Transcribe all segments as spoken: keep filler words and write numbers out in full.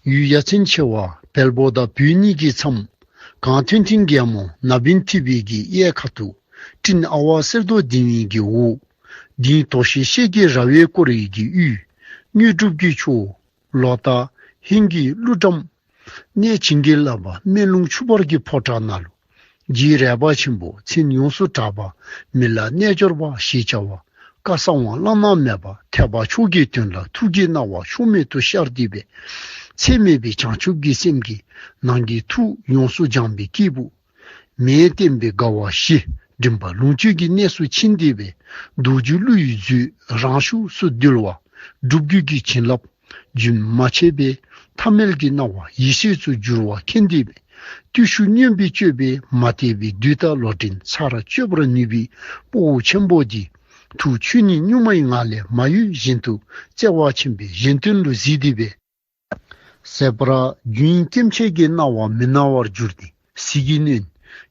ཡུལ་ཡ་མཚན་ཆེ་བ་བལ་པོ་དང་བོད་གཉིས་ཀྱི་མཚམས། གངས་མཐོན་མཐིང་རྒྱལ་མོ་ན་བིན་ཐིབས་པའི་གཡས་ཁ་ཐུག། སྤྲིན་ཨ་ཝ་གསེར་མདོག་ལྡིང་བའི་འོག། ལྡིང་དོ་ཤལ་ཤེལ་གྱི་ར་བས་བསྐོར་བའི་ཡུལ། དངོས་གྲུབ་ཀྱི་ཕྱོགས་ལོ་ཏ་ཧིང་གི་ཀླུ་བྲམ། གནས་བྱིན་གྱིས་བརླབས་པ་སྨན་ལུང་ཆུ་བར་གྱི་ཕོ་བྲང་ནང་ལུ། རྗེ་རས་པ་ཆེན་པོ་མཚན་ཡོངས་སུ་གྲགས་པ། མི་ལ་རྣལ་འབྱོར་པ་ཞེས་བྱ་བ། བཀའ་གསང་བ་བླ་ན་མེད་པ་ཐེག་པ་མཆོག་གི་དོན་ལ་ཐུགས་ཀྱི་སྣང་བ་ཕྱོགས་མེད་དུ་ཤར་ཏེ་སྦེ། ཚད་མེད་པའི་བྱང་ཆུབ་ཀྱི་སེམས་ཀྱིས་ནང་གི་ཐུགས་ཡོངས་སུ་སྦྱངས་པའི་སྐྱེས་བུ། མས་བསྟན་པའི་དགའ་བ་བཞི་མགྲིན་པ་ལོངས་སྤྱོད་ཀྱི་གནས་སུ་ཕྱིན་ཏེ་སྦེ། རྡོ་རྗེ་ཀླུ་ཡི་མཛོད་རང་ཤུགས་སུ་འདུལ་བ། སྒྲུབ་བརྒྱུད་ཀྱི་བྱིན་རླབས་རྒྱུན་མ་ཆད་པའི་ཐ་མལ་གྱི་སྣང་བ་ཡེ་ཤེས་སུ་འགྱུར་བ་མཁྱེན་ཏེ་སྦེ། བརྟུལ་ཞུགས་སྙོམས་པའི་སྤྱོད་པས་མ་དད་པའི་བདུད་དང་ལོག་འདྲེན་ཚར་གཅོད་པར་ནུས་པའི་དཔའ་བོ་ཆེན་པོ་འདི། ཐུགས་ཆོས་ཉིད་གཉུག་མའི་ངང་ལས་མ་གཡོས་བཞིན་དུ་བརྩེ་བ་ཆེན་པོས་གཞན་དོན་ལུ་གཟིགས་ཏེ་སྦེ། ཟད་པར་རྒྱུན་སྐྱེ་མཆེད་ཀྱི་སྣང་བ་མི་སྣང་བར་གྱུར་ཏེ། ཟིལ་གྱིས་གནོན།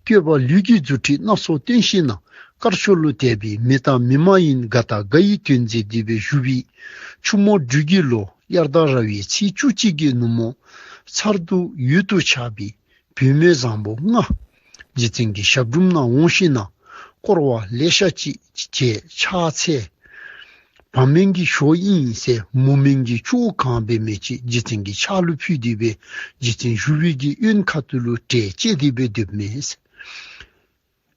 བསྐྱོད་པ་ལུས་ཀྱི་རྫུ་འཕྲུལ་སྣ་ཚོགས་སྟོན་ཞིནམ་ན། དཀར་ཕྱོགས་ལུ་དད་པའི་མི་དང་མི་མ་ཡིན་དགའ་དང་དགའ་ཡི་དོན་མཛད་དེ་སྦེ་བཞུགས་པའི་ཆུ་མོ་སྦྲུལ་གྱི་ལོ་དབྱར་ཟླ་ར་བའི་ཚེས་བཅུ་གཅིག་གི་ནུབ་མོ། མཚར་སྡུག་ཡུལ་དུ་ཆགས་པའི་བུད་མེད་བཟང་པོ་ལྔ། རྗེ་བཙུན་གྱི་ཞབས་དྲུང་ནང་འོང་ཞིནམ་ན་བསྐོར་བ་ལེ་ཤ་ཅིག་བྱས་ཕྱག་འཚལ། བ་མེན་གྱི་ཞོ་ཨིན་ཟེར་མུ་མེན་གྱི་ཅོག་གང་འབད་མི་ཅིག་རྗེ་བཙུན་གྱི་ཕྱག་ལུ་ཕུལ་ཏེ་སྦེ་རྗེ་བཙུན་བཞུགས་པའི་གི་གཡོན་ཁ་ཐུག་ལུ་གྲལ་བཅད་དེ་སྦེ་སྡོདཔ་མས་ཟེར།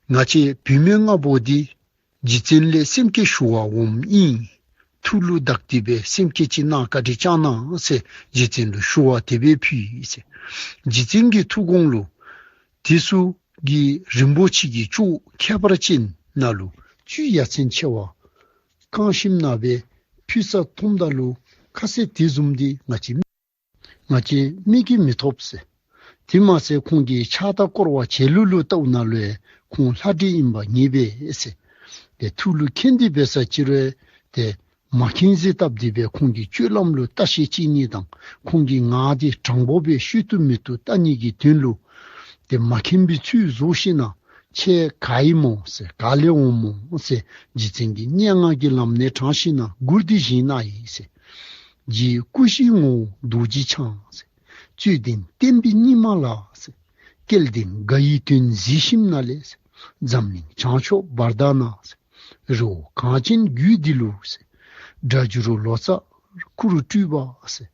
ང་བཅས་བུད་མེད་ལྔ་པོ་འདི་རྗེ་བཙུན་ལས་སེམས་བསྐྱེད་ཞུ་བར་འོངམ་ཨིན། ཐུགས་ལུ་བདག་སྟེ་སྦེ་སེམས་བསྐྱེད་ཅིག་གནང་བཀའ་དྲིན་བསྐྱང་གནང་ཟེར་རྗེ་བཙུན་ལུ་ཞུ་བ་དེ་སྦེ་ཕུལ་ཡི་ཟེར། རྗེ་བཙུན་གྱི་ཐུགས་དགོངས་ལུ་དེ་ཚུ་གི་རིན་པོ་ཆེ་གི་ཅོག་ཁྱད་པར་ཅན་ནང་ལུ་བཅུད་ཡ་མཚན་ཆེ་བ་བཀང་ཞིནམ་ན་སྦེ་ཕུལ་ས་མཐོངམ་ད་ལུ་ཁ་ཟས་དེ་བཟུམ་འདི་ང་བཅས་ང་བཅས་མིག་གིས་མི་ཐོབ་ཟེར། དེ་མ་ཚད་ཁོང་གིས་ཕྱག་དང་བསྐོར་བ་བྱེད་ལུགས་ལུ་བལྟཝ་ད་ལུ་ཁོང་ལྷ་འདྲེ་ཨིན་པ་ངེས་པས་ཟེར། ཏེ་ཐུགས་ལུ་མཁྱེན་ཏེ་འབད་ས་ཅིག་རུང་ཏེ་མ་མཁྱེན་ཟེར་བཏབ་སྟེ་སྦེ་ཁོང་གི་སྤྱོད་ལམ་ལུ་བལྟ་ཞིབ་བྱེད་ནི་དང་ཁོང་གི་ངག་འདི་དྲང་པོ་སྦེ་ཤུལ་ཏུ་མེད་དུ་བལྟ་ནི་གི་དོན་ལུ་ཏེ་མ་མཁྱེན་པའི་ཚུལ་བཟོ་ཞིནམ་ན་ཁྱེད་ག་ཨིན་མོ་ཟེར་ག་ལས་འོངམ་མོ་ཟེར་རྗེ་བཙུན་གྱིས་སྙན་ངག་གི་ལམ་ནས་དྲངས་ཞིནམ་ན་མགུར་འདི་བཞེངས་གནང་ཡི་ཟེར། རྗེའི་སྐུ་བཞིའི་ངོ་བོ་རྡོ་རྗེ་འཆང་ཟེར། རྩོད་ལྡན་བསྟན་པའི་སྙིགས་མ་ལ་ཟེར། སྐལ་ལྡན་དགའ་ཡི་དོན་གཟིགས་ཞིནམ་ན་ལས་ཟེར། འཛམ་གླིང་བྱང་ཕྱོགས་བར་དག་ན་ཟེར། རི་བོ་གངས་ཅན་རྒྱུད་འདི་ལུ་ཟེར། སྒྲ་བསྒྱུར་ལོ་ཙཱ་བཀུར་སྤྲུལ་པ་ཟེར།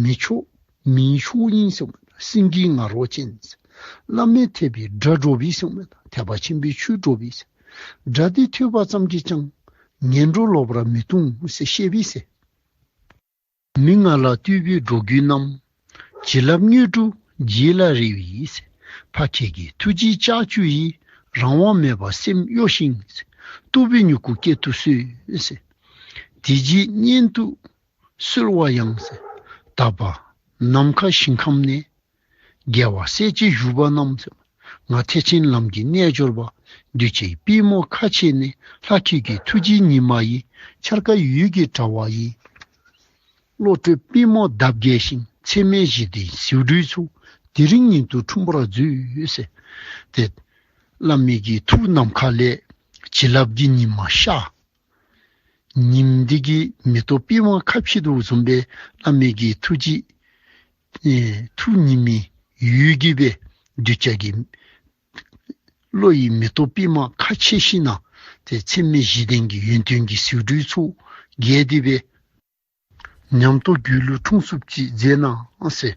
མི་མཆོག་མིའི་མཆོག་ཨིན་ཟེར། སེང་གེའི་ང་རོ་ཅན་ཟེར། བླ་མེད་ཐེག་པའི་སྒྲ་སྒྲོག་པའི་ཟེར་མས། ཐེག་པ་ཆེན་པོའི་ཆོས་སྒྲོག་པའི་ཟེར། སྒྲ་འདི་ཐོས་པ་ཙམ་གྱིས་ཀྱང་ངན་འགྲོ་ལོག་པར་མི་ལྟུང་ཟེར་བཤད་པའི་ཟེར། མི་ང་ལ་བསྟོད་པའི་སྒྲོག་རྒྱུན་རྣམས། བྱིན་རླབས་དངོས་གྲུབ་རྗེ་ལ་རེ་བའི་ཟེར། འཕགས་མཁྱེན་གྱི་ཐུགས་རྗེའི་ལྕགས་ཀྱུ་ཡིས། རང་དབང་མེད་པར་སེམས་གཡོ་ཞིང་ཟེར། རྟོགས་པའི་མྱུ་གུ་སྐྱེད་དུ་གསོལ་ཟེར། དེ་རྗེས་སྙན་དུ་གསོལ་བ་ཡང་ཟེར། དག་པ་ནམ་མཁའ་ཞིང་ཁམས་ནས། རྒྱལ་བ་སྲས་བཅས་བཞུགས་པ་རྣམས་ཟེར། ང་ཐེག་ཆེན་ལམ་གྱི་རྣལ་འབྱོར་པ། གདུལ་བྱའི་པུས་མོ་ཁ་ཕྱེ་ནས། ལྷ་ཁྱེད་ཀྱི་ཐུགས་རྗེའི་ཉི་མ་ཡིས། འཆར་ཀ་འོད་ཀྱི་དྲ་བ་ཡིས། བློ་གྲོས་པུས་མོ་འདབ་རྒྱས་ཤིང་། ཚད་མེད་བཞི་ལྡན་ཟེའུ་འབྲུའི་ཚོགས། དེ་རིང་ཉིད་དུ་འཁྲུངས་པར་མཛོད་ཟེར། ཏེ་བླ་མའི་གི་ཐུགས་ནམ་མཁའ་ལས་བྱིན་རླབས་ཀྱི་ཉི་མ་ཤར། ཉིམ་འདི་གིས་མེ་ཏོག་པདྨ་ཁ་ཕྱེ་དོ་བཟུམ་སྦེ་བླ་མའི་གི་ཐུགས་རྗེ་ཨེ་ཐུགས་ཉི་མའི་འོད་ཀྱིས་སྦེ་གདུལ་བྱ་གི་བློ་ཡི་མེ་ཏོག་པདྨ་ཁ་ཕྱེ་ཞིནམ་ན་ཏེ་ཚད་མེད་བཞི་ལྡན་གྱི་ཡོན་ཏན་གྱི་ཟེའུ་འབྲུའི་ཚོགས་རྒྱས་ཏེ་སྦེ་ཉམས་རྟོགས་རྒྱུད་ལུ་འཁྲུངས་ཚུགསཔ་ཅིག་མཛད་གནང་ཟེར།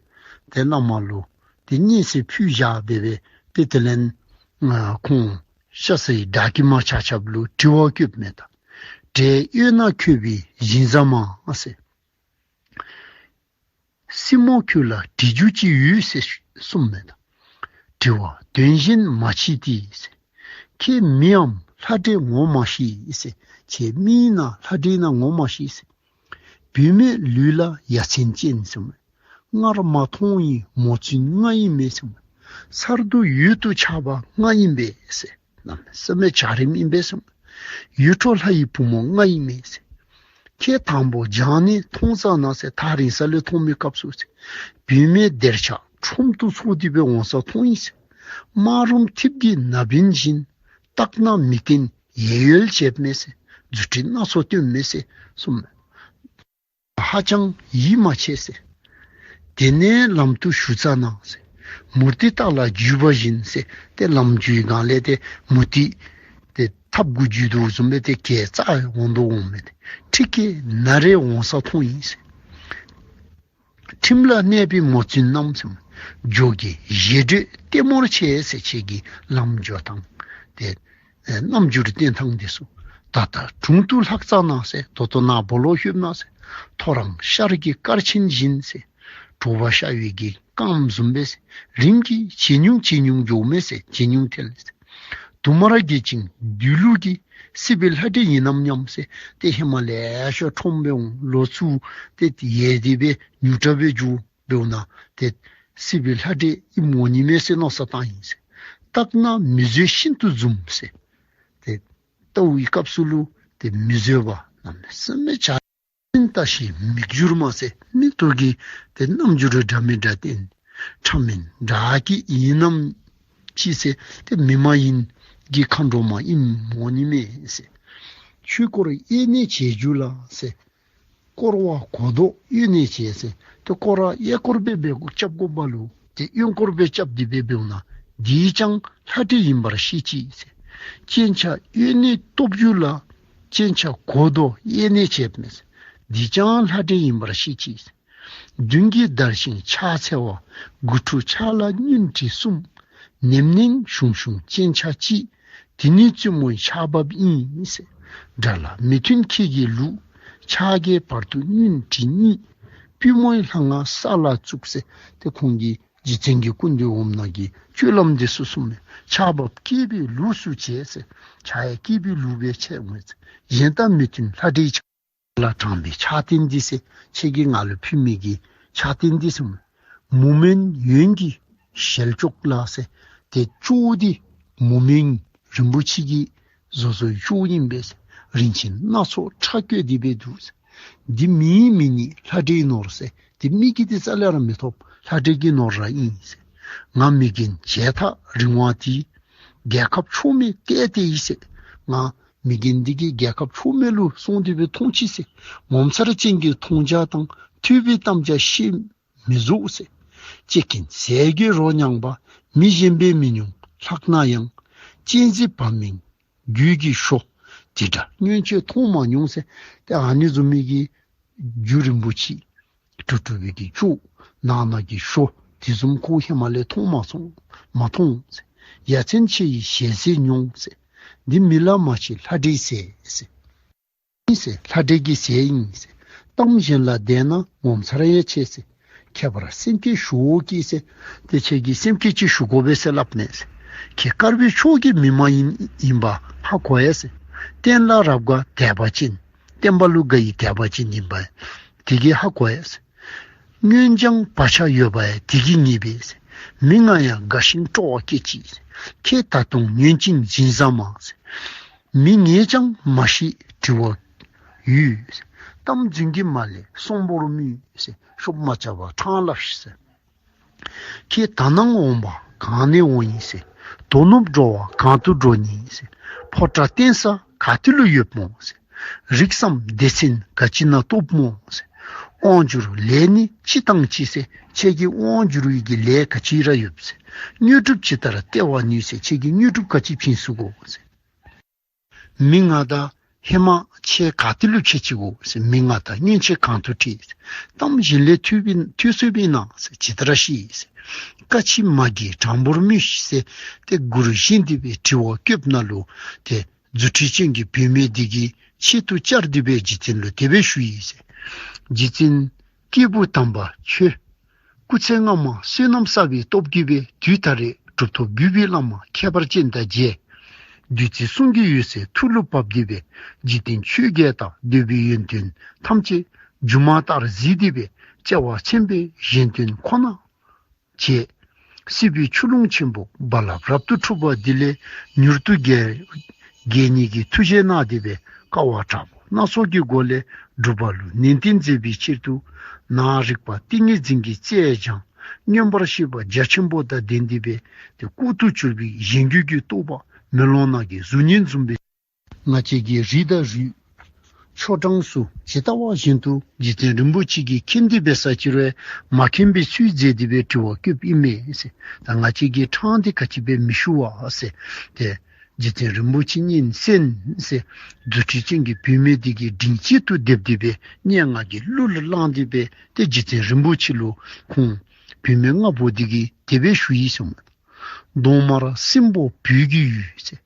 ཏེ་བླ་མ་ལུ་ཏེ་སྙན་སེང་ཕུལ་བཞག་སྦེ་སྦེ་ཏེ་དེ་ལས་ཨ་ཁོང་ཤ་ཟའི་སྒྲ་གིས་མ་ཆ་ཁྱབ་ལུ་དྲི་བ་བཀོདཔ་མས་ད། འབྲས་གཡོས་ན་ཁོལ་བའི་ཞིང་ཟ་མ་ཟེར། སྲིན་མོ་ཁྱོད་ལ་དྲི་རྒྱུ་ཅི་ཡོད་ཟེར་གསུངསམ་མས་ད། དྲི་བ་དོན་གཞན་མ་མཆིས་ཏེ་ཟེར། ཁྱེད་མིའམ་ལྷ་འདྲེ་ངོ་མ་ཤེས་ཟེར། ཁྱེད་མི་ཨིན་ན་ལྷ་འདྲེ་ཨིན་ན་ངོ་མ་ཤེས་ཟེར། བུད་མེད་ལུས་ལ་ཡ་མཚན་ཅན་ཟེར་མས། སྔར་མ་མཐོང་ཡི་མོ་བཙུན་ལྔ་ཨིན་མས་ཟེར་མས། མཚར་སྡུག་ཡུལ་དུ་ཆགས་པ་ལྔ་ཨིན་པས་ཟེར། གནམ་མེད་ས་མེད་འཇའ་རིསམོ་ཨིན་པས་ཟེར་མས། ཡིད་འཕྲོག་ལྷ་ཡི་བུ་མོ་ལྔ་ཨིན་མས་ཟེར། ཁྱེད་དང་པོ་བྱང་ནས་མཐོང་ཙ་ན་ཟེར། ཐག་རིང་ས་ལས་མཐོང་མི་སྐབས་སུ་ཟེར། བུད་མེད་སྡེར་ཆགས་ཁྲོམ་དུ་ཚོགས་ཏེ་སྦེ་འོང་ས་མཐོང་ཡི་ཟེར། སྨག་རུམ་ཐིབས་ཀྱི་ན་བུན་བཞིན། བརྟག་ན་མིག་ལྡན་གཡས་གཡོན་བྱེད་མས་ཟེར། རྫུ་འཕྲུལ་སྣ་ཚོགས་སྟོན་མས་ཟེར་གསུངསམ་མས། ཧ་ཅང་ཡིད་མ་ཆེས་ཟེར། དེ་ནས་ལམ་དུ་ཞུགས་ཙ་ན་ཟེར། མུ་སྟེགས་དག་ལ་འཇུས་པ་བཞིན་ཟེར། ཏེ་ལམ་འཇུག་སྒང་ལས་ཏེ་མུ་སྟེགས་ཏེ་ཐབ་གུ་འཇུས་དོ་བཟུམ་སྦེ་ཏེ་གྱལ་བཙག་འོང་དོ་འོང་མས་ཏེ། ཁྲི་སྐེད་ན་རེ་འོང་ས་མཐོང་ཡི་ཟེར། ཁྲིམས་ལ་གནས་པའི་མོ་བཙུན་རྣམས་ཟེར། འཇོ་སྒེག་བཞད་སྒྲོས་ལྟད་མོར་བྱས་ཟེར། ཁྱེད་ཀྱིས་ལམ་འགྱོ་ཐངས་ཏེ་ཨེ་རྣམ་འགྱུར་བསྟན་ཐངས་འདི་ཚུ། ད་ལྟ་དྲུང་དུ་ལྷག་ཙ་ན་ཟེར། ད་ལྟོ་ནཱ་སྦོ་ལོགས་ལྷོདཔ་ན་ཟེར། ཐོ་རངས་ཤར་གྱི་སྐར་ཆེན་བཞིན་ཟེར། དྲོ་པ་ཤར་བའི་གི་སྐརམ་བཟུམ་སྦེ་ཟེར། རིམ་གྱིས་ཇེ་ཉུང་ཇེ་ཉུང་འགྱོཝ་མས་ཟེར། ཇེ་ཉུང་ཐལ་ཟེར། དུ་མར་གྱེས་ཤིང་སྡོད་ལུགས་ཀྱི། སྲིད་པའི་ལྷ་འདྲེ་ཡིན་ནམ་སྙམ་ཟེར། ཏེ་ཧེ་མ་ལེ་ཤ་ཁྲོམ་སྦེ་འོང་། ལོག་ཚུར་ཏེ་ཡལ་ཏེ་སྦེ་ཉུ་ཏྲ་སྦེ་འགྱོ་འབདཝ་ན་ཏེ་སྲིད་པའི་ལྷ་འདྲེ་ཨིནམ་འོང་ནི་མས་ཟེར་མནོ་བསམ་བཏང་ཡི་ཟེར། བརྟགས་ན་མི་བཟོད་ཤིན་ཏུ་འཛུམ་ཟེར། ཏེ་ལྟ་བའི་སྐབས་སུ་ལུ་ཏེ་མི་བཟོད་པ་གནམ་མེད་ས་མེད་བྱ། ལྟ་ཞིང་མིག་བསྒྱུར་མ་ཟེར། མིག་ཏོ་གིས་ཏེ་རྣམ་འགྱུར་འདྲ་མི་འདྲ་བསྟན། ཕྲ་མིན་བདག་གི་ཡིན་ནམ་ཅི་ཟེར། ཏེ་མི་མ་ཡིན་གྱི་མཁའ་འགྲོ་མ་ཨིནམ་འོང་ནི་མས་ཟེར། ཆོས་སྐོར་གཡས་ནས་བྱེད་འགྱུར་ལ་ཟེར། སྐོར་བ་གོ་ལྡོག་གཡོན་ནས་བྱས་ཟེར། ཏེ་སྐོར་ར་གཡས་སྐོར་སྦེ་འབད་རྐྱབ་དགོ་པ་ལུ་ཏེ་གཡོན་སྐོར་སྦེ་རྐྱབ་སྟེ་སྦེ་འབདཝ་ན་འདིས་ཀྱང་ལྷ་འདྲེ་ཡིན་པར་ཤེས་ཅི་ཟེར། སྤྱན་ཆབ་གཡོན་ནས་སྟོབ་འགྱུར་ལ། སྤྱན་ཆབ་གོ་ལྡོག་གཡས་ནས་བྱས་མས་ཟེར། འདིས་ཀྱང་ལྷ་འདྲེ་ཡིན་པར་ཤེས་ཅི་ཟེར། མདུན་གྱི་འདར་ཞིང་ཕྱག་འཚལ་བ། དགུ་ཕྲུགས་ཕྱག་ལ་བསྙུན་དྲི་གསུམ། ནེམ་ནེམ་ཞུམ་ཞུམ་སྤྱན་ཆབ་གཅིག། དེ་ནི་བཙུན་མོའི་ཆར་འབབ་ཨིན་ཟེར། དགྲ་ལྷ་མི་མཐུན་ཁྱེད་ཀྱི་ལུགས། ཕྱག་གི་བར་དུ་བསྙུན་དྲི་གཉིས། པུས་མོའི་ལྷ་ང་ས་ལ་བཙུགས་ཟེར། ཏེ་ཁོང་གི་རྗེ་བཙུན་གྱི་སྐུ་མདུན་འོངམ་ན་གི་སྤྱོད་ལམ་འདི་ཚུ་གསུངས་མས། ཆར་འབབ་སྐྱེས་པའི་ལུགས་སུ་བྱས་ཟེར། ཕྱག་ཡང་སྐྱེས་པའི་ལུགས་སྦེ་འཚལ་འོང་ཟེར། གཞན་དང་མི་མཐུན་ལྷ་འདྲེའི་ཕྱག་ལ་དྲངས་པའི་ཕྱག་རྟེན་འདི་ཟེར། ཁྱེད་ཀྱིས་ང་ལུ་ཕུལ་མི་གི་ཕྱག་རྟེན་འདི་ཟེར། མུ་མེན་ཡོན་གྱི་ཞལ་ཅོག་ལ་ཟེར། ཏེ་ཅོག་འདི་མུ་མེན་རིན་པོ་ཆེ་གིས་བཟོ་བཟོཝ་ཅོག་ཨིན་པས་ཟེར། རིན་ཆེན་སྣ་ཚོགས་ཕྲ་བཀོད་དེ་སྦེ་འདུག་ཟེར། འདི་མིའི་མི་ནི་ལྷ་འདྲེའི་ནོར་ཟེར། འདི་མི་གིས་འདི་རྩ་ལས་ར་མི་ཐོབ། ལྷ་འདྲེ་གི་ནོར་ར་ཨིན་ཟེར། ང་མི་རྒན་བྱས་ཐག་རིང་བ་དེས། རྒྱལ་ཁབ་ཕྱོགས་མེད་བལྟས་ཏེ་ཡི་ཟེར། ང་མི་རྒན་འདི་གིས་རྒྱལ་ཁབ་ཕྱོགས་མེད་ལུ་སོང་སྟེ་སྦེ་མཐོང་ཅི་ཟེར། ངོ་མཚར་ཅན་གྱི་མཐོང་རྒྱ་དང་ཐོས་པའི་གཏམ་རྒྱ་ཤེས་མི་བཟོད་ཟེར། ལྕེ་ཀན་ཟས་ཀྱི་རོ་མྱང་བ། མི་གཞན་པས་མི་མྱོང་ལྷག་ན་ཡང་། སྤྱན་གཟིགས་བ་མིན་རྒྱུད་ཀྱི་ཞོ། དེ་འདྲ་སྔོན་ཆད་མཐོང་མ་མྱོང་ཟེར། ཏེ་ཨ་ནི་བཟུམ་མའི་གི་རྒྱུ་རིན་པོ་ཆེ་གྲུབ་གྲུབ་པའི་གི་ཅོག་ནང་ན་གི་ཞོ་དེ་བཟུམ་ཁོ་ཧེ་མ་ལས་མཐོང་མ་སོང་མ་མཐོང་ཟེར། ཡ་མཚན་ཆེ་ཡི་ཞལ་ཟས་མྱོང་ཟེར། འདི་མི་ལ་མ་མཆིས་ལྷ་འདྲེའི་ཟས་ཟེར། ཨིན་ཟེར། ལྷ་འདྲེ་གི་ཟས་ཨིན་ཟེར། གཏམ་གཞན་ལ་བདེན་ན་ངོ་མཚར་ཡང་ཆེ་ཟེར། ཁྱད་པར་སེམས་བསྐྱེད་ཞུའོ་ཀྱིས་ཟེར། ཏེ་ཁྱེད་ཀྱིས་སེམས་བསྐྱེད་ཅིག་ཞུ་དགོ་པས་ཟེར་སླབ་མས་ཟེར། ཁྱེད་དཀར་པོའི་ཕྱོགས་ཀྱི་མི་མ་ཡིན་ཡིན་པ་ཧ་གོ་ཡ་ཟེར། བསྟན་ལ་རབ་དགའ་དད་པ་ཅན། བསྟན་པ་ལུ་དགའ་བའི་དད་པ་ཅན་ཡིན་པ་དེ་གིས་ཧ་གོ་ཡ་ཟེར། སྔོན་སྦྱངས་བག་ཆགས་ཡོད་པ་ཡང་དེ་གིས་ངེས་པས་ཟེར། མི་ང་ཡང་དགའ་ཞིང་སྤྲོ་བ་སྐྱེད་ཅིག་ཟེར། ཁྱེད་ད་དུང་ཉོན་ཅིང་འཛིན་བཟའ་མ་ཟེར། མི་ངས་ཀྱང་མ་ཤེས་དྲི་བ་ཡོད་ཟེར། གཏམ་རྫུན་གྱིས་མ་ལས་གསོང་པོར་སྨྲོས་ཟེར། ཤོབ་མ་རྐྱབ་པར་ཕྲང་སླབ་ཤིག་ཟེར། ཁྱེད་ད་ནངས་འོངས་པ་གང་ནས་འོང་ཡི་ཟེར། དོ་ནུབ་འགྲོ་བ་གང་དུ་འགྲོ་ནི་ཟེར། ཕོ་བྲང་བརྟེན་ས་ག་ཏེ་ལུ་ཡོདཔ་སྨོ་ཟེར། རིགས་སམ་སྡེ་ཚན་ག་ཅི་ན་གཏོགསཔ་སྨོ་ཟེར། དབང་བསྒྱུར་ལས་ནི་ཅི་དང་ཅི་ཟེར། ཁྱེད་ཀྱི་དབང་བསྒྱུར་བའི་གི་ལས་ག་ཅི་ར་ཡོད་ཟེར། དངོས་གྲུབ་ཇི་ལྟར་སྟེར་བ་ནུས་ཟེར། ཁྱེད་ཀྱིས་དངོས་གྲུབ་ག་ཅི་བྱིན་ཚུགས་གོ་ཟེར། མི་ང་དང་ཧེ་མ་ཁྱེད་ག་ཏེ་ལུ་ཕྱད་ཅི་གོ་ཟེར། མི་ང་དང་སྔོན་ཆད་གང་དུ་འཕྲད་ཟེར། གཏམ་གཞན་ལས་ཐོས་པའི་ཐོས་སོ་བའི་ནང་ཟེར། ཇི་ལྟར་ཤེས་ཟེར། བཀའ་མཆིད་མ་གིས་དྲང་པོར་སྨྲོས་ཤིག་ཟེར། ཏེ་མགུར་བཞེངས་ཏེ་སྦེ་དྲི་བ་བཀོདཔ་ནང་ལུ་ཏེ་རྫུ་འཕྲུལ་ཅན་གྱི་བུད་མེད་འདི་གིས་ཆེད་དུ་བཅར་ཏེ་སྦེ་རྗེ་བཙུན་ལུ་དེ་སྦེ་ཞུ་ཡི་ཟེར། རྗེ་བཙུན་སྐྱེས་བུ་དམ་པ་ཁྱོད། སྐུ་ཚེ་སྔ་མ་བསོད་ནམས་བསགས་པའི་སྟོབས་ཀྱིས་སྦེ་དུས་ད་རེས་གྲུབ་ཐོབ་བརྒྱུད་པའི་བླ་མ་ཁྱད་པར་ཅན་དང་མཇལ། བདུད་རྩི་གསུང་གི་འོད་ཟེར་ཐུགས་ལུ་བབས་ཏེ་སྦེ་འཇིག་རྟེན་ཆོས་བརྒྱད་དང་འདོད་པའི་ཡོན་ཏན་ཐམས་ཅད་སྒྱུ་མ་ལྟར་གཟིགས་ཏེ་སྦེ་བརྩེ་བ་ཆེན་པོས་གཞན་དོན་ཁོ་ན་བྱས། སྲིད་པའི་ཆུ་ཀླུང་ཆེན་པོ་རྦ་རླབས་རབ་ཏུ་འཁྲུགས་པ་འདི་ལས་མྱུར་དུ་རྒྱལ་རྒྱལ་ནི་གི་ཐུགས་བཞེད་གནང་སྟེ་སྦེ་དཀའ་བ་དྲག་པོ་སྣ་ཚོགས་ཀྱི་སྒོ་ལས་སྒྲུབ་པ་ལུ་ནན་ཏན་མཛད་པའི་ཕྱིར་དུ་ནཱ་རིག་པ་ཏིང་ངེ་འཛིན་གྱི་རྩལ་སྦྱངས་མངོན་པར་ཤེས་པ་རྒྱ་ཆེན་པོ་དང་ལྡན་ཏེ་སྦེ་ཏེ་ལྐོག་ཏུ་གྱུར་པའི་གཞན་རྒྱུད་ཀྱི་རྟོག་པ་མེ་ལོང་ནང་གི་གཟུགས་བརྙན་བཟུམ་སྦེ་ང་བཅས་ཀྱི་རིགས་དང་རུས་ ཆོས་གྲྭ་ཚུ་ཇི་ལྟ་བ་བཞིན་དུ་རྗེ་བཙུན་རིན་པོ་ཆེ་གིས་མཁྱེན་ཏེ་འབད་ས་ཅིག་རུང་མ་མཁྱེན་པའི་ཚུལ་མཛད་དེ་སྦེ་དྲི་བ་བཀོདཔ་ཨིན་མས་ཟེར། ད་ང་བཅས་ཀྱིས་ཕྲང་སྟེ་ག་ཅི་སྦེ་མི་ཞུ་བ་ཟེར། ཏེ་རྗེ་བཙུན་རིན་པོ་ཆེ་ཉན་གསན་ཟེར། རྫུ་འཕྲུལ་ཅན་གྱི་བུད་མེད་དེ་གིས་མགྲིན་གཅིག་ཏུ་སྡེབ་སྟེ་སྦེ་སྙན་ངག་གི་གླུ་ལུ་བླངས་ཏེ་སྦེ་ཏེ་རྗེ་བཙུན་རིན་པོ་ཆེ་ལུ་ཁོང་བུད་མེད་ལྔ་པོ་དེ་གིས་དེ་སྦེ་ཞུ་ཡི་ཟེར་མས། གདོང་དམར་སྲིན་པོ་བོད་ཀྱི་ཡུལ་ཟེར།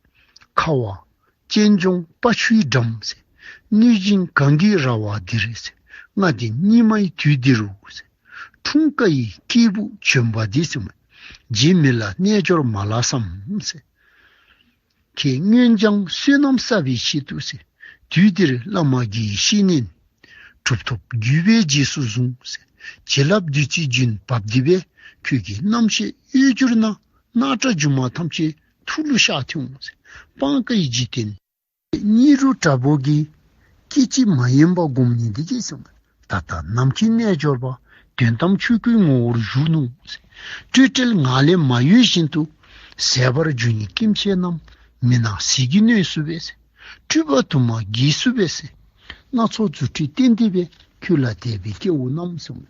ཁ་བ་སྤྱན་ལྗོངས་དཔའ་ཆུའི་འགྲམ་ཟེར། གནོད་སྦྱིན་གང་གི་ར་བ་འདིར་ཟེར། ལྔ་སྡེ་སྙིགས་མའི་དུས་འདི་རུ་ཟེར། འཁྲུངས་སྐར་ཡི་སྐྱེས་བུ་བྱོན་པ་འདི་ཟེར་མས། རྗེ་མི་ལ་རྣལ་འབྱོར་མ་ལགས་སམ་ཟེར། ཁྱེད་སྔོན་སྦྱངས་བསོད་ནམས་བསགས་པའི་ཆེད་དུ་ཟེར། དུས་འདིར་བླ་མ་དགེ་བའི་བཤེས་གཉེན། གྲུབ་ཐོབ་བརྒྱུད་པའི་རྗེས་སུ་བཟུང་ཟེར། བྱིན་རླབས་བདུད་རྩིའི་རྒྱུན་བབས་ཏེ་སྦེ། ཁྱོད་ཀྱི་རྣམ་ཤེས་གཡོ་བསྒྱུར་ན། སྣང་གྲགས་སྒྱུ་མ་ཐམས་ཅད་ཐུགས་ལུ་ཤར་ཐལ་འོང་ཟེར། སྤང་ཁའི་འཇིག་རྟེན་ཉིད་རུ་དྲག་པོ་གི། སྐད་ཅིག་མ་ཡེངས་པར་སྒོམ་ནི་འདི་གིས་ཟེར་མས། ད་ལྟ་ནམ་མཁའི་རྣལ་འབྱོར་པ། དོན་དམ་ཆོས་སྐུའི་ངོ་བོར་བཞུགས་ནུག་ཟེར། སྤྲོས་བྲལ་ངང་ལས་མ་གཡོས་བཞིན་དུ། ཟད་པར་འགྱུར་ནི་སྐྱེ་མཆེད་རྣམས། མི་སྣང་ཟིལ་གྱིས་གནོན་སུ་བས་ཟེར། སྤྲུལ་པ་དུ་མ་འགྱེད་སུ་བས་ཟེར། སྣ་ཚོགས་རྫུ་འཕྲུལ་བསྟན་ཏེ་སྦེ། ཁྱོད་ལ་དད་པའི་སྐྱེ་བོ་རྣམས་ཟེར་མས།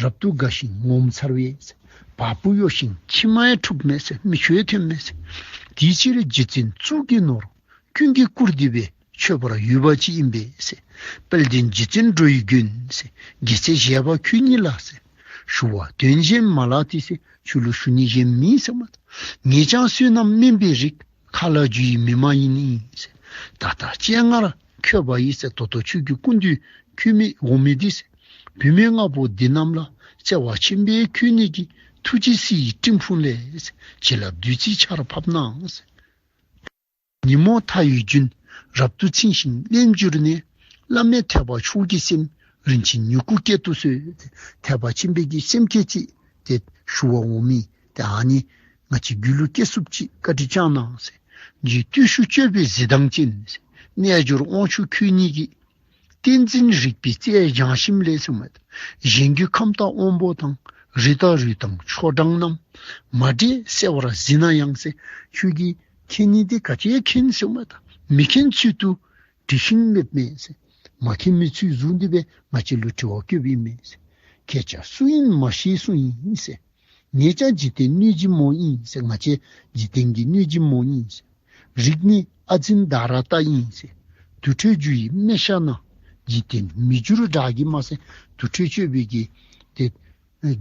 རབ་ཏུ་དགའ་ཞིང་ངོ་མཚར་བའི་ཟེར། བ་སྤུ་གཡོ་ཞིང་མཆི་མ་ཡང་འཁྲུགས་མས་ཟེར། མིག་ཆུ་ཡང་ཐོན་མས་ཟེར། དེ་ཕྱིར་རྗེ་བཙུན་གཙུག་གི་ནོར། ཀུན་གྱིས་བཀུར་ཏེ་སྦེ་མཆོད་པར་འོས་པ་ཅིག་ཨིན་པས་ཟེར། དཔལ་ལྡན་རྗེ་བཙུན་འགྲོ་བའི་མགོན་ཟེར། རྒྱལ་སྲས་བཞད་པ་ཁྱོད་ཉིད་ལ་ཟེར། ཞུ་བ་དོན་གཞན་མ་ལགས་ཏེ་ཟེར། ཁྱོད་ལུ་ཞུ་ནི་གཞན་མེད་ཟེར་མས། ངེད་ཅག་བསོད་ནམས་དམན་པའི་རིགས། མཁའ་ལ་རྒྱུ་བའི་མི་མ་ཡིན་ཨིན་ཟེར། ད་ལྟ་སྤྱན་སྔར་འཁོད་པ་ཡི་ཟེར། ད་ལྟོ་ཁྱོད་ཀྱི་སྐུ་མདུན་འཁོད་མི་འོང་མི་འདི་ཟེར། བུད་མེད་ལྔ་པོ་འདི་རྣམས་ལ་བརྩེ་བ་ཆེན་པོས་འཁོད་ནི་གི། ཐུགས་རྗེ་བསིལ་བའི་སྤྲིན་ཕུང་ལས་ཟེར། བྱིན་རླབས་བདུད་རྩིའི་ཆར་ཕབ་གནང་ཟེར། ཉིན་མོ་མཐའ་ཡས་རྒྱུན་རབ་ཏུ་ཚིམ་ཞིང་རླན་གྱུར་ནས། བླ་མེད་ཐེག་པ་མཆོག་གི་སེམས། རིན་ཆེན་མྱུ་གུ་སྐྱེད་དུ་གསོལ། ཐེག་པ་ཆེན་པོའི་གི་སེམས་བསྐྱེད་ཅིག་ཏེ་ཞུ་བར་འོང་མི་ཏེ་ཨ་ནི་ང་བཅས་རྒྱུད་ལུ་སྐྱེ་ཚུགསཔ་ཅིག་བཀའ་དྲིན་བསྐྱང་གནང་ཟེར། རྗེ་བརྟུལ་ཞུགས་སྤྱོད་པའི་གཟི་མདངས་ཅན་ཟེར། རྣལ་འབྱོར་དབང་ཕྱུག་ཁྱོད་ཉིད་ཀྱིས། བསྟན་འཛིན་རིག་པའི་རྩལ་སྦྱངས་ཞིནམ་ལས་ཟེར་མས། གཞན་གྱི་ཁམས་དང་དབང་པོ་དང་། རི་དྭགས་རུས་དང་ཆོ་འབྲང་རྣམས། མ་འདྲེས་གསལ་བར་གཟིགས་ན་ཡང་ཟེར། ཁྱོད་ཀྱིས་མཁྱེན་ནི་འདི་ག་ཅི་མཁྱེན་ཟེར་མས། ད་མི་མཁྱེན་ཚུལ་དུ་དྲི་ཞིང་སྨྲོས་མས་ཟེར། མ་མཁྱེན་མི་ཚུལ་བཟུང་སྟེ་སྦེ་ང་བཅས་ལུ་དྲི་བ་བཀོདཔ་ཨིན་མས་ཟེར། ཁྱེད་ཅག་སུ་ཡིན་མ་ཤེས་གསུངས་ཡི་ཟེར། ངེད་ཅག་འཇིག་རྟེན་གནོད་སྦྱིན་མོ་ཨིན་ཟེར། ང་བཅས་འཇིག་རྟེན་གྱི་གནོད་སྦྱིན་མོ་ཨིན་ཟེར། རིགས་ནི་ཨ་འཛིན་དྷ་ར་ཏ་ཨིན་ཟེར། དུར་ཁྲོད་རྒྱུ་ཡི་སྨེ་ཤ་ན། འཇིག་རྟེན་མི་འགྱུར་དགྲ་གིས་མ་ཟེར། དུར་ཁྲོད་སྤྱོད་པའི་གི་ཏེ་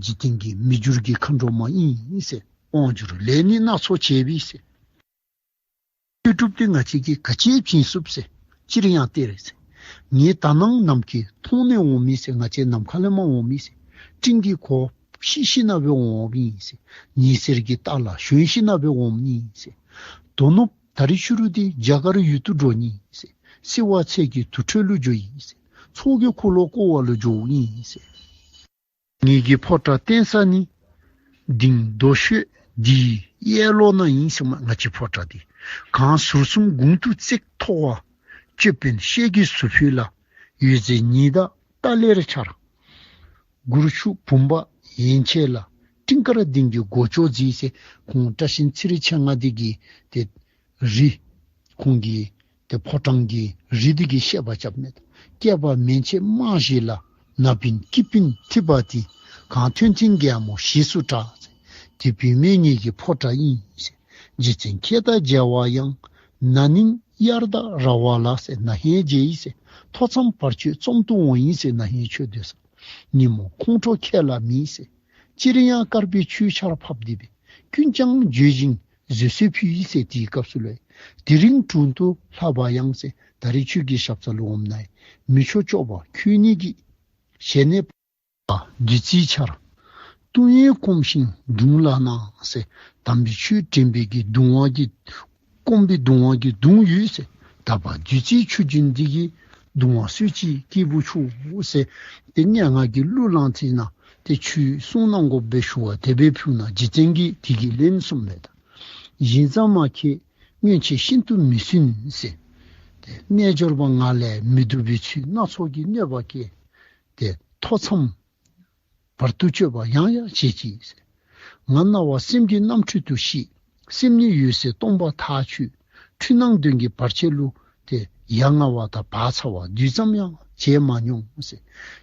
འཇིག་རྟེན་གྱི་མི་འགྱུར་གྱི་མཁའ་འགྲོ་མ་ཨིན་ཟེར། དབང་སྒྱུར་ལས་ནི་སྣ་ཚོགས་བྱེད་པའི་ཟེར། ཆོས་གྲུབ་འདི་ང་བཅས་ཀྱིས་ག་ཅི་བྱིན་ཚུགས་ཟེར། ཅིར་ཡང་སྟེར་ཟེར། ངེད་ད་ནངས་ནམ་མཁའི་མཐོངས་ནས་འོང་མི་ཟེར། ང་བཅས་ནམ་མཁའ་ལས་མར་འོང་མི་ཟེར། སྤྲིན་གྱི་གོ་ཕྱི་ཞིནམ་ལས་འབད་འོངམ་ཨིན་ཟེར། ཉི་ཟེར་གྱི་ལྟག་ལུ་ཞོན་ཞིནམ་ལས་འབད་འོངམ་ཨིན་ཟེར། དོ་ནུབ་ད་རིས་ཕྱི་རུ་འདི་རྒྱ་གར་ཡུལ་དུ་འགྱོ་ནི་ཟེར། བསིལ་བ་ཚལ་གྱི་དུར་ཁྲོད་ལུ་འགྱོཝ་ཨིན་ཟེར། ཚོགས་ཀྱི་འཁོར་ལོ་བསྐོར་བ་ལུ་འགྱོཝ་ཨིན་ཟེར། ངེད་ཀྱི་ཕོ་བྲང་བརྟེན་ས་ནི། ལྡིང་རྡོ་ཤོད་འདིའི་གཡས་ལོགས་ན་ཨིན་ཟེར་མས། ང་བཅས་ཕོ་བྲང་འདི། གངས་ཟུར་གསུམ་དགུང་དུ་བརྩེགས་མཐོ་བ། ཅོད་པན་ཤེལ་གྱི་ཟུར་ཕུད་ལ། འོད་ཟེར་ཉི་ཟླ་ཏཱ་ལའི་ཆར། གུར་ཆུ་བུམ་པ་ཡན་ཆད་ལ། སྤྲིན་དཀར་ལྡིང་གི་སྒོ་ལྕོག་མཛེས་ཟེར། ཁོང་བཀྲ་ཤིས་ཚེ་རིང་མཆེད་ལྔ་འདི་གིས་ཏེ་རི་ཁོང་གི་ཏེ་ཕོ་བྲང་གི་རི་འདི་གི་བཤད་པ་རྐྱབ་མས། སྐེད་པ་མན་ཆད་རྨང་བཞི་ལ། ན་བུན་སྐྱི་བུན་འཐིབས་པ་དེ། གངས་མཐོན་མཐིང་རྒྱལ་མོ་ཞེས་སུ་གྲགས་ཟེར། དེ་བུད་མེད་ངེད་ཀྱི་ཕོ་བྲང་ཨིན་ཟེར། རྗེ་བཙུན་ཁྱེད་དང་མཇལ་བ་ཡང་། ན་ནིང་དབྱར་ཟླ་ར་བ་ལ་ཟེར། ན་ཧིང་མཇལ་ཡི་ཟེར། ཐོ་འཚམས་བར་ཆད་རྩོམ་དུ་འོང་ཡི་ཟེར། ན་ཧིང་ཆོས་སྡོད་ས། ཉིན་མོ་ཁོང་ཁྲོ་ཁྱེད་ལ་མེད་ཟེར། ཅིར་ཡང་དཀར་པོའི་ཆུའི་ཆར་ཕབ་སྟེ་སྦེ། ཀུན་ཀྱང་བརྗོད་ཅིང་བཟོད་གསོལ་ཕུལ་ཡི་ཟེར། དེའི་སྐབས་སུ་ལུ། དེ་རིང་དྲུང་དུ་ལྷགས་པ་ཡང་ཟེར། ད་རིས་ཁྱོད་ཀྱི་ཞབས་རྩ་ལུ་འོངམ་ན། མི་མཆོག་སྐྱོབ་པ་ཁྱོད་ཉིད་ཀྱིས། ཞལ་ནས་བདུད་རྩིའི་ཆར། བཏུང་བས་སྐོམ་ཞིང་གདུང་ལ་ན་ཟེར། དམ་པའི་ཆོས་དྲན་པའི་གི་གདུང་བ་གིས། སྐོམ་པའི་གདུང་བ་གིས་གདུང་ཡོད་ཟེར། དག་པ་བདུད་རྩིའི་ཆུ་རྒྱུན་འདི་གིས་གདུང་བ་སོས་ཅི་སྐྱེས་བུ་མཆོག་ཟེར། ཏེ་སྙན་ངག་གི་གླུ་བླངས་ཏེ་ན་ཏེ་ཆོས་གསུང་གནང་དགོ་པའི་ཞུ་བ་དེ་སྦེ་ཕུལ་ན། རྗེ་བཙུན་གྱིས་དེ་གི་ལན་གསུངས་མས། ད་བཞིན་བཟང་མ་ཁྱེད་སྔོན་ཆད་ཤིན་ཏུ་མི་བསྲུན་ཟེར། ཏེ་རྣལ་འབྱོར་པ་ང་ལས་མི་སྡུག་པའི་ཚུལ་སྣ་ཚོགས་ཀྱི་གནོད་པ་བཀལ། ཏེ་ཐོ་འཚམས་བར་དུ་གཅོད་པ་ཡང་ཡང་བྱེད་ཅིག་ཟེར། ང་རྣ་བ་སེམས་ཀྱི་རྣམ་འཕྲུལ་དུ་ཤེས། སེམས་ནི་འོད་གསལ་སྟོང་པ་མཐའ་ཆོད། འཁྲུལ་སྣང་གདོན་གྱི་བར་ཆད་ལུ། ཏེ་ ཡ་ང་བ་དང་བག་ཚ་བ་རྡུལ་ཙམ་ཡང་བྱས་མ་མྱོང་ཟེར།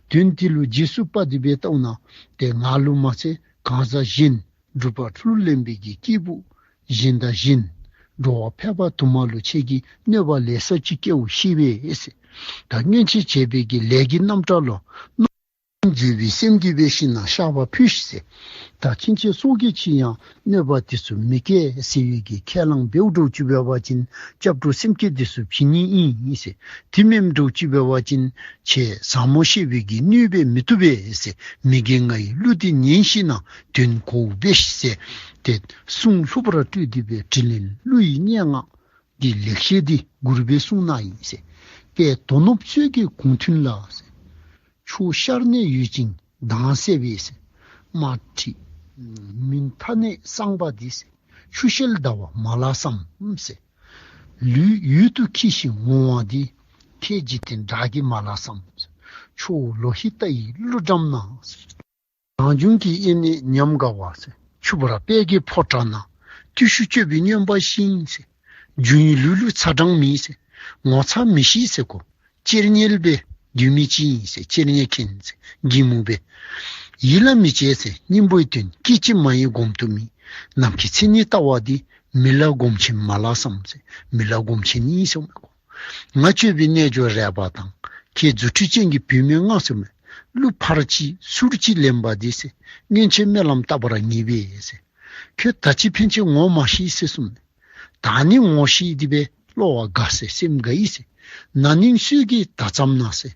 དོན་དེ་ལུ་རྗེས་སུ་དཔག་སྟེ་སྦེ་བལྟཝ་ན་ཏེ་ང་ལུ་མ་ཚད་གང་ཟག་གཞན་སྒྲུབ་པ་ལྷུར་ལེན་པའི་གི་སྐྱེས་བུ་གཞན་དང་གཞན་འགྲོ་བ་ཕལ་པ་དུ་མ་ལུ་ཁྱེད་ཀྱིས་གནོད་པ་ལེ་ཤ་ཅིག་བཀལཝ་ཤེས་པས་ཟེར། ད་སྔོན་ཆད་བྱས་པའི་གི་ལས་ཀྱི་རྣམ་གྲངས་ལུ་བརྗོད་པའི་སེམས་ཀྱིས་འབད་ཞིནམ་ལས་བཤགས་པ་ཕུལ་ཤིག་ཟེར། ད་ཕྱིན་ཆད་སྲོག་གི་ཕྱིར་ཡང་གནོད་པ་དེ་ཚུ་མི་བཀལ་ཟེར་བའི་གི་ཁས་བླངས་འབདཝ་འདྲཝ་ཅིག་འབད་བ་ཅིན་སྐྱབས་འགྲོ་སེམས་བསྐྱེད་དེ་ཚུ་བྱིན་ནི་ཨིན་ཟེར། དེ་མེནམ་འདྲཝ་ཅིག་འབད་བ་ཅིན་ཁྱེད་ཟབ་མོ་བཤད་པའི་གི་སྣོད་འབད་མི་བཏུབ་པས་ཟེར། མི་དགེ་ལྔ་ཡི་གླུ་དེ་ཉན་ཞིནམ་ལས་དོན་གོཝ་འབད་ཤིག་ཟེར། ཏེ་གསུང་ལྷུག་པར་སྤྲོས་ཏེ་སྦེ་དྲིན་ལན་གླུ་ཡི་སྙན་ངག་གི་ལེགས་བཤད་འདི་མགུར་སྦེ་གསུངས་གནང་ཡི་ཟེར། དཔལ་དོན་གནོད་ཚོད་ཀྱི་དགོངས་ཐུན་ལ་ཟེར། ཕྱོགས་ཤར་ནས་ཡོད་ཅིང་མདངས་གསལ་བའི་ཟེར། དམར་ཁྲིད་མུན་མཐའ་ནས་སངས་པ་འདི་ཟེར། ཆུ་ཤེལ་ཟླ་བ་མ་ལགས་སམ་ཟེར། ལུས་ཡུལ་དུ་འཁྱིལ་ཞིང་ངུ་བ་འདི། ཁྱེད་འཇིག་རྟེན་དགྲ་བགེགས་མ་ལགས་སམ་ཟེར། ཁྱོད་ལོ་ཧི་ཏ་ཡི་གླུ་འགྲམ་ན་ཟེར། རང་བྱུང་གི་དབྱིངས་ནི་ཉམས་དགའ་བ་ཟེར། ཆུ་བུར་དཔལ་གྱི་ཕོ་བྲང་ན། བརྟུལ་ཞུགས་སྤྱོད་པའི་སྨྱོན་པ་ཤིང་ཟེར། འབྱུང་བའི་ལུས་ལུ་ཚ་གྲང་མེད་ཟེར། ངོ་ཚ་མི་ཤེས་ཟེར་གོ། གཅེར་རྙེད་སྦེ་སྡོད་མི་ཅིག་ཨིན་ཟེར། གཅེར་རྙེད་མཁན་ཟེར་སྒྱིད་མོ་སྦེ། ཡིད་ལ་མི་བྱེད་ཟེར་སྙིང་པོའི་དོན། སྐད་ཅིག་མ་ཡིན་སྒོམ་དུ་མེད། ནམ་མཁའི་མཚན་ཉིད་ལྟ་བ་འདི། མི་ལ་སྒོམ་ཆེན་མ་ལགས་སམ་ཟེར། མི་ལ་སྒོམ་ཆེན་ཨིན་ཟེར་མས་གོ། ང་སྤྱོད་པའི་རྣལ་འབྱོར་རལ་པ་དང་། ཁྱེད་རྫུ་འཕྲུལ་ཅན་གྱི་བུད་མེད་ལྔ་ཟེར་མས། གླུ་ཕར་གཅིག་ཚུར་གཅིག་ལེན་པ་འདི་ཟེར། སྔོན་ཆད་སྨོན་ལམ་བཏབ་པར་ངེས་པས་ཟེར། ཁྱོད་ད་ཅི་ཕན་ཆད་ངོ་མ་ཤེས་ཟེར་གསུངས་མས། ད་ནི་ངོ་ཤེས་ཏེ་སྦེ་བློ་བ་དགའ་ཟེར་སེམས་དགའ་ཡི་ཟེར། ན་ནིང་སྲོད་ཀྱི་ཟླ་མཚམས་ན་ཟེར།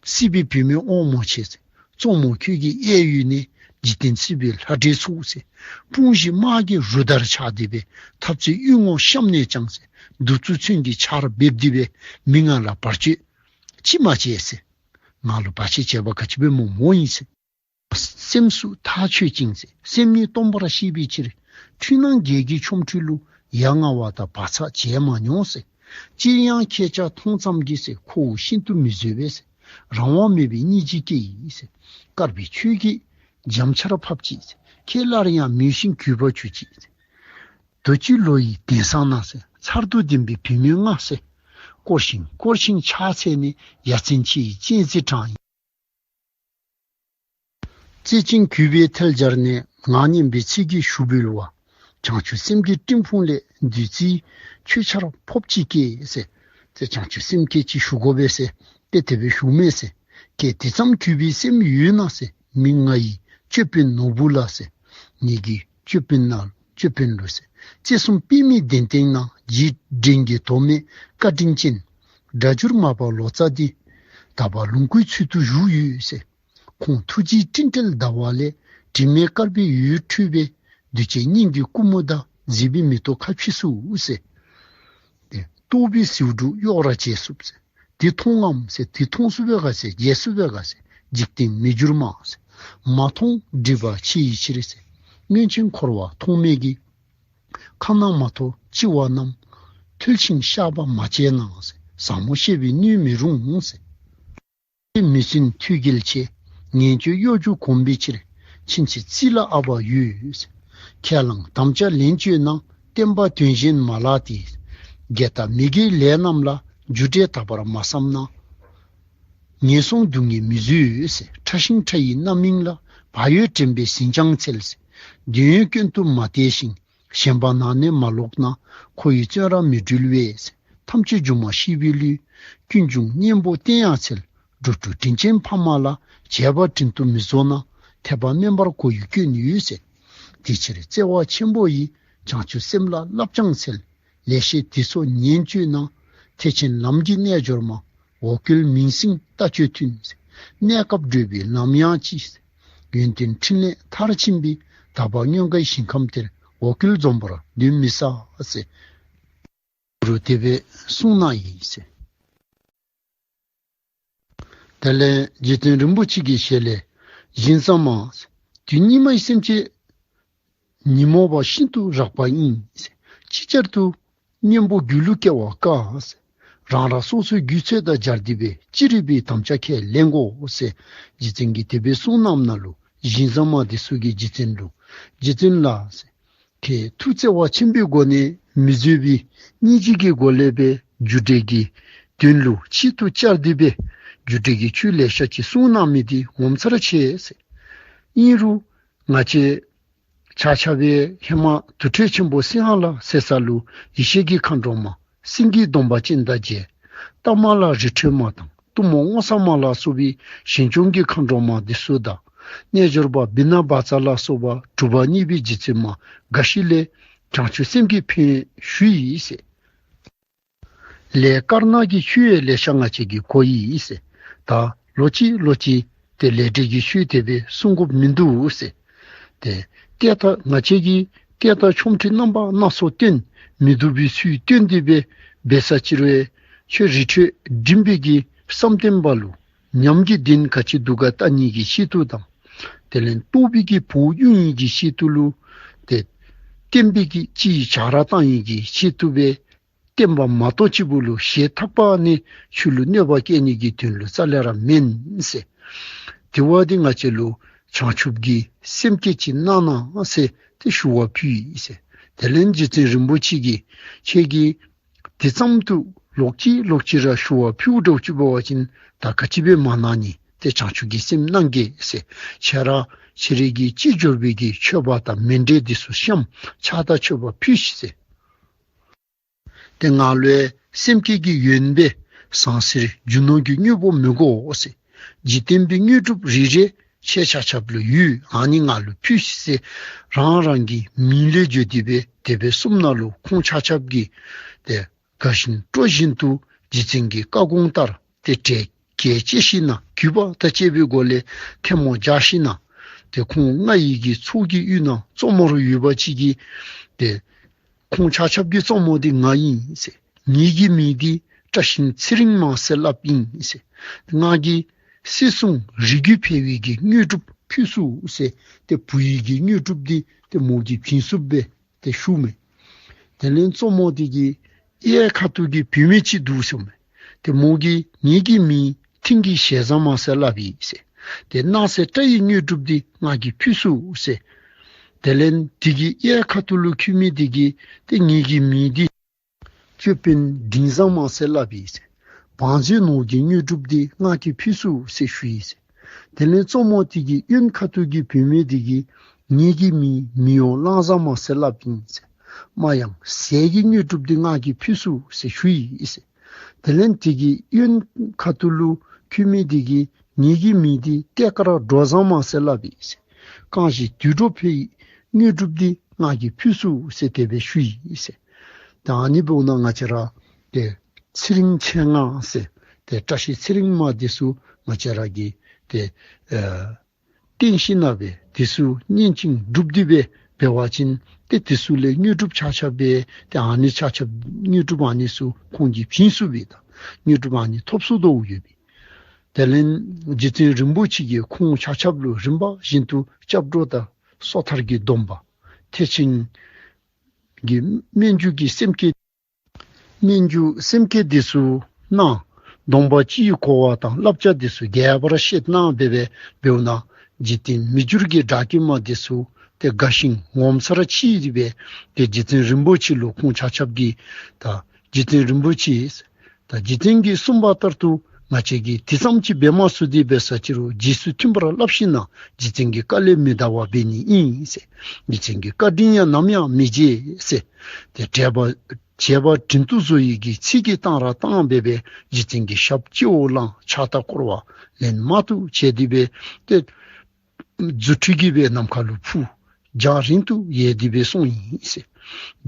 སྲིད་པའི་བུད་མེད་དབང་མོ་ཆེ་ཟེར། གཙོ་མོ་ཁྱོད་ཀྱི་གཡས་གཡོན་ནས། འཇིག་རྟེན་སྲིད་པའི་ལྷ་འདྲེ་ཚོགས་ཟེར། དཔུང་བཞི་དམག་གི་རུ་དར་ཆགས་ཏེ་སྦེ། འཐབ་རྩོད་གཡུལ་ངོ་གཤམ་ནས་ཀྱང་ཟེར། གདུག་རྩུབ་མཚོན་གྱི་ཆར་འབེབས་ཏེ་སྦེ། མི་ང་ལ་བར་ཆད་ཅིས་མ་བྱས་ཟེར། ང་ལུ་བར་ཆད་བྱེད་པ་ག་ཅི་སྦེ་མོ་མོ་ཨིན་ཟེར། སེམས་སུ་ཐག་ཆོད་ཅིང་ཟེར། སེམས་ཉིད་སྟོང་པར་ཤེས་པའི་ཕྱིར། འཁྲུལ་སྣང་བརྒྱད་ཀྱི་ཆོ་འཕྲུལ་ལུ། ཡ་ང་བ་དང་བག་ཚ་བྱས་མ་མྱོང་ཟེར། སྤྱིར་ཡང་ཁྱེད་ཅག་མཐོང་ཙམ་གྱིས་ཟེར། ཁོ་བོ་ཤིན་ཏུ་མི་བཟོད་པས་ཟེར། རང་དབང་མེད་པའི་སྙིང་རྗེ་སྐྱེ་ཡི་ཟེར། དཀར་པོའི་ཆོས་ཀྱི་འཇམ་ཆར་ཕབ་ཅིག་ཟེར། ཁྱེད་སླར་ཡང་མོས་ཤིང་གུས་པར་གྱུར་ཅིག་ཟེར། རྡོ་རྗེ་ལོ་ཡི་གདན་ས་ན་ཟེར། མཚར་སྡུག་ལྡན་པའི་བུད་མེད་ལྔ་ཟེར། བསྐོར་ཞིང་བསྐོར་ཞིང་ཕྱག་འཚལ་ནས། ཡ་མཚན་ཆེ་ཡི་སྤྱན་གཟིགས་དྲངས་ཡི། རྩེ་གཅིག་གུས་པས་ཐལ་སྦྱར་ནས། ངག་སྙན་པའི་ཚིག་གིས་ཞུ་འབུལ་བ། བྱང་ཆུབ་སེམས་ཀྱི་སྤྲིན་ཕུང་ལས། བདུད་རྩིའི་ཆུ་ཆར་ཕོབ་ཅིག་སྐྱེས་ཟེར། ཏེ་བྱང་ཆུབ་སེམས་བསྐྱེད་ཅིག་ཞུ་དགོ་པས་ཟེར། ཏེ་དེ་སྦེ་ཞུཝ་མས་ཟེར། ཁྱེད་དེ་ཙམ་གུས་པའི་སེམས་ཡོད་ན་ཟེར། མི་ང་ཡི་ཅོད་པན་ནོར་བུ་ལ་ཟེར། ངེ་གི་ཅོད་པན་ནང་ཅོད་པན་ལུ་ཟེར། རྩེ་གསུམ་པདྨའི་གདན་སྟེང་ན། རྗེས་དྲན་གྱི་དོ་མེད་བཀའ་དྲིན་ཅན། སྒྲ་བསྒྱུར་མར་པ་ལོ་ཙཱ་འདི། དག་པ་ལོངས་སྐུའི་ཚུལ་དུ་བཞུགས་ཡོད་ཟེར། ཁོང་ཐུགས་རྗེའི་སྤྲིན་བྲལ་ཟླ་བ་ལས། དྲི་མེད་དཀར་པོའི་འོད་འཕྲོས་པས། གདུལ་བྱའི་སྙིང་གི་ཀུ་མུ་ད། གཟིགས་པའི་མེ་ཏོག་ཁ་ཕྱེ་ཚུགས་ཟེར། ཏེ་རྟོག་པའི་ཟེའུ་འབྲུ་གཡོགས་ར་བྱས་ཚུགས་ཟེར། འདི་མཐོང་ངམ་ཟེར། འདི་མཐོང་ཚུགས་པས་ག་ཟེར། མཇལ་ཚུགས་པས་ག་ཟེར། འཇིག་རྟེན་མི་འགྱུར་མ་ཟེར། མ་མཐོང་སྒྲིབ་པ་ཆེ་ཡི་ཕྱིར་ཟེར། སྔོན་ཆད་འཁོར་བ་ཐོགས་མེད་ཀྱི། ཁ་ནང་མ་ཐོ་ལྕི་བ་རྣམས། ཐུལ་ཞིང་བཤགས་པ་མ་བྱས་ན་ཟེར། ཟབ་མོ་བཤད་པའི་སྣོད་མི་རུང་ཟེར། མི་སྲུན་ཐོད་རྒལ་ཆེ། ངན་སྤྱོད་གཡོ་སྒྱུ་གོམས་པའི་ཕྱིར། ཕྱིན་ཆད་རྩིས་ལ་ཨ་བ་ཡོད་ཟེར། ཁས་བླངས་དམ་བཅའ་ལེན་སྤྱོད་ན། བསྟན་པ་དོན་གཞན་མ་ལགས་ཏེ། དགེ་དང་མི་དགེའི་ལས་རྣམས་ལ། རྒྱུ་འབྲས་དག་པར་མ་བསམ་ན། ངན་སོང་སྡུག་བསྔལ་མི་བཟོད་ཟེར། ཕྲ་ཞིང་ཕྲ་ཡི་རྣམ་སྨིན་ལ། བག་ཡོད་དྲན་པས་ཟིན་ཀྱང་འཚལ་ཟེར། འདོད་ཡོན་སྐྱོན་དུ་མ་བལྟས་ཤིང་། ཞེན་པ་ནང་ནས་མ་ལོག་ན། འཁོར་བའི་བཙོན་རར་མི་འགྲུལ་བས་ཟེར། ཐམས་ཅད་སྒྱུ་མ་ཤེས་པའི་བློས། ཀུན་འབྱུང་གཉེན་པོ་བསྟེན་ཡང་འཚལ། འགྲོ་དྲུག་དྲིན་ཅན་ཕ་མ་ལ། བྱས་པ་དྲིན་དུ་མི་རྫོགས་ན། འཐད་པ་དམན་པར་གོ་ཡི་སྐྱོན་ཡོད་ཟེར། དེ་ཕྱིར་བརྩེ་བ་ཆེན་པོ་ཡིས། བྱང་ཆུབ་སེམས་ལ་བསླབ་ཀྱང་འཚལ། ལེགས་བཤད་འདི་ཚོ་ཉན་སྤྱོད་ན། ཐེག་ཆེན་ལམ་གྱི་རྣལ་འབྱོར་མ། འོ་སྐོལ་མིང་སྲིང་ལྟ་སྤྱོད་མཐུན། གནས་སྐབས་བགྲོད་པའི་ལམ་ཡང་ལྕི། ཡོན་ཏན་ཕྲིན་ལས་མཐར་ཕྱིན་པའི། དག་པ་མངོན་དགའི་ཞིང་ཁམས་དེར། འོ་སྐོལ་འཛོམས་པར་གདོན་མི་ཟ་ཟེར། རུ་དེ་སྦེ་གསུངས་གནང་ཡི་ཟེར། དེ་ལས་རྗེ་བཙུན་རིན་པོ་ཆེ་གི་ཞལ་ལས། བཞིན་བཟང་མ། དུས་སྙིགས་མའི་སེམས་ཅན་ཉོན་མོངས་པ་ཤིན་ཏུ་རགས་པ་ཨིན། ཅིག་ཅར་དུ་གཉེན་པོ་རྒྱུད་ལུ་སྐྱེ་བ་དཀའ། རང་རང་སོ་སོའི་རྒྱུད་ཚོད་དང་སྦྱར་ཏེ་སྦེ་ཅི་རིགས་པའི་དམ་བཅའ་ཁས་ལེན་དགོ་ཟེར། རྗེ་བཙུན་གྱིས་དེ་སྦེ་གསུངས་གནངམ་ད་ལུ་བཞིན་བཟང་མ་དེ་ཚུ་གིས་རྗེ་བཙུན་ལུ། རྗེ་བཙུན་ལགས་ཟེར། ཁྱེད་ཐུགས་བརྩེ་བ་ཆེན་པོའི་སྒོ་ནས་མི་བཟོད་པའི་སྙིང་རྗེ་གི་སྒོ་ལས་སྦེ་རྒྱུ་འབྲས་ཀྱི་ དོན་ལུ་ཆེད་དུ་བཅར་ཏེ་སྦེ་རྒྱུ་འབྲས་ཀྱི་ཆོས་ལེ་ཤ་ཅིག་གསུངས་གནང་མི་འདི་ངོ་མཚར་ཆེ་ཟེར། ཨིན་རུང་ང་བཅས་ཆ་ཁྱབ་སྦེ་ཧེ་མ་དུར་ཁྲོད་ཆེན་པོ་སིང་ཧ་ལ་ཟེར་ས་ལུ་ཡེ་ཤེས་ཀྱི་མཁའ་འགྲོ་མ་སེང་གེའི་གདོང་པ་ཅན་དང་མཇལ། རྟ་མ་ལ་རི་ཁྲོད་མ་དང་གཏུམ་མོ་སྔོ་བསངས་མ་ལ་སོགས་པའི་ཞིང་སྐྱོང་གི་མཁའ་འགྲོ་མ་འདི་ཚུ་དང་རྣལ་འབྱོར་པ་བི་ན་བཛྲ་ལ་སོགས་པ་གྲུབ་པ་བརྙེས་པའི་རྗེ་བཙུན་མ་འགའ་ཞིག་ལས་བྱང་ཆུབ་སེམས་ཀྱི་ཕན་ཡོན་ཞུས་ཡི་ཟེར། ལས་དཀར་ནག་གི་ཆོས་ཡང་ལེ་ཤ་ང་བཅས་ཀྱིས་གོ་ཡི་ཟེར། ད་ལོག་ཅི་ལོག་ཅི་ཏེ་ལས་འབྲས་ཀྱི་ཆོས་དེ་སྦེ་གསུང་དགོཔ་མིན་འདུག་ཟེར། ཏེ་ཏེ་ད་ང་བཅས་ཀྱིས་ཏེ་ད་ཆོ་འཕྲུལ་རྣམ་པ་སྣ་ཚོགས་སྟོན། མི་སྡུག་པའི་ཚུལ་སྟོན་ཏེ་སྦེ་འབད་ས་ཅིག་རུང་ཁྱོད་རི་ཁྲོད་འགྲིམ་པའི་གི་བསམ་གཏན་པ་ལུ་ཉམས་ཀྱི་གདེང་ག་ཅི་འདུག་ག་བལྟ་ནི་གི་ཆེད་དུ་དང་དེ་ལས་རྟོགས་པའི་གི་བོགས་དབྱུང་ནི་གི་ཆེད་དུ་ལུ་ཏེ་བསྟན་པའི་གི་སྤྱི་བྱ་ར་བཏང་ནི་གི་ཆེད་དུ་སྦེ་བསྟན་པ་མ་གཏོགས་ཅིག་པོ་ལུ་ཞེ་ཐག་པ་ནས་ཁྱོད་ལུ་གནོད་པ་བསྐྱལ་ནི་གི་དོན་ལུ་རྩ་ལས་ར་མེན་ཟེར། དེ་བ་འདི་ང་བཅས་ལུ་བྱང་ཆུབ་ཀྱི་སེམས་བསྐྱེད་ཅིག་གནང་གནང་ཟེར་ཏེ་ཞུ་བ་ཕུལ་ཡི་ཟེར། དེ་ལས་རྗེ་བཙུན་རིན་པོ་ཆེ་གིས་ཁྱེད་ཀྱིས་དེ་ཙམ་དུ་ལོག་ཅི་ལོག་ཅི་ར་ཞུ་བ་ཕུལཝ་འདྲཝ་ཅིག་འབད་བ་ཅིན་ད་ག་ཅི་སྦེ་མ་གནང་ནི། ཏེ་བྱང་ཆུབ་ཀྱི་སེམས་གནང་གེ་ཟེར། ཁྱེད་ར་ཁྱེད་རའི་གི་ཅི་འབྱོར་པའི་གི་མཆོད་པ་དང་མཎྜལ་འདི་ཚུ་བཤམས། ཕྱག་དང་མཆོད་པ་ཕུལ་ཤིག་ཟེར། ཏེ་ང་ལུ་ཡང་སེམས་བསྐྱེད་ཀྱི་ཡོན་སྦེ་ཟང་ཟིང་རྒྱུ་ནོར་གྱི་དངོས་པོ་མི་དགོ་ཟེར། འཇིག་རྟེན་པའི་དངོས་གྲུབ་རེ་རེ་ཁྱེད་ཆ་ཁྱབ་ལུ་ཡོད། ཨ་ནི་ང་ལུ་ཕུལ་ཤིག་ཟེར། རང་རང་གི་མིང་ལས་བརྗོད་དེ་སྦེ་དེ་སྦེ་གསུངམ་ད་ལུ་ཁོང་ཆ་ཁྱབ་ཀྱིས་ཏེ་དགའ་བཞིན་སྤྲོ་བཞིན་དུ་རྗེ་བཙུན་གྱི་བཀའ་དགོངས་ལྟར་ཏེ་གྲལ་གལ་བཅད་ཞིནམ་ལས་གུས་པ་དང་བཅས་པའི་སྒོ་ལས་ཐལ་མོ་སྦྱར་ཞིནམ་ལས་ཏེ་ཁོང་ལྔ་ཡི་གི་ཚོགས་ཀྱི་དབུས་ན་གཙོ་མོ་ར་ཡོད་པ་ཅིག་གིས་ཏེ་ཁོང་ཆ་ཁྱབ་ཀྱི་གཙོ་མོ་འདི་ང་ཨིན་ཟེར། ངེའི་གི་མིང་འདི་བཀྲ་ཤིས་ཚེ་རིང་མ་ཟེར་སླབ་ཨིན་ཟེར། ང་གིས་སྲིད་གསུམ་རིགས་རྒྱུད་འཕེལ་བའི་གི་དངོས་གྲུབ་ཕུལ་ཚུགས་ཟེར། ཏེ་བུ་ཡི་གི་དངོས་གྲུབ་འདི་ཏེ་མོ་གིས་བྱིན་ཚུགསཔ་སྦེ་ཏེ་ཞུཝ་མས། དེ་ལས་གཙོ་མོ་དེ་གི་གཡས་ཁ་ཐུག་གི་བུད་མེད་ཅིག་འདུག་ཟེརཝ་མས། ཏེ་མོ་གིས་ངེའི་གི་མིང་མཐིང་གི་ཞལ་བཟང་མ་ཟེར་སླབ་ཨིན་ཟེར། ཏེ་སྣང་གསལ་སྐྲ་ཡི་དངོས་གྲུབ་འདི་ང་གིས་ཕུལ་ཚུགས་ཟེར། དེ་ལས་དེ་གི་གཡས་ཁ་ཐུག་ལུ་འཁོད་མི་དེ་གིས་ཏེ་ངེའི་གི་མིང་འདི་ཅོད་པན་མགྲིན་བཟང་མ་ཟེར་སླབ་ཨིན་ཟེར། བང་མཛོད་ནོར་གྱི་དངོས་གྲུབ་འདི་ང་གིས་ཕུལ་ཚུགས་ཟེར་ཞུ་ཡི་ཟེར། དེ་ལས་གཙོ་མོ་དེ་གི་གཡོན་ཁ་ཐུག་གི་བུད་མེད་དེ་གིས་ངེའི་གི་མིང་མི་གཡོ་གླང་བཟང་མ་ཟེར་སླབ་ཨིན་ཟེར། མ་ཡང་ཟས་ཀྱི་དངོས་གྲུབ་འདི་ང་གིས་ཕུལ་ཚུགས་ཟེར་ཞུ་ཡི་ཟེར། དེ་ལས་དེ་གི་གཡོན་ཁ་ཐུག་ལུ་འཁོད་མི་དེ་གིས་ངེའི་གི་མིང་འདི་ཏེ་ཀ་ར་འགྲོ་བཟང་མ་ཟེར་སླབ་ཨིན་ཟེར། གང་ཞིག་དུད་འགྲོ་འཕེལ་བའི་དངོས་གྲུབ་འདི་ང་གིས་ཕུལ་ཚུགས་ཟེར་དེ་སྦེ་ཞུ་ཡི་ཟེར། ད་ཨ་ནི་འབདཝ་ད་ང་བཅས་ར་ཏེ་ཚེ་རིང་མཚན་ལྔ་ཟེར་ཏེ་བཀྲ་ཤིས་ཚེ་རིང་མ་འདི་ཚུ་ང་བཅས་ར་གིས་ཏེ་ཨེ་བསྟེན་ཞིནམ་ལས་འདི་ཚུ་བསྙེན་ཅིང་སྒྲུབ་སྟེ་སྦེ་འབད་བ་ཅིན་ཏེ་འདི་ཚུ་ལས་དངོས་གྲུབ་ཆ་ཁྱབ་སྦེ་ཏེ་ཨ་ནི་ཆ་ཁྱབ་དངོས་གྲུབ་ཨ་ནི་ཚུ་ཁོང་གིས་བྱིན་ཚུགས་པས། ད་དངོས་གྲུབ་ཨ་ནི་ཐོབ་ཚུགས་དོ་ཡོད་པས། དེ་ལས་རྗེ་བཙུན་རིན་པོ་ཆེ་གིས་ཁོང་ཆ་ཁྱབ་ལུ་རིམ་པ་བཞིན་དུ་སྐྱབས་འགྲོ་དང་སོ་ཐར་གྱི་སྡོམ་པ་ཐེག་ཆེན་གྱི་སྨོན་འཇུག་གི་སེམས་བསྐྱེད་སྨོན་འཇུག་སེམས་བསྐྱེད་འདི་ཚུ་གནང་། སྡོམ་པ་སྤྱི་གོ་བ་དང་བསླབ་བྱ་འདི་ཚུ་རྒྱས་པར་བཤད་གནང་སྦེ་འབདཝ་ད་འཇིག་རྟེན་མི་འགྱུར་གྱི་སྒྲ་སྐྱེས་མ་འདི་ཚུ་ཏེ་དགའ་ཞིང་ངོ་མཚར་ཆེ་སྟེ་སྦེ་ཏེ་རྗེ་བཙུན་རིན་པོ་ཆེ་ལུ་ཁོང་ཆ་ཁྱབ་ཀྱིས་ད་རྗེ་བཙུན་རིན་པོ་ཆེ་ད་རྗེ་བཙུན་གྱིས་གསུངས་པ་ལྟར་དུ་ང་བཅས་ཀྱིས་དེ་ཙམ་ཅིག་འབད་མ་ཚུགས་ཏེ་འབད་ས་ཅིག་རུང་རྗེས་སུ་མཐུན་པར་སླབ་ཞིནམ་ལས་རྗེ་བཙུན་གྱི་བཀའ་ལས་མི་འདའ་བར་འབད་ནི་ཨིན་ཟེར། རྗེ་བཙུན་གྱི་བཀའ་དྲིན་ཡང་ནམ་ཡང་མི་བརྗེད་ཟེར། ཏེ་བྱས་པ་བྱས་པ་དྲིན་དུ་གཟོ་ཡི་གི་ཚིག་གི་གཏང་རག་བཏང་སྦེ་སྦེ་རྗེ་བཙུན་གྱི་ཞབས་སྤྱི་བོར་བླངས། ཕྱག་དང་བསྐོར་བ་ལེན་མ་ཐུབ་བྱས་ཏེ་སྦེ་ཏེ་རྫུ་འཕྲུལ་གྱིས་སྦེ་ནམ་མཁའ་ལུ་འཕུར་རྒྱང་རིང་དུ་ཡལ་ཏེ་སྦེ་སོང་ཡི་ཟེར།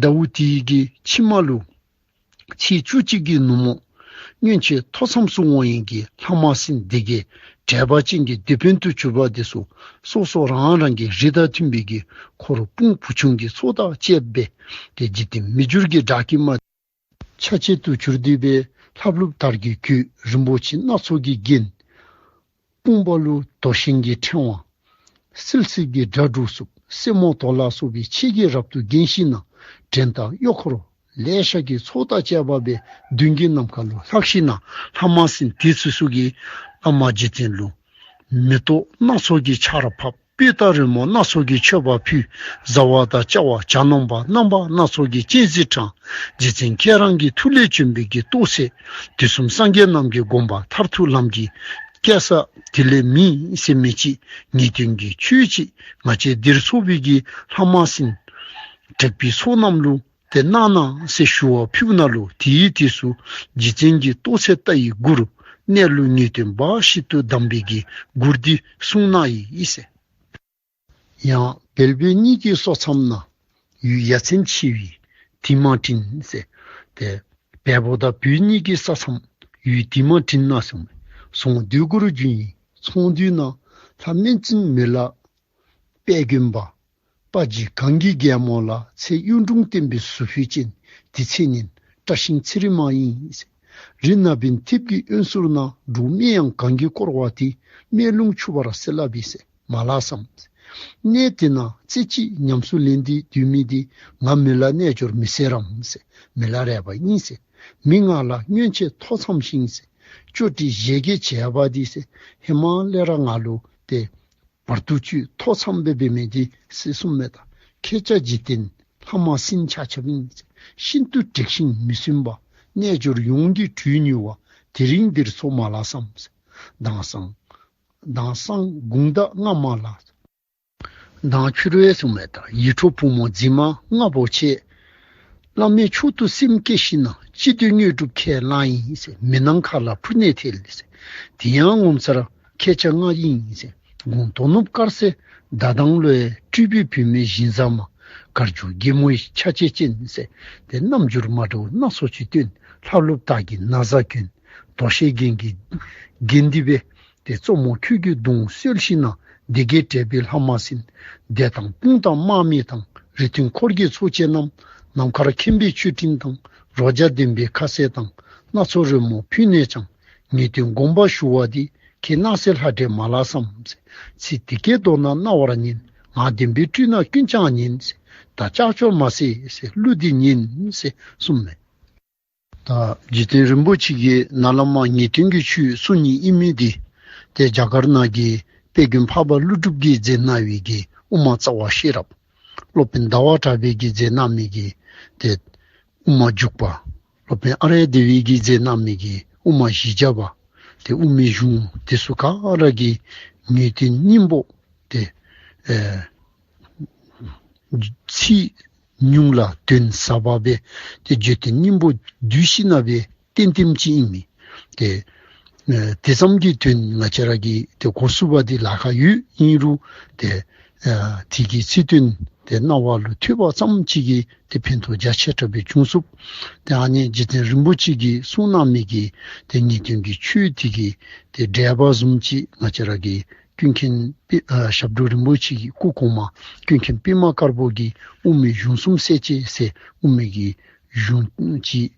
ཟླཝ་དེ་གི་ཕྱི་མ་ལུ་ཚེས་བཅུ་གཅིག་གི་ནུབ་མོ་སྔོན་ཆད་ཐོ་མཚམས་སུ་འོང་ཡི་གི་ལྷ་མ་སྲིན་སྡེ་བརྒྱད་དྲེགས་པ་ཅན་གྱི་སྡེ་དཔོན་དུ་གྱུར་པ་འདི་ཚུ་སོ་སོ་རང་རང་གི་རིགས་དང་མཐུན་པའི་གི་འཁོར་དཔུང་བུ་ཆུང་གི་ཚོགས་དང་བཅས་པ་སྦེ་ཏེ་འཇིག་རྟེན་མི་འགྱུར་གྱི་སྒྲ་སྐྱེས་མ་ཆ་བྱད་དུ་གྱུར་ཏེ་སྦེ་ལྷབ་ལྷུབ་དར་གྱི་གོས་རིན་པོ་ཆེ་སྣ་ཚོགས་ཀྱིས་བརྒྱན། དཔུང་པ་ལུ་དོ་ཤལ་གྱི་ཕྲེང་བ་སིལ་སིལ་གྱི་སྒྲ་སྒྲོགས་སུ་སེན་མོ་དོ་ལ་སོགས་པའི་ཆས་ཀྱིས་རབ་ཏུ་བརྒྱན་ཞིནམ་ལས་བྲན་དང་གཡོག་འཁོར་ལེ་ཤ་གི་ཚོགས་དང་བཅས་པ་སྦེ་མདུན་གྱི་ནམ་མཁའ་ལུ་ལྷགས་ཞིནམ་ལས་ལྷ་མ་སྲིན་དེ་ཚུ་ཚུ་གིས་བླ་མ་རྗེ་བཙུན་ལུ་མེ་ཏོག་སྣ་ཚོགས་ཀྱི་ཆརཔ་ཕབ། པུས་དང་རོལ་མོ་སྣ་ཚོགས་ཀྱིས་མཆོད་པ་ཕུལ། བཟའ་བ་དང་བཅའ་བ་ཇ་ནོམ་པ་རྣམ་པ་སྣ་ཚོགས་ཀྱིས་སྤྱན་གཟིགས་དྲངས། རྗེ་བཙུན་ཁྱེད་རང་གི་ཐུགས་ལས་བྱོན་པའི་གི་རྟོགས་སད་དུས་གསུམ་སངས་རྒྱས་རྣམས་ཀྱི་དགོངས་པ་མཐར་ཐུག་ལམ་གྱི་བསྐྱལ་ས་དེ་ལས་མེད་ཟེར་མི་ཅིག་ངེས་དོན་གྱི་ཆོས་ཅིག་ང་བཅས་འདིར་འཚོགས་པའི་གི་ལྷ་མ་སྲིན་དྲེགས་པའི་ཚོགས་རྣམས་ལུ་ཏེ་གནང་གནང་ཟེར་ཞུ་བ་ཕུལཝ་ད་ལུ་དེའི་དུས་སུ་རྗེ་བཙུན་གྱི་རྟོགས་སད་ལྟ་བུའི་མགུར་གནས་ལུགས་ངེས་དོན་འབའ་ཞིག་ཏུ་གདམས་པའི་གི་མགུར་འདི་གསུངས་གནང་ཡི་ཟེར། ཡང་བལ་བོད་གཉིས་ཀྱི་སོ་མཚམས་ན། ཡུལ་ཡ་མཚན་ཆེ་བའི་དིང་མ་སྤྲིན་ཟེར། ཏེ་བལ་པོ་དང་བོད་གཉིས་ཀྱི་ས་མཚམས་ཡུལ་དིང་མ་སྤྲིན་ན་སོང་། ཟོང་འདོད་དགུར་བྱོན་ཡི་ཚོང་འདུས་ན། ལྷ་སྨན་བཙུན་མི་ལ་དཔལ་མགོན་པ། དཔའ་རྒྱུད་གངས་ཀྱི་རྒྱལ་མོ་ལ། ཚེ་གཡུང་དྲུང་བསྟན་པའི་ཟུར་ཕུད་ཅན། དེ་ཚེ་ཉིད་བཀྲ་ཤིས་ཚེ་རིང་མ་ཡིན་ཟེར། རི་ནཱ་བུན་ཐིབས་ཀྱི་དབེན་ཟུར་ན། འབྲོག་སྨན་གཡང་གངས་ཀྱིས་བསྐོར་བ་དེ། སྨན་ལུང་ཆུ་བར་བསིལ་ལ་བི་ཟེར་མ་ལགས་སམ། གནས་དེ་ན་རྩེ་གཅིག་ཉམས་སུ་ལེན་ཏེ་སྡོད་མི་དེ། ང་མི་ལ་རྣལ་འབྱོར་མི་སེར་རམ་ཟེར། མི་ལ་རས་པ་ཨིན་ཟེར། མི་ང་ལ་སྔོན་ཆད་ཐོ་འཚམས་ཤིང་ཟེར། ཅོ་འདྲི་བཞད་གད་བྱས་པ་དེ་ཟེར། ཧེ་མ་ལས་ར་ང་ལུ་ཏེ་བར་དུ་གཅོད་ཐོ་འཚམས་སྦེ་འབད་མི་དེ་ཟེར་གསུངམ་མས་ད། ཁྱེད་ཅག་འཇིག་རྟེན་ལྷ་མ་སྲིན་ཆ་ཁྱབ་ཨིན་ཟེར། ཤིན་ཏུ་དྲེགས་ཤིང་མི་བསྲུན་པ། རྣལ་འབྱོར་ཡོངས་ཀྱི་གྲོས་ཉུལ་བ། དེ་རིང་འདིར་འཚོགས་མ་ལགས་སམ་ཟེར། དེང་སང་དེང་སང་དགུང་ཟླ་ལྔ་མ་ལགས། དེང་ཕྱི་རུ་ཡང་གསུངམ་མས་ད། ཡིད་འཕྲོག་བུ་མོ་མཛེས་མ་ལྔ་པོ་ཆེ། བླ་མེད་མཆོག་ཏུ་སེམས་བསྐྱེད་ཤིང་ན། ཅི་འདོད་དངོས་གྲུབ་ཁས་བླངས་ཡིན་ཟེར། མི་ནམ་མཁའ་ལ་འཕུར་ནས་ཐལ་ཟེར། དེ་ཡང་ངོ་མཚར་ཁྱེད་ཅག་ང་ཡིན་ཟེར། དགུང་དོན་གནོབས་དཀར་གསལ་ཟླ་གདང་ལུ། སྤྲུལ་པའི་བུད་མེད་ཞིང་བཟའ་མ། དཀར་སྦྱོར་རྒྱལ་མོའི་ཆ་བྱད་ཅན་ཟེར། ཏེ་རྣམ་འགྱུར་མ་འདྲཝ་སྣ་ཚོགས་ཅིག་སྟོན། ལྷ་ཀླུ་དག་གི་ན་བཟའ་གྱོན། དོ་ཤལ་རྒྱན་གྱིས་བརྒྱན་ཏེ་སྦེ། ཏེ་གཙོ་མོ་ཁྱོད་ཀྱི་གདུང་གསོལ་ཞིང་ན། སྡེ་བརྒྱད་དྲེགས་པའི་ལྷ་མ་སྲིན། སྡེ་དང་དཔུང་དང་དམག་མི་དང་། རིགས་མཐུན་འཁོར་གྱི་ཚོགས་ཅན་རྣམས། ནམ་མཁར་མཁྱེན་པའི་མཆོད་སྤྲིན་དང་། རོ་བརྒྱ་ལྡན་པའི་ཁ་ཟས་དང་། སྣ་ཚོགས་རོལ་མོ་ཕུལ་ནས་ཀྱང་། ངེས་དོན་དགོངས་པ་ཞུ་བ་འདི། ཁྱེད་སྣང་གསལ་ལྷ་འདྲེ་མ་ལགས་སམ་ཟེར། ཚིག་འདི་སྐད་མདོར་ན་རྣ་བར་ཉན། ངག་བདེན་པའི་སྤྲུལ་སྣང་ཀུན་ཀྱང་ཉན་ཟེར། ད་ལྕགས་ཀྱོག་མ་ཟེར་ཟེར་གླུ་འདི་ཉན་ཟེར་གསུངམ་མས། ད་རྗེ་བཙུན་རིན་པོ་ཆེ་གིས་ནཱ་ལས་མར་ངེས་དོན་གྱི་ཆོས་གསུང་ནི་ཨིན་མི་འདི་ཏེ་རྒྱ་གར་ནང་གི་དཔལ་མགོན་འཕགས་པ་ཀླུ་སྒྲུབ་ཀྱིས་མཛད་གནང་བའི་གི་དབུ་མ་རྩ་བ་ཤེས་རབ། སློབ་དཔོན་ཟླ་བ་གྲགས་པའི་གིས་མཛད་གནང་མི་གི་ཏེ་དབུ་མ་འཇུག་པ། སློབ་དཔོན་ཨཱརྱ་དེ་བའི་གིས་མཛད་གནང་མི་གི་དབུ་མ་བཞི་བརྒྱ་པ། ཏེ་དབུ་མའི་གཞུང་དེ་ཚུ་ག་ར་གི་ངེས་དོན་སྙིང་པོ་ཏེ་ཨེ་ཚིག་ཉུང་ལ་དོན་ཟབ་པ་སྦེ་ཏེ་བརྗོད་དོན་སྙིང་པོ་བསྡུས་ཞིནམ་ལས་སྦེ་བསྟན་བསྟནམ་ཅིག་ཨིན་མས། ཏེ་ཨེ་དེ་ཙམ་གྱི་དོན་ང་བཅས་ར་གིས་ཏེ་གོ་ཚུགས་པ་འདི་ལཱ་ཁག་ཡོད། ཨིན་རུང་ཏེ་ཨེ་དེ་གི་ཚིག་དོན་དེ་རྣ་བ་ལུ་ཐོས་པ་ཙམ་ཅིག་གིས་ཏེ་ཕན་ཐོགས་རྒྱ་ཆེ་དྲགས་སྦེ་འབྱུང་ཚུགས། ཏེ་ཨ་ནི་རྗེ་བཙུན་རིན་པོ་ཆེ་གིས་གསུང་གནང་མི་གི་ཏེ་ངེས་དོན་གྱི་ཆོས་དེ་གི་ཏེ་འགྲེལ་པ་བཟུམ་ཅིག་ང་བཅས་ར་གི་ཀུན་མཁྱེན་པི་ཨ་ཞབས་དྲུང་རིན་པོ་ཆེ་གི་སྐུ་གོང་མ་ཀུན་མཁྱེན་པདྨ་དཀར་པོ་གིས་དབུ་མའི་གཞུང་གསུམ་གསལ་བྱེད་ཟེར་དབུ་མའི་གི་གཞུང་ཅིག་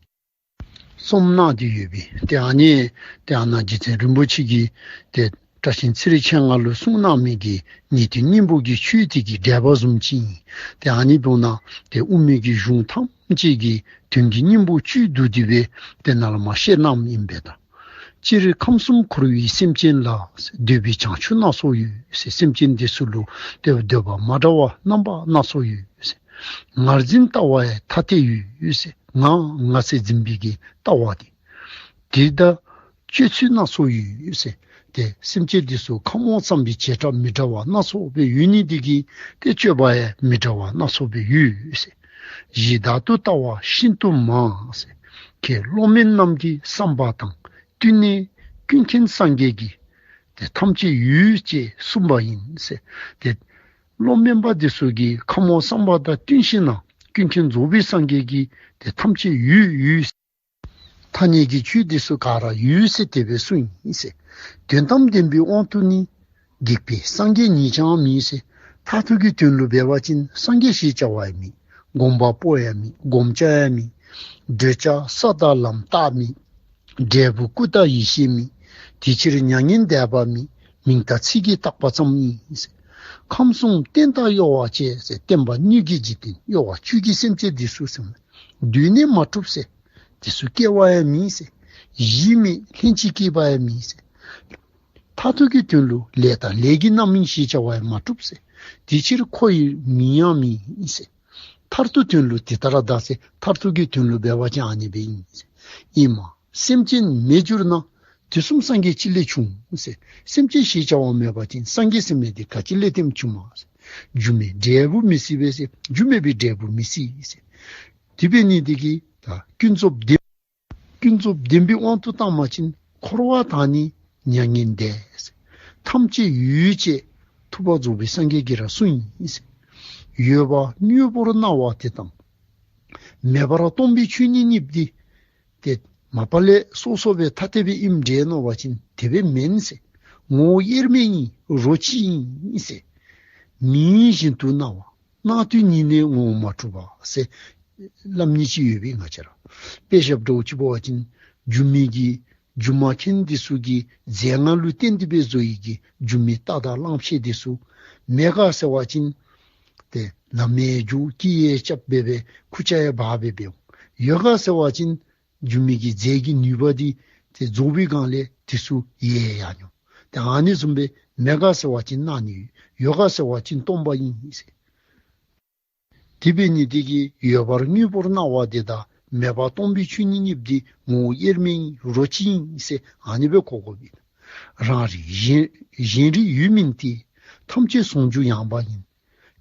རྩོམ་གནང་སྟེ་ཡོད་པས། ཏེ་ཨ་ནི་ཏེ་ཨ་ནཱ་རྗེ་བཙུན་རིན་པོ་ཆེ་གིས་ཏེ་བཀྲ་ཤིས་ཚེ་རིང་མཆེད་ལྔ་ལུ་གསུང་གནང་མི་གི་ངེས་དོན་སྙིང་པོ་གི་ཆོས་དེ་གི་འགྲེལ་པ་བཟུམ་ཅིག་ཨིན། ཏེ་ཨ་ནི་འབདཝ་ད་ཏེ་དབུ་མའི་གི་གཞུང་ཐམས་ཅད་ཀྱི་དོན་གྱི་སྙིང་པོ་བཅུད་བསྡུས་ཏེ་སྦེ་ཏེ་ནཱ་ལས་མར་བཤད་གནངམ་ཨིན་པས་ད། སྤྱིར་ཁམས་གསུམ་འཁོར་བའི་སེམས་ཅན་ལ། འདོད་པའི་བྱང་ཆུབ་སྣ་ཚོགས་ཡོད་ཟེར། སེམས་ཅན་འདི་ཚུ་ལུ་ཏེ་འདོད་པ་མ་འདྲ་བ་རྣམ་པ་སྣ་ཚོགས་ཡོད་ཟེར། ངར་འཛིན་ལྟ་བ་ཡང་ཐ་དད་ཡོད་ཟེར། ང་ང་ཟེར་འཛིན་པའི་གི་ལྟ་བ་འདི། དེ་དང་སྤྱོད་ཚུལ་སྣ་ཚོགས་ཡོད་ཟེར། ཏེ་སེམས་ཅན་འདི་ཚུ་ཁམས་དབང་བསམ་པའི་བྱེ་བྲག་མི་འདྲ་བ་སྣ་ཚོགས་སྦེ་ཡོད་ནི་དེ་གིས་ཏེ་སྤྱོད་པ་ཡང་མི་འདྲ་བ་སྣ་ཚོགས་སྦེ་ཡོད་ཟེར། གཞི་བདག་ཏུ་ལྟ་བ་ཤིན་ཏུ་མང་ཟེར། ཁྱེད་བློ་དམན་རྣམས་ཀྱི་བསམ་པ་དང་། བསྟུན་ནས་ཀུན་མཁྱེན་སངས་རྒྱས་ཀྱིས་ཏེ་ཐམས་ཅད་ཡོད་ཅེས་གསུངས་པ་ཡིན་ཟེར། ཏེ་བློ་དམན་པ་འདི་ཚུ་གི་ཁམས་དབང་བསམ་པ་དང་བསྟུན་ཞིནམ་ལས་ཀུན་མཁྱེན་རྫོགས་པའི་སངས་རྒྱས་ཀྱིས་ཏེ་ཐམས་ཅད་ཡོད་ཡོད། ཐ་སྙད་ཀྱི་ཆོས་འདི་ཚུ་ག་ར་ཡོད་ཟེར་དེ་སྦེ་གསུངས་ཡི་ཟེར། དོན་དམ་བདེན་པའི་དབང་དུ་ནི། སྒེག་པའི་སངས་རྒྱས་ཉིད་ཀྱང་མེད་ཟེར། མཐར་ཐུག་གི་དོན་ལུ་འབད་བ་ཅིན་སངས་རྒྱས་ཞེས་བྱ་བ་ཡང་མེད། སྒོམ་པ་པོ་ཡང་མེད། སྒོམ་བྱ་ཡང་མེད། བགྲོད་བྱ་ས་དང་ལམ་རྟགས་མེད། འབྲས་བུ་སྐུ་དང་ཡེ་ཤེས་མེད། དེ་ཕྱིར་མྱ་ངན་འདས་པ་མེད། མིང་དང་ཚིག་གིས་བཏགས་པ་ཙམ་ཡིན་ཟེར། ཁམས་གསུམ་རྟེན་དང་གཡོ་བ་བཅས་ཟེར། བརྟེན་པ་སྣོད་ཀྱི་འཇིག་རྟེན་གཡོ་བ་བཅུད་ཀྱི་སེམས་ཅན་འདི་ཚུ་ཟེར། སྡུག་བསྔལ་མ་གྲུབ་ཟེར། དེ་ཚུ་སྐྱེ་བ་ཡང་མེད་ཟེར། གཞི་མེད་ལྷན་ཅིག་སྐྱེས་པ་ཡང་མེད་ཟེར། མཐར་ཐུག་གི་དོན་ལུ་ལས་དང་ལས་ཀྱི་རྣམ་སྨིན་ཞེས་བྱ་བ་ཡང་མ་གྲུབ་ཟེར། དེ་ཕྱིར་འཁོར་བའི་མིང་ཡང་མེད་ཟེར། མཐར་ཐུག་དོན་ལུ་དེ་ལྟར་གདའ་ཟེར། མཐར་ཐུག་གི་དོན་ལུ་འབད་བ་ཅིན་ཨ་ནི་སྦེ་ཨིན་ཟེར། ཨིན་མས། སེམས་ཅན་མེད་གྱུར་ན། དུས་གསུམ་སངས་རྒྱས་ཅི་ལས་བྱུང་ཟེར། སེམས་ཅན་ཞེས་བྱ་བ་མེད་པ་ཅིན་སངས་རྒྱས་ཟེར་མི་འདི་ག་ཅི་ལས་བརྟེན་བྱུངམ་ཟེར། སྒྱུ་མའི་འབྲས་བུ་མི་སྲིད་པས་ཟེར། སྒྱུ་མེད་པའི་འབྲས་བུ་མི་སྲིད་ཟེར། དེ་འབད་ནི་འདི་གིས་ད་ཀུན་རྫོབ་བདེན། ཀུན་རྫོབ་བདེན་པའི་དབང་དུ་བཏང་བ་ཅིན་འཁོར་བ་དང་ནི་མྱ་ངན་འདས། ཐམས་ཅད་ཡོད་ཅེས་ཐུབ་པ་རྫོགས་པའི་སངས་རྒྱས་ཀྱིས་ར་གསུངས་ཡི། ཡོད་པ་དངོས་པོར་སྣང་བ་དེ་དང་། མེད་པར་སྟོང་པའི་ཆོས་ཉིད་གཉིས་འདི་ཏེ་མ་པ་ལས་སོ་སོ་སྦེ་ཐ་དད་པའི་ཨིནམ་འདྲས་མནོ་བ་ཅིན་དེ་སྦེ་མེན་ཟེར། ངོ་བོ་དབྱེར་མེད་ཨིན། རོ་གཅིག་ཨིན་ཟེར། མིང་བཞིན་དུ་སྣང་བ། སྣང་དུས་ཉིད་ནས་ངོ་བོ་མ་གྲུབ་པ་ཟེར་སླབ་ནི་ཅིག་ཡོད་པས། ང་བཅས་ར་དཔེ་བཞགཔ་འདྲཝ་ཅིག་འབད་བ་ཅིན་སྒྱུ་མའི་གི་སྒྱུ་མ་མཁན་འདི་ཚུ་གིས་རྫས་སྔགས་ལུ་བརྟེན་ཏེ་སྦེ་བཟོ་བའི་གི་སྒྱུ་མའི་རྟ་དང་གླང་ཆེན་འདི་ཚུ་མེད་ག་ཟེར་བ་ཅིན་ཏེ་ལམ་ཡང་རྒྱུག་དཀྱི་ཡང་རྐྱབ་སྦེ་སྦེ་ཁུར་ཆ་ཡང་འབག་སྦེ་སྦེ་འོང་། ཡོད་ག་ཟེར་བ་ཅིན་སྒྱུ་མའི་གི་རྫས་ཀྱི་ནུས་པ་འདི་ཏེ་རྫོགས་པའི་སྒང་ལས་འདི་ཚུ་ཡལ་ཡར་འགྱོ། ཏེ་ཨ་ནི་བཟུམ་སྦེ་མེད་ག་ཟེར་བ་ཅིན་སྣང་ནི་ཡོད། ཡོད་ག་ཟེར་བ་ཅིན་སྟོང་པ་ཨིན་ཟེར། དེ་འབད་ནི་འདི་གིས་ཡོད་པར་དངོས་པོར་སྣང་བ་འདི་དང་མེད་པ་སྟོང་པའི་ཆོས་ཉིད་གཉིས་འདི་ངོ་བོ་དབྱེར་མེད་ཨིན། རོ་གཅིག་ཨིན་ཟེར་ཨ་ནི་སྦེ་གོ་དགོ་པས། རང་རིག་གཞན་གཞན་རིག་ཡོད་མིན་ཏེ། ཐམས་ཅད་ཟུང་འཇུག་ཡངས་པ་ཡིན།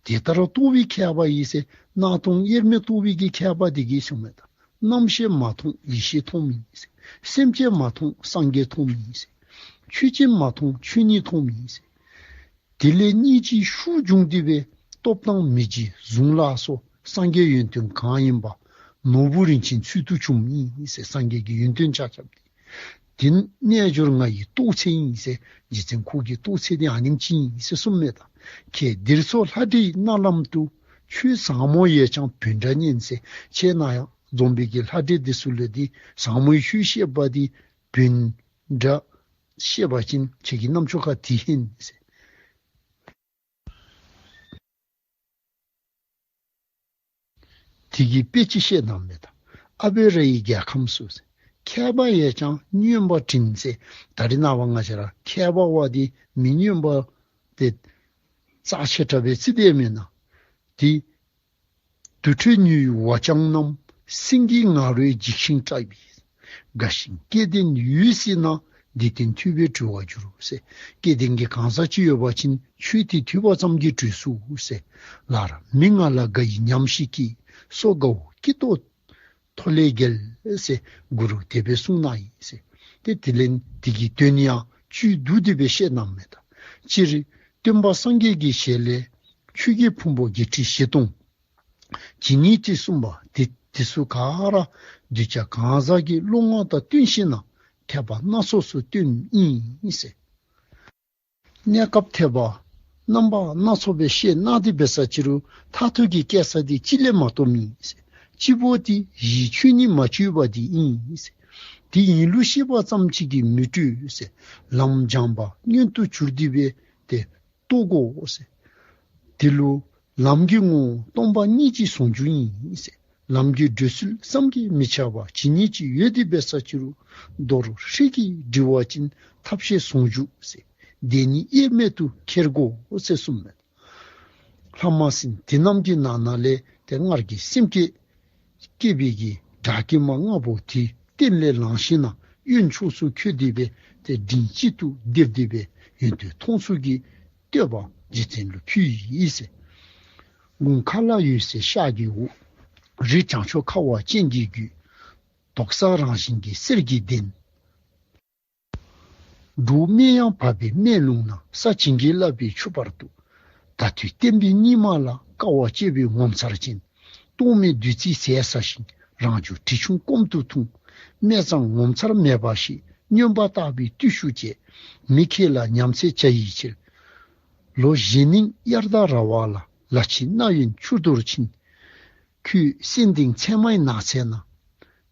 དེ་ལྟར་རྟོགས་པའི་མཁས་པ་ཡིས་ཟེར། སྣང་སྟོང་དབྱེར་མེད་རྟོགས་པའི་གི་མཁས་པ་འདི་གིས་གསུངམ་མས། ད་རྣམ་ཤེས་མ་མཐོང་ཡེ་ཤེས་མཐོངམ་ཨིན་ཟེར། སེམས་ཅན་མ་མཐོང་སངས་རྒྱས་མཐོངམ་ཨིན་ཟེར། ཆོས་ཅན་མ་མཐོང་ཆོས་ཉིད་མཐོངམ་ཨིན་ཟེར། དེ་ལས་སྙིང་རྗེའི་ཤུགས་བྱུང་སྟེ་སྦེ་སྟོབས་དང་མི་འཇིགས་གཟུངས་ལ་སོགས་སངས་རྒྱས་ཡོན་ཏན་གང་ཡིན་པ་ནོར་བུ་རིན་ཆེན་ཚུལ་དུ་བྱུངམ་ཨིན་ཟེར། སངས་རྒྱས་ཀྱི་ཡོན་ཏན་ཆ་ཁྱབ་འདི། དེ་རྣལ་འབྱོར་ང་ཡི་རྟོགས་ཚད་ཨིན་ཟེར། རྗེ་བཙུན་ཁོ་གི་རྟོགས་ཚད་འདི་ཨ་ནེམ་ཅིག་ཨིན་ཟེར་གསུངམ་མས། ད་ཁྱེད་འདིར་འཚོ་ལྷ་འདྲེའི་མནལ་ལམ་དུ། ཆོས་ཟབ་མོ་ཡོད་ཀྱང་བོད་སྒྲ་སྙན་ཟེར། ཁྱེད་ནཱ་ཡང་འཛོམས་པའི་གི་ལྷ་འདྲེ་འདི་ཚུ་ལུ་འདི་ཟབ་མོའི་ཆོས་བཤད་པ་འདི་བོད་སྒྲ་བཤད་པ་ཅིན་ཁྱེད་ཀྱི་རྣམ་ཅོ་ཁར་འདི་ཧན་ཟེར། དེ་གི་དཔེ་ཅིག་བཤད་གནངམ་མས། ད་ཨ་བེ་ར་ཡི་རྒྱལ་ཁམས་སུ་ཟེར། མཁས་པ་ཡོད་ཀྱང་རྔོན་པ་བྲིན་ཟེར། ད་རེས་ནངས་པ་ང་བཅས་ར་མཁས་པ་བ་འདི་མི་རྔོན་པ་འདི་རྩ་ཆེ་དྲགས་སྦེ་བརྩི་དེས་མེན་ན། དེ་དུར་ཁྲོད་ཉུལ་བའི་བ་ཅང་རྣམས། སེང་གེའི་ངར་བས་འཇིགས་ཤིང་སྐྲག་པས། དགའ་ཞིང་སྐལ་ལྡན་འོད་གསལ་ན། འདི་བསྟན་ཐོས་པས་གྲོལ་བར་འགྱུར་ཟེར། སྐལ་ལྡན་གྱི་གང་ཟག་ཅིག་ཡོད་པ་ཅིན་ཆོས་འདི་ཐོས་པ་ཙམ་གྱིས་གྲོལ་ཚུགས་ཟེར། ལར་མི་ང་ལ་དགའ་ཡི་ཉམས་ཤིག་གི། སོ་དགའ་བོ་སྐྱིད་ཏོག་ཐོ་ལས་རྒྱལ་ཟེར་གུ་རུ་དེ་སྦེ་གསུངས་གནང་ཡི་ཟེར། ཏེ་དེ་ལས་དེ་གི་དོན་ཡང་བཅུད་བསྡུས་ཏེ་སྦེ་བཤད་གནངམ་མས། ད་སྤྱིར་སྟོན་པ་སངས་རྒྱས་ཀྱི་ཞལ་ལས་ཆོས་ཀྱི་ཕུང་པོ་བརྒྱད་ཁྲི་བཞི་སྟོང་ཇི་སྙེད་ཅིག་གསུངས་པ་དེ་དེ་ཚུ་ག་ར་གདུལ་བྱ་གང་ཟག་གི་བློ་ངོར་ད་སྟོན་ཞིནམ་ན་འཐད་པ་སྣ་ཚོགས་སུ་སྟོནམ་ཨིན་ཟེར། གནས་སྐབས་འཐད་པ་རྣམ་པ་སྣ་ཚོགས་སྦེ་བཤད་གནང་སྟེ་འབད་ས་ཅི་རུང་མཐར་ཐུག་གི་སྐྱེལ་ས་འདི་གཅིག་ལས་མ་གཏོགས་མེད་ཟེར། གཅིག་པོ་འདི་གཞི་ཆོས་ཉིད་མ་བཅོས་པ་འདི་ཨིན་ཟེར། དེ་ཨིན་ལུགས་ཤེས་པ་ཙམ་ཅིག་གིས་མི་གྲོལ་ཟེར། ལམ་སྦྱངས་པ་མངོན་དུ་གྱུར་ཏེ་སྦེ་ཏེ་རྟོགས་དགོ་ཟེར། དེ་ལུ་ལམ་གྱི་ངོ་བོ་སྟོང་པ་ཉིད་ཀྱི་ཟུང་འཇུག་ཨིན་ཟེར། ལམ་གྱི་འགྲོ་ཚུལ་བསམ་གྱིས་མི་ཁྱབ་པ་ཇི་སྙེད་ཅིག་ཡོད་དེ་འབད་ས་ཅི་རུང་མདོར་ཧྲིལ་གྱིས་དྲི་བ་ཅིན་ཐབས་ཤེས་ཟུང་འཇུག་ཟེར། བདེན་གཉིས་དབྱེར་མེད་དུ་ཁྱེར་དགོ་ཟེར་གསུངས་མས། ལྷ་མ་སྲིན་དེ་རྣམས་ཀྱི་ནང་ན་ལས་ཏེ་སྔར་གྱི་སེམས་བསྐྱེད་བསྐྱེད་པའི་གི་དགྲ་བགེགས་མ་ལྔ་པོ་དེ་རྟེན་ལས་ལངས་ཞིནམ་ན་གཡོན་ཕྱོགས་སུ་འཁོད་དེ་སྦེ་ཏེ་མགྲིན་གཅིག་ཏུ་བསྡེབས་ཏེ་སྦེ་ཡོན་ཏན་མཐོང་ཚུལ་གྱི་བསྟོད་པ་རྗེ་བཙུན་ལུ་ཕུལ་ཡི་ཟེར། ལུང་མཁའ་ལ་འོད་གསལ་ཤར་གྱི་འོག། རི་བྱང་ཕྱོགས་ཁ་བ་ཅན་གྱི་རྒྱུད། རྡོག་རྩ་རང་བཞིན་གྱི་གསེར་གྱི་གདན། འབྲུག་སྨད་གཡང་བབས་པའི་སྨད་ལུང་ན། ས་བྱིན་གྱིས་བརླབས་པའི་ཆུ་བར་དུ། ད་ཐོས་བསྟན་པའི་སྙིགས་མ་ལ། དཀའ་བ་སྤྱད་པའི་ངོ་མཚར་ཅན། རྟོག་མེད་བདུད་རྩིའི་ཟས་ཟ་ཞིང་། རང་རྒྱུད་དྲི་ཆུང་སྐོམ་དུ་འཐུང་། སྨྲས་ཙང་ངོ་མཚར་མེད་པ་ཞེས། སྨྱོན་པ་བཏགས་པའི་བརྟུལ་ཞུགས་བཅས། མི་ཁེགས་ལ་ཉམས་སད་བྱ་ཡི་ཕྱིར། ལོ་གཞེས་ནིང་དབྱར་ཟླ་ར་བ་ལ། ལ་ཕྱི་སྣ་གཡོན་ཆུ་གཏོར་ཕྱིན། ཁྱོད་སེང་ལྡེང་ཚེར་མའི་ནགས་ཚལ་ན།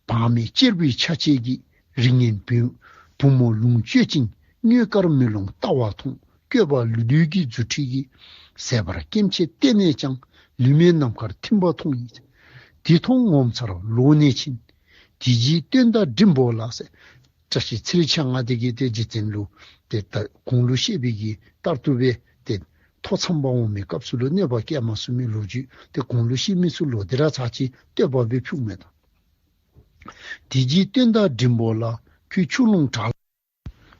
བག་མེད་གཅེར་བུའི་ཆ་བྱད་ཀྱིས། རིགས་ངན་བུ་བུ་མོ་ལོངས་སྤྱོད་ཅིང་། དངུལ་དཀར་མེ་ལོང་ལྟ་བ་མཐོང་། བཀོད་པ་ལུས་ལུས་ཀྱི་རྫུ་འཕྲུལ་གྱིས། ཟད་པར་སྐེམ་བྱེད་བལྟས་ནས་ཀྱང་། ལུས་མེད་ནམ་མཁར་ཐིམ་པ་མཐོང་ཡི། དེ་མཐོང་ངོ་མཚར་ལོག་ནས་ཕྱིན། དེ་རྗེས་སྟོན་ཟླ་འབྲིང་པོ་ལ་ཟེར། བཀྲ་ཤིས་ཚེ་རིང་ཆ་ང་དེ་གིས་ཏེ་རྗེ་བཙུན་ལུ་ ཏེ་ད་གོང་ལུ་བཤད་པའི་གི་ལྟར་དུ་སྦེ་ཏེ་ཐོ་འཚམས་པ་འོང་མི་སྐབས་སུ་ལུ་གནོད་པ་བཀལ་མ་ཚུགས་མི་ལོ་རྒྱུས་ཏེ་གོང་ལུ་བཤད་མི་ཚུ་ལུ་དེ་ར་ཚར་གཅིག་བསྟོད་པ་སྦེ་ཕུལཝ་མས་ད། དེ་རྗེས་སྟོན་ཟླ་འབྲིང་པོ་ལ། ཁྱོད་ཆུ་ཀླུང་བྲག་ལ།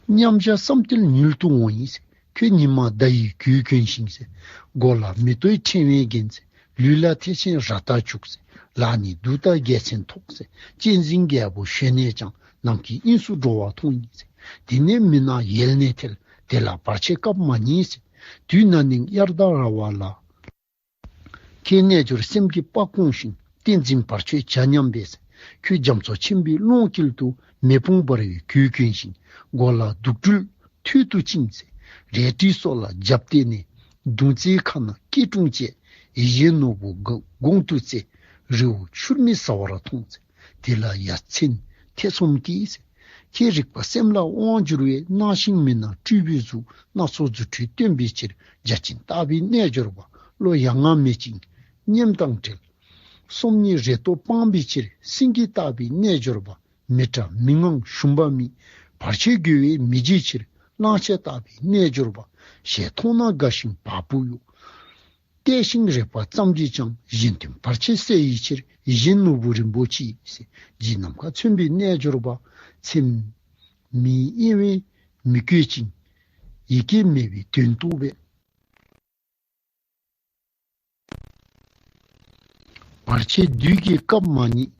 མཉམ་བཞག་བསམ་གཏན་ཉིད་དུ་འོང་ཡི་ཟེར། ཁྱོད་ཉི་མ་ཟླ་ཡི་གོས་གྱོན་ཞིང་ཟེར། མགོ་ལ་མེ་ཏོག་ཕྲེང་བས་བརྒྱན་ཟེར། ལུས་ལ་ཐེག་ཆེན་རཀྟ་བྱུག་ཟེར། ལག་ནི་གདུགས་དང་རྒྱལ་མཚན་ཐོགས་ཟེར། གཅན་གཟན་རྒྱལ་པོ་ཞོན་ནས་ཀྱང་། ནམ་མཁའི་དབྱིངས་སུ་འགྲོ་བ་མཐོང་ཡི་ཟེར། དེ་ནས་མི་སྣང་ཡལ་ནས་ཐལ། དེ་ལ་བར་ཆད་སྐབས་མ་རྙེད་ཟེར། དུས་ན་ནིང་དབྱར་ཟླ་ར་བ་ལ། ཁྱེད་རྣལ་འབྱོར་སེམས་ཀྱི་དཔའ་བཀོང་ཞིང་། བསྟན་འཛིན་བར་ཆད་བྱ་སྙམ་པས་ཟེར། ཁྱོད་རྒྱ་མཚོ་ཆེན་པོའི་ཀླུང་དཀྱིལ་དུ། མེ་དཔུང་འབར་བའི་གོས་གྱོན་ཞིང་། མགོ་ལ་དུག་སྦྲུལ་ཐོད་དུ་བཅིངས་ཟེར། རལ་གྲི་སོགས་ལ་རྒྱབ་གཏད་ནས། མདུང་རྩེའི་ཁ་ན་སྐྱིལ་ཀྲུང་བཅས། ཡིད་བཞིན་ནོར་བུ་དགུང་དུ་བརྩེགས། རི་བོ་འཁྱུར་མིད་ཟ་བར་མཐོང་ཟེར། དེ་ལ་ཡ་མཚན་ཐེ་ཚོམ་སྐྱེས་ཟེར། ཁྱེད་རིག་པ་སེམས་ལ་དབང་བསྒྱུར་བས། སྣང་ཞིང་མི་སྣང་སྤྲུལ་པའི་གཟུགས། སྣ་ཚོགས་རྫུ་འཕྲུལ་སྟོན་པའི་ཕྱིར། བརྒྱ་བྱིན་ལྟ་བུའི་རྣལ་འབྱོར་པ། བློ་ཡ་ང་མེད་ཅིང་སྙེམས་དང་བྲལ། སོམ་ཉི་རེ་ལྟོས་སྤངས་པའི་ཕྱིར། སེང་གེ་ལྟ་བུའི་རྣལ་འབྱོར་པ། མི་སྐྲག་མི་དངངས་ཞུམ་པ་མེད། བར་ཆད་རྒོལ་བས་མི་བརྗེད་ཕྱིར། གླང་ཆེན་ལྟ་བུའི་རྣལ་འབྱོར་པ། ཞལ་མཐོང་ན་དགའ་ཞིང་བ་སྤུ་གཡོ། བརྟན་ཞིང་རིག་པ་ཙམ་གྱིས་ཀྱང་། གཞན་དོན་བར་ཆད་སེལ་བའི་ཕྱིར། ཡིད་བཞིན་ནོར་བུ་རིན་པོ་ཆེ་ཟེར། རྗེ་ནམ་མཁའ་མཚོན་པའི་རྣལ་འབྱོར་པ། ཚེམས་མེད་གཡེང་བས་མི་བསྐྱོད་ཅིང་། ཡི་གེ་མེད་པའི་དོན་རྟོགས་པས། བར་ཆད་བདུད་ཀྱི་སྐབས་མ་རྙེད།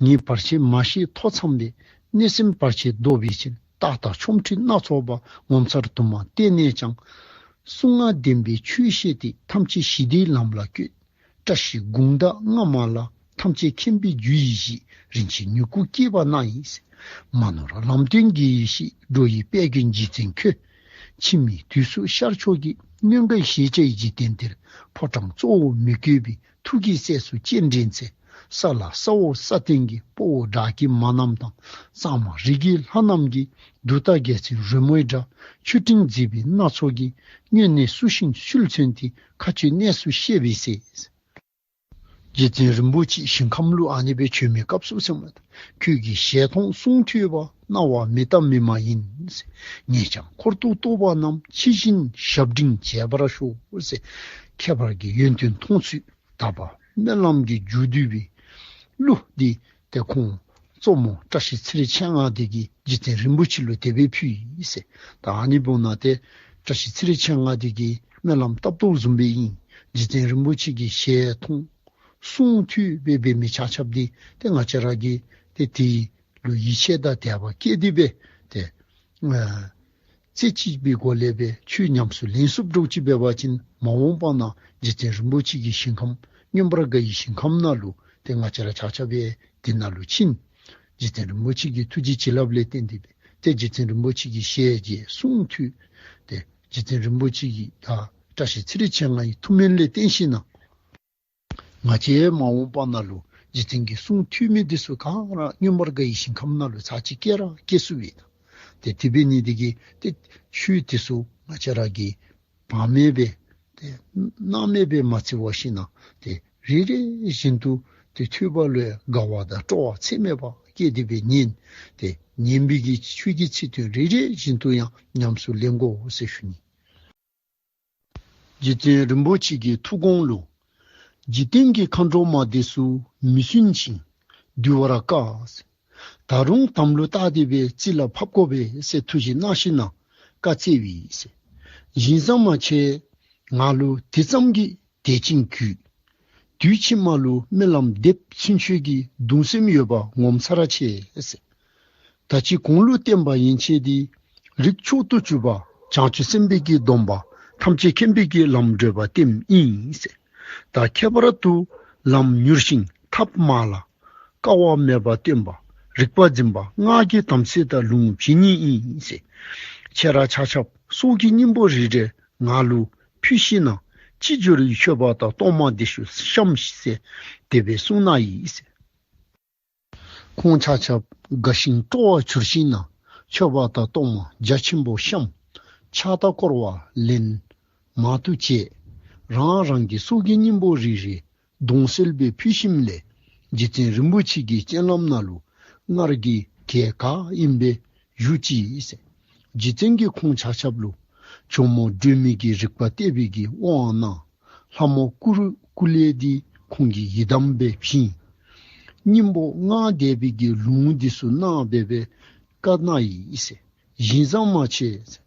ངས་བར་ཆད་མ་ཤེས་ཐོ་འཚམས་པས། གནོད་སེམས་བར་ཆད་བཟློག་པའི་ཕྱིར། རྟགས་དང་ཆོ་འཕྲུལ་སྣ་ཚོགས་པ། ངོ་མཚར་དུ་མ་བསྟན་ནས་ཀྱང་། གསུང་ངག་བདེན་པའི་ཆོས་བཤད་དེ། ཐམས་ཅད་ཞི་བདེའི་ལམ་ལ་བཀོད། བཀྲ་ཤིས་དགུང་ཟླ་སྔ་མ་ལ། ཐམས་ཅད་མཁྱེན་པའི་རྒྱུ་ཡི་གཞི། རིན་ཆེན་མྱུ་གུ་སྐྱེས་པ་ན་ཡིན་ཟེར། མ་ནོར་ལམ་སྟོན་དགེ་བའི་བཤེས། འགྲོ་ཡི་དཔལ་མགོན་རྗེ་བཙུན་ཁྱོད། འཆི་མེད་དུས་སུ་ཤར་ཕྱོགས་ཀྱི། གནོད་འགལ་ཞི་བྱེད་འཇིག་རྟེན་འདིར། ཕོ་བྲང་གཙོ་བོ་མི་བསྐྱོད་པའི། ཐུགས་ཀྱི་སྲས་སུ་སྤྱན་འདྲེན་མཛད། ས་ལ་ས་འོག་ས་སྟེང་གི། དཔའ་བོ་དགྲ་བགེགས་མ་རྣམས་དང་། གཙང་མ་རིགས་ཀྱི་ལྷ་རྣམས་ཀྱིས། གདུགས་དང་རྒྱལ་མཚན་རོལ་མོའི་སྒྲ། མཆོད་སྤྲིན་མཛེས་པའི་སྣ་ཚོགས་ཀྱིས། སྔོན་ནས་བསུ་ཞིང་ཚུལ་མཚོན་ཏེ། མཁའ་སྤྱོད་གནས་སུ་གཤེགས་པའི་ཚེ། རྗེ་བཙུན་རིན་པོ་ཆེ་ཞིང་ཁམས་ལུ་ཨ་ནི་སྦེ་བྱོན་མི་སྐབས་སུ་ཟེརཝ་ད། ཁྱོད་ཀྱི་ཞལ་མཐོང་གསུང་ཐོས་པ། རྣ་བ་མི་རྟག་མི་སྨྲ་ཡིན། ངས་ཀྱང་འཁོར་དུ་གཏོགས་པ་རྣམས། ཕྱི་བཞིན་ཞབས་འབྲིང་བྱེད་པར་ཤོག་ཟེར། ཁྱད་པར་གྱི་ཡོན་ཏན་མཐོང་ཚུལ་དག་པ་སྨོན་ལམ་གྱི་མཇུག་བསྡུ་བའི་གླུ་འདི་ཏེ་ཁོང་གཙོ་མོ་བཀྲ་ཤིས་ཚེ་རིང་མཆེད་ལྔ་འདི་གིས་རྗེ་བཙུན་རིན་པོ་ཆེ་ལུ་དེ་སྦེ་ཕུལ་ཡི་ཟེར། ད་ཨ་ནི་འབདཝ་ད་ཏེ་བཀྲ་ཤིས་ཚེ་རིང་མཆེད་ལྔ་འདི་གིས་སྨོན་ལམ་བཏབ་དོ་བཟུམ་སྦེ་ཨིན། རྗེ་བཙུན་རིན་པོ་ཆེ་གི་ཞལ་མཐོང་གསུང་ཐོས་སྦེ་འབད་མི་ཆ་ཁྱབ་འདི་ཏེ་ང་བཅས་ར་གིས་ཏེ་དེ་ལུ་ཡིད་ཆེས་དང་དད་པ་བསྐྱེད་དེ་སྦེ་ཏེ་ཨ་རྩེ་གཅིག་པའི་སྒོ་ལས་སྦེ་ཆོས་ཉམས་སུ་ལེན་ཚུགསཔ་འདྲཝ་ཅིག་འབད་བ་ཅིན་མ་འོངས་པ་ན་རྗེ་བཙུན་རིན་པོ་ཆེ་གི་ཞིང་ཁམས་མངོན་པར་དགའ་བའི་ཞིང་ཁམས་ནང་ལུ་ཏེ་ང་བཅས་ར་ཆ་ཁྱབ་སྦེ་དེ་ནང་ལུ་ཕྱིན། རྗེ་བཙུན་རིན་པོ་ཆེ་གི་ཐུགས་རྗེ་བྱིན་རླབས་ལས་བརྟེན་ཏེ་སྦེ་ཏེ་རྗེ་བཙུན་རིན་པོ་ཆེ་གི་ཞལ་མཇལ་གསུང་ཐོས། ཏེ་རྗེ་བཙུན་རིན་པོ་ཆེ་གི་ད་བཀྲ་ཤིས་ཚེ་རིང་མཆེད་ལྔའི་ཐུགས་སྨོན་ལས་བརྟེན་ཞིན་ན་ང་བཅས་མ་འོངས་པ་ནང་ལུ་རྗེ་བཙུན་གྱི་གསུང་ཐོས་མི་འདི་ཚུ་ག་ར་མངོན་པར་དགའ་བའི་ཞིང་ཁམས་ནང་ལུ་ཚར་གཅིག་སྐྱེ་ར་སྐྱེ་ཚུགས་པས། ཏེ་དེ་འབད་ནི་འདི་གིས་ཏེ་ཆོས་འདི་ཚུ་ང་བཅས་ར་གིས་བག་མེད་སྦེ་ཏེ་སྣང་མེད་སྦེ་མ་བརྩི་བར་ཞིན་ན་ཏེ་རེ་རེ་བཞིན་དུ་ཏེ་ཐོས་པ་ལུ་དགའ་བ་དང་སྤྲོ་བ་ཚད་མེད་པ་སྐྱེས་ཏེ་སྦེ་ཉན། ཏེ་ཉན་པའི་གི་ཆོས་ཀྱི་ཚིག་དོན་རེ་རེ་བཞིན་དུ་ཡང་ཉམས་སུ་ལེན་དགོ་ཟེར་ཞུ་ནི། རྗེ་བཙུན་རིན་པོ་ཆེ་གི་ཐུགས་དགོངས་ལུ། འཇིག་རྟེན་གྱི་མཁའ་འགྲོ་མ་འདི་ཚུ་མི་སྲུན་ཅིང་འདུལ་བར་དཀའ། ད་རུང་དམ་ལུ་བཏགས་ཏེ་སྦེ་རྩིས་ལ་ཕབ་དགོ་པས་ཟེར་ཐུགས་བཞེད་གནང་ཞིན་ན་བཀའ་སྩལ་བས་ཟེར། ཞིང་བཟང་མ་ཁྱེད་ང་ལུ་དེ་ཙམ་གྱིས་དད་ཅིང་གུས། དུས་ཕྱི་མ་ལུ་སྨོན་ལམ་འདེབས་ཚུན་ཆོད་ཀྱི་གདུང་སེམས་ཡོད་པ་ངོ་མཚར་ཆེ་ཟེར། ད་ཅི་གོང་ལུ་བསྟན་པ་ཡན་ཆད་འདི། རིགས་མཆོག་ཏུ་གྱུར་པ་བྱང་ཆུབ་སེམས་དཔའི་གི་སྡོམ་པ། ཐམས་ཅད་མཁྱེན་པའི་གི་ལམ་བགྲོད་པ་སྟེ་ཨིན་ཟེར། ད་ཁྱད་པར་དུ་ལམ་མྱུར་ཞིང་ཐབས་དམའ་ལ། དཀའ་བ་མེད་པ་སྟོན་པ། རིག་པ་འཛིན་པ། སྔགས་ཀྱི་དམ་ཚིག་དང་ལུང་བྱེད་ཉིད་ཨིན་ཟེར། ཁྱེད་ར་ཆ་ཁྱབ་སྲོག་གི་སྙིང་པོ་རེ་རེ་ང་ལུ་ཕུལ་ཞིན་ན་ཅི་འབྱོར་བའི་མཆོད་པ་དང་གཏོར་མ་འདི་ཚུ་བཤམས་ཤིག་ཟེར་དེ་སྦེ་གསུངས་གནང་ཡི་ཟེར། ཁོང་ཆ་ཁྱབ་དགའ་ཞིང་སྤྲོ་བ་གྱུར་ཞིན་ན་མཆོད་པ་དང་གཏོར་མ་རྒྱ་ཆེན་པོ་བཤམས། ཕྱག་དང་བསྐོར་བ་ལེན་མང་དུ་བྱས། རང་རང་གི་སྲོག་གི་སྙིང་པོ་རེ་རེ་གདུང་སེལ་སྦེ་ཕུལ་ཞིནམ་ལས་རྗེ་བཙུན་རིན་པོ་ཆེ་གི་སྤྱན་ལམ་ནང་ལུ་སྔར་གྱི་གྱལ་ག་ཨིནམ་སྦེ་བཞུགས་ཅི་ཟེར། རྗེ་བཙུན་གྱིས་ཁོང་ཆ་ཁྱབ་ལུ་ཇོ་མོ་སྒྲོལ་མའི་གི་རིག་པ་གཏད་པའི་གི་དབང་གནང་། ལྷ་མོ་ཀུ་རུ་ཀུ་ལེ་འདི་ཁོང་གི་ཡི་དམ་སྦེ་བྱིན། སྙིང་པོ་སྔགས་བཟླས་པའི་གི་ལུང་འདི་ཚུ་གནང་སྦེ་སྦེ་བཀའ་གནང་ཡི་ཟེར། བཞིན་བཟང་མ་ཆེ་ཟེར།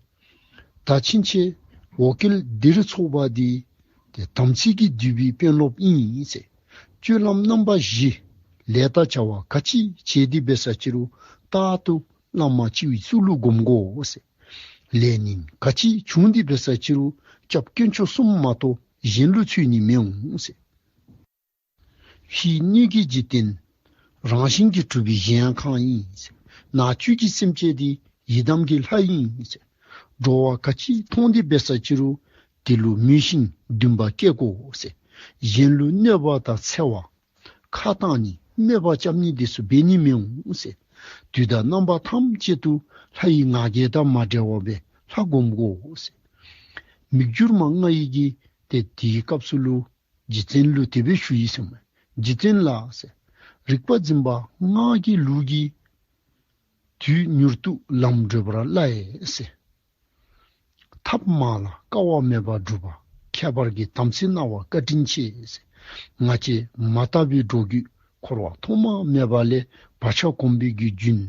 ད་ཕྱིན་ཆད་འོ་སྐོལ་འདིར་ཚོགས་པ་འདི་ཏེ་དམ་ཚིག་གི་འདུས་པའི་དཔོན་སློབ་ཨིན་ཟེར། སྤྱོད་ལམ་རྣམ་པ་བཞི་ལས་དང་བྱ་བ་ག་ཅི་བྱེད་དེ་འབད་ས་ཅི་རུང་རྟག་ཏུ་བླ་མ་སྤྱི་བོའི་གཙུག་ལུ་སྒོམ་དགོ་ཟེར། ལས་ངན་ག་ཅི་བྱུང་སྟེ་འབད་ས་ཅི་རུང་སྐྱབས་དཀོན་མཆོག་གསུམ་མ་གཏོགས་གཞན་ལུ་འཚོལ་ནི་མི་འོང་ཟེར། ཕྱིས་སྣོད་ཀྱི་འཇིག་རྟེན་རང་བཞིན་གྱིས་གྲུབ་པའི་གཞལ་ཡས་ཁང་ཨིན་ཟེར། ནང་བཅུད་ཀྱི་སེམས་ཅན་འདི་ཡི་དམ་གྱི་ལྷ་ཨིན་ཟེར། འགྲོ་བ་ག་ཅི་མཐོང་སྟེ་འབད་ས་ཅི་རུང་དེ་ལུ་མོས་ཤིང་འདུན་པ་བསྐྱེད་དགོ་ཟེར། གཞན་ལུ་གནོད་པ་དང་འཚེ་བ་ཁ་བཏང་ནི་དམོད་པ་རྐྱབ་ནི་འདི་ཚུ་འབད་ནི་མི་འོང་ཟེར། དུས་དང་རྣམ་པ་ཐམས་ཅད་དུ་ལྷ་ཡི་ང་རྒྱལ་དང་མ་བྲལ་བར་སྦེ་ལྷ་སྒོམ་དགོ་ཟེར། མི་འགྱུར་མ་ལྔ་ཡི་གིས་ཏེ་དེའི་སྐབས་སུ་ལུ་རྗེ་བཙུན་ལུ་དེ་སྦེ་ཞུ་ཡི་ཟེར་མས། རྗེ་བཙུན་ལགས་ཟེར། རིག་པ་འཛིན་པ་ལྔ་གི་ལུགས་ཀྱིས་དུས་མྱུར་དུ་ལམ་བགྲོད་པར་སླ་ཡི་ཟེར། ཐབས་མང་ལ་དཀའ་བ་མེད་པར་སྒྲུབ་པ། ཁྱད་པར་གྱི་དམ་ཚིག་གནང་བ་བཀའ་དྲིན་ཆེ་ཟེར། ང་བཅས་མ་དག་པའི་འགྲོ་རྒྱུད་འཁོར་བ་ཐོག་མ་མེད་པ་ལས་བག་ཆགས་གོམས་པའི་གི་རྒྱུན་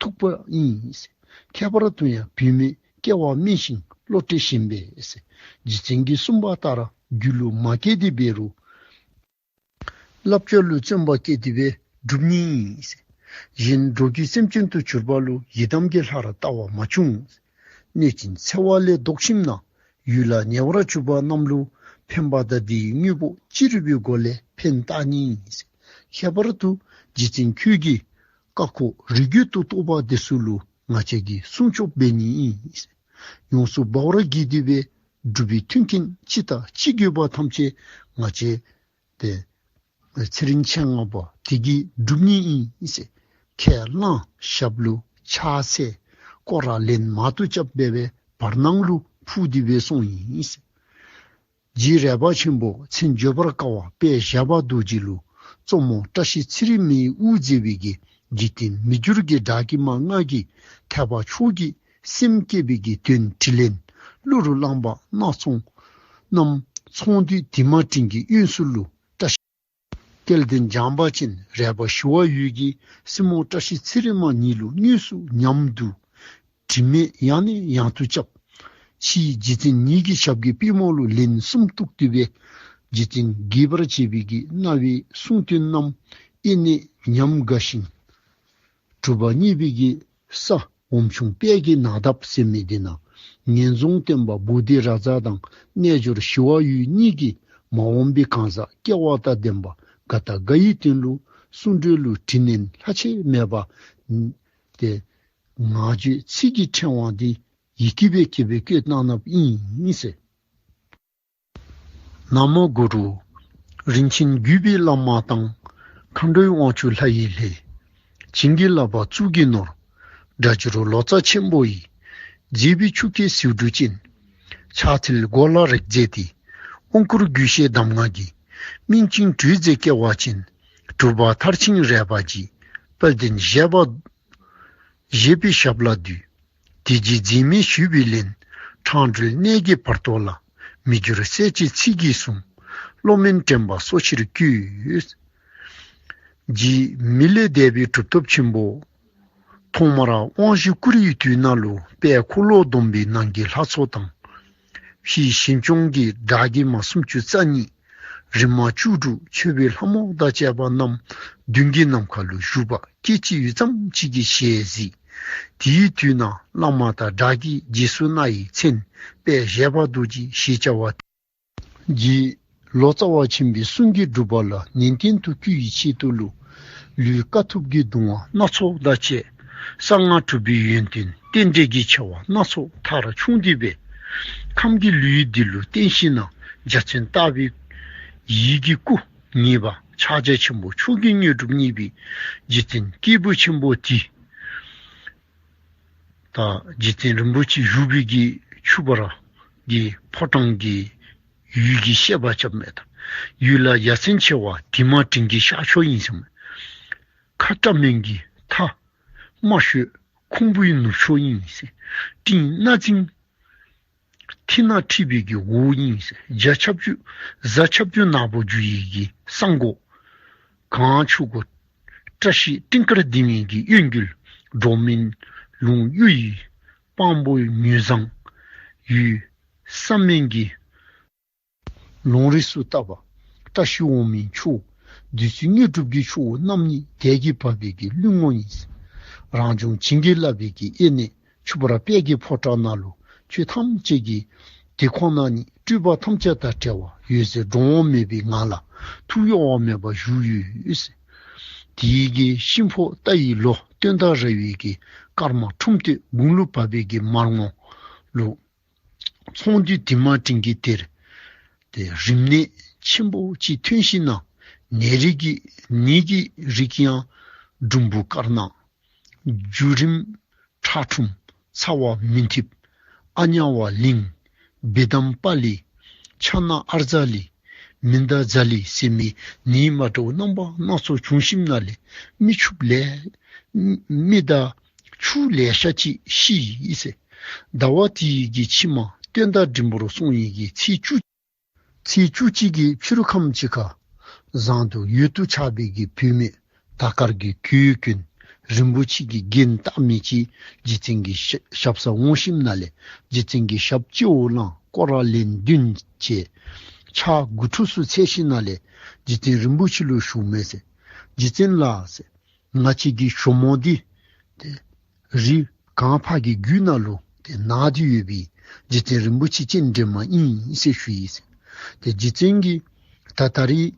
ཐུག་པ་ཨིན་ཟེར། ཁྱད་པར་དུ་ཡང་བུད་མེད་སྐྱེ་བ་དམན་ཞིང་བློ་གྲོས་ཞན་པས་ཟེར། རྗེ་བཙུན་གྱིས་གསུངས་པ་ལྟར་རྒྱུད་ལུ་མ་སྐྱེས་ཏེ་འབད་རུང་བསླབ་བྱ་ལུ་བརྩོན་པ་བསྐྱེད་དེ་སྦེ་སྒྲུབ་ནི་ཨིན་ཟེར། གཞན་འགྲོ་རྒྱུད་སེམས་ཅན་དུ་གྱུར་པ་ལུ་ཡི་དམ་གྱི་ལྷར་ལྟ་བ་མ་བྱུང་། གནོད་སྦྱིན་འཚེ་བ་ལས་བཟློག་ཞིནམ་ན། ཡུལ་ལ་ཉེ་བར་གྱུར་པ་རྣམས་ལུ་ཕན་པ་དང་དེའི་དངོས་པོ་ཅི་རིགས་པའི་སྒོ་ལས་ཕན་བཏགས་ནི་ཨིན་ཟེར། ཁྱད་པར་དུ་རྗེ་བཙུན་ཁྱོད་ཀྱིས་བཀའ་བསྒོ་རིགས་རྒྱུད་དུ་གཏོགས་པ་འདི་ཚུ་ལུ་ང་བཅས་ཀྱིས་སྲུང་སྐྱོབ་འབད་ནི་ཨིན་ཟེར། ཡོངས་སུ་འབར་བར་བགྱིས་ཏེ་སྦེ་སྒྲུབ་པའི་མཐུན་རྐྱེན་ཅི་དང་ཅི་དགོས་པ་ཐམས་ཅད་ང་བཅས་ཏེ་ཚེ་རིང་མཆེད་ལྔ་པོ་དེ་གིས་སྒྲུབ་ནི་ཨིན་ཟེར། ཁས་བླངས་ཞབས་ལུ་ཕྱག་འཚལ་སྐོར་ར་ལན་མང་དུ་རྐྱབ་སྦེ་སྦེ་བར་སྣང་ལུ་འཕུར་ཏེ་སྦེ་སོང་ཡི་ཟེར། རྗེ་རས་པ་ཆེན་པོ་མཚན་བརྗོད་པར་དཀའ་བ་དཔལ་བཞད་པ་རྡོ་རྗེ་ལུ་གཙོ་མོ་བཀྲ་ཤིས་ཚེ་རིང་མའི་དབུ་མཛད་པའི་གི་འཇིག་རྟེན་མི་འགྱུར་གྱི་སྒྲ་གི་མ་ལྔ་གིས་ཐེག་པ་མཆོག་གི་སེམས་བསྐྱེད་པའི་གི་དོན་དྲིས་ལན་གླུ་རུ་བླངས་པ་སྣ་ཚོགས་རྣམས་ཚོང་འདུས་དེ་མ་འབྲིང་གི་གཡོན་ཟུར་ལུ་བཀྲ་ཤིས་སྐལ་ལྡན་བྱམས་པ་ཅན་རས་པ་ཞི་བ་འོད་ཀྱིས་སྲིང་མོ་བཀྲ་ཤིས་ཚེ་རིང་མ་ཉིད་ལུ་དངོས་སུ་ཉམས་བསྡུ་དྲི་མེད་ཡང་ནས་ཡང་དུ་རྐྱབ། ཕྱིས་རྗེ་བཙུན་ཉིད་ཀྱི་ཞབས་ཀྱི་པུས་མོ་ལུ་ལན་གསུམ་གཏུགས་ཏེ་སྦེ་རྗེ་བཙུན་དགྱེས་པར་བྱེད་པའི་གི་རྣ་བའི་གསུང་དོན་རྣམས་ཨེ་ནས་ཉམས་དགའ་ཞིང་གྲུབ་པ་བརྙེས་པའི་གི་ས་འོམ་ཆུང་དཔལ་གྱི་ནགས་འདབས་ཟེར་མི་འདི་ན་ངན་རྫོང་སྟོན་པ་བོ་དྷི་རཱ་ཛ་དང་རྣལ་འབྱོར་ཞི་བ་འོད་གཉིས་ཀྱིས་མ་འོངས་པའི་གང་ཟག་སྐལ་བ་དང་ལྡན་པ་དགའ་དང་དགའ་ཡི་དོན་ལུ་གསུང་གྲོས་ལུ་དྲིས་ལན་ལྷག་ཆད་མེད་པ་ཏེ་ངག་བརྗོད་ཚིག་གི་ཕྲེང་བ་འདི་ཡི་གེ་སྦེ་བཀོད་སྦེ་བཀོད་གནང་གནངམ་ཨིན་ཟེར། ན་མོ་གུ་རུ། རིན་ཆེན་བརྒྱུད་པའི་བླ་མ་དང་། མཁའ་འགྲོའི་དབང་ཕྱུག་ལྷ་ཡི་ལྷས། བྱིན་གྱིས་བརླབས་པ་གཙུག་གི་ནོར། སྒྲ་བསྒྱུར་ལོ་ཙཱ་ཆེན་པོ་ཡི། མཛེས་པའི་ཆུ་སྐྱེས་ཟེའུ་འབྲུ་ཅན། ཕྱག་མཐིལ་མགོ་ལ་རེག་མཛད་དེ། དབང་བསྐུར་རྒྱུད་བཤད་གདམས་ངག་གི། སྨིན་ཅིང་གྲོལ་མཛད་སྐལ་བ་ཅན། གྲུབ་པ་མཐར་ཕྱིན་རས་པ་འཇིགས། དཔལ་ལྡན་བཞད་པ། བཞད་པའི་ཞབས་ལ་འདུད། དེ་རྗེས་འཛད་མེད་ཞུས་པའི་ལན། འཕྲང་སྒྲོལ་གནས་ཀྱི་བར་དོ་ལ། མི་འགྱུར་གསལ་བྱེད་ཚིག་གིས་གསུངས། བློ་དམན་དྲན་པ་གསོ་ཕྱིར་བསྐུལ། རྗེ་མི་ལས་འདས་པའི་གྲུབ་ཐོབ་ཆེན་པོ། ཐོག་མར་དབང་བཞི་བསྐུར་བའི་དུས་ན་ལུ་དཔལ་འཁོར་ལོ་སྡོམ་པའི་ནང་གི་ལྷ་ཚོགས་དང་། ཕྱིས་ཞིང་སྐྱོང་གི་སྒྲ་གི་མ་སུམ་ཅུ་རྩ་གཉིས། རིག་མ་བཅུ་དྲུག་མཆོད་པའི་ལྷ་མོ་དང་བཅས་པ་རྣམས་མདུན་གྱི་ནམ་མཁའ་ལུ་བཞུགས་པ་སྐད་ཅིག་ཡུད་ཙམ་ཅིག་གིས་ཞལ་གཟིགས། དེའི་དུས་ན་བླ་མ་དང་སྒྲ་གི་རྗེས་སུ་གནང་བའི་མཚན་དཔལ་བཞད་པ་རྡོ་རྗེ་ཞེས་བྱ་བ་སྟེ། རྗེ་ལོ་ཙཱ་བ་ཆེན་པོའི་གསུང་གི་སྒྲུབ་པ་ལ་ནན་ཏན་དུ་བསྐུལ་བའི་ཆེད་དུ་ལུ་ལུས་དཀའ་ཐུབ་ཀྱི་གདུང་བ་སྣ་ཚོགས་དང་བཅས་གསང་སྔགས་གྲུབ་པའི་ཡོན་ཏན་རྟེན་འབྲེལ་གྱི་ཆེ་བ་སྣ་ཚོགས་མཐར་ཕྱུང་སྟེ་སྦེ་ཁམས་ཀྱི་ལུས་འདི་ལུ་བརྟེན་ཞིནམ་ན་འཇའ་ཚོན་ལྟ་བུའི་ཡིད་ཀྱི་སྐུ་ངེས་པ་ཕྱག་རྒྱ་ཆེན་པོ་མཆོག་གི་དངོས་གྲུབ་བརྙེས་པའི་རྗེ་བཙུན་སྐྱེས་བུ་ཆེན་པོ་དེ་ད་རྗེ་བཙུན་རིན་པོ་ཆེ་བཞུགས་པའི་གི་ཆུ་བར་གྱི་ཕོ་བྲང་གི་ཡུལ་གྱི་བཤད་པ་རྐྱབ་མས། ད་ཡུལ་ལ་ཡ་མཚན་ཆེ་བ་དེ་མ་འབྲིང་གི་ཤར་ཕྱོགས་ཨིན་ཟེར་མས། ཁ་བཀྲ་མེན་གྱི་མཐའ་དམའ་ཤོས་ ཁུང་བུའི་ནུབ་ཕྱོགས་ཨིན་ཟེར། སྤྲིན་སྣ་འཛིང་ཐིག་ནག་འཁྲིགས་པའི་གི་འོག་ཨིན་ཟེར། རྒྱ་ཁྱབ་འཇུག་གཟའ་ཁྱབ་འཇུག་ནག་པོ་རྒྱུ་ཡི་གི་ས་གོ། གངས་ཆུ་བོ་བཀྲ་ཤིས་སྤྲིན་དཀར་ལྡིང་བའི་གི་གཡོ་འགུལ། འགྲོ་མིན་རླུང་གཡོ་ཡི་དཔང་པོའི་མུན་བཟང་ཡུལ། བསམ་མིན་གྱི་ལོང་རིས་སུ་བཏབ་པ། བཀྲ་ཤིས་འོང་མིན་ཆུ་བོ། བདུད་རྩི་དངོས་གྲུབ་ཀྱི་ཆུ་བོ་རྣམ་གཉིས་དལ་གྱིས་འབབ་པའི་གི་གླིང་ངོ་ཡིན། རང་བྱུང་བྱིན་གྱིས་བརླབས་པའི་གི་གཡས་གནས་ཆུ་བར་དཔལ་གྱི་ཕོ་བྲང་ནང་ལུ་ཆོས་ཐམས་ཅད་ཀྱི་དེ་ཁོ་ན་ཉིད་སྤྲུལ་པ་ཐམས་ཅད་དང་བྲལ་བ་འོད་གསལ་འགྲོ་འོང་མེད་པའི་ངང་ལ་ཐུགས་གཡོ་བ་མེད་པར་བཞུགས་ཡོད་ཟེར། དེའི་གི་གཤིན་པོ་རྟ་ཡི་ལོ་སྟོན་ཟླ་ར་བའི་གི་སྐར་མ་ཁྲུམས་སྟོད་དགུང་ལུ་བབས་པའི་གི་མར་ངོ་ལུ་ཚོང་འདུས་དེ་མ་སྤྲིན་གྱི་དེར་ཏེ་རིམས་ནད་ཆེན་པོ་ཅིག་ཐོན་ཞིནམ་ན་ནད་རིགས་ཀྱི་ནད་ཀྱི་རིགས་ཀྱང་འབྲུམ་བུ་དཀར་ནག་བྱུ་རིམས་ཁྲག་འཁྲུངས་ཚ་བ་མུན་འཐིབས་ཨ་ཉ་བ་ལིང་བི་དམ་པ་ལི་ཕྱག་ན་ཨརྫ་ལི་མི་ད་ཛ་ལི་ཟེར་མི་ནད་མ་འདྲཝ་རྣམ་པ་སྣ་ཚོགས་བྱུང་ཞིནམ་ན་ལས་མི་ཕྱུགས་ལས་མི་དང་ཕྱུགས་ལེ་ཤ་ཅིག་ཤི་ཡི་ཟེར། ཟླ་བ་དེའི་གི་ཕྱི་མ་སྟོན་ཟླ་འབྲིང་པོར་སོང་ཡི་གི་ཚེས་བཅུ་ཚེས་བཅུ་གཅིག་གི་ཕྱི་རུ་ཁམས་ཅིག་ཁར་བཟང་དུ་ཡུལ་དུ་ཆགས་པའི་གི་བུད་མེད་དར་དཀར་གྱི་གོས་གྱོན་རིན་པོ་ཆེ་གི་རྒྱན་བཏགས་མི་ཅིག་རྗེ་བཙུན་གྱི་ཞབས་ཞབས་སར་འོང་ཞིནམ་ན་ལས་རྗེ་བཙུན་གྱི་ཞབས་སྤྱི་བོ་བླངས་སྐོར་ར་ལན་བདུན་བྱས། ཕྱག་དགུ་ཐུགས་སུ་འཚལ་ཞིནམ་ན་ལས་རྗེ་བཙུན་རིན་པོ་ཆེ་ལུ་ཞུ་མས་ཟེར། རྗེ་བཙུན་ལགས་ཟེར། ང་བཅས་ཀྱི་ཞོ་མོ་འདི་ཏེ་རི་གངས་ཕག་གི་རྒྱུད་ནང་ལུ་ཏེ་ནག་སྟེ་ཡོད་པའི་རྗེ་བཙུན་རིན་པོ་ཆེ་སྤྱན་འདྲེན་མ་ཨིན་ཟེར་ཞུ་ཡི་ཟེར། ཏེ་རྗེ་བཙུན་གྱིས་ད་ད་རིས་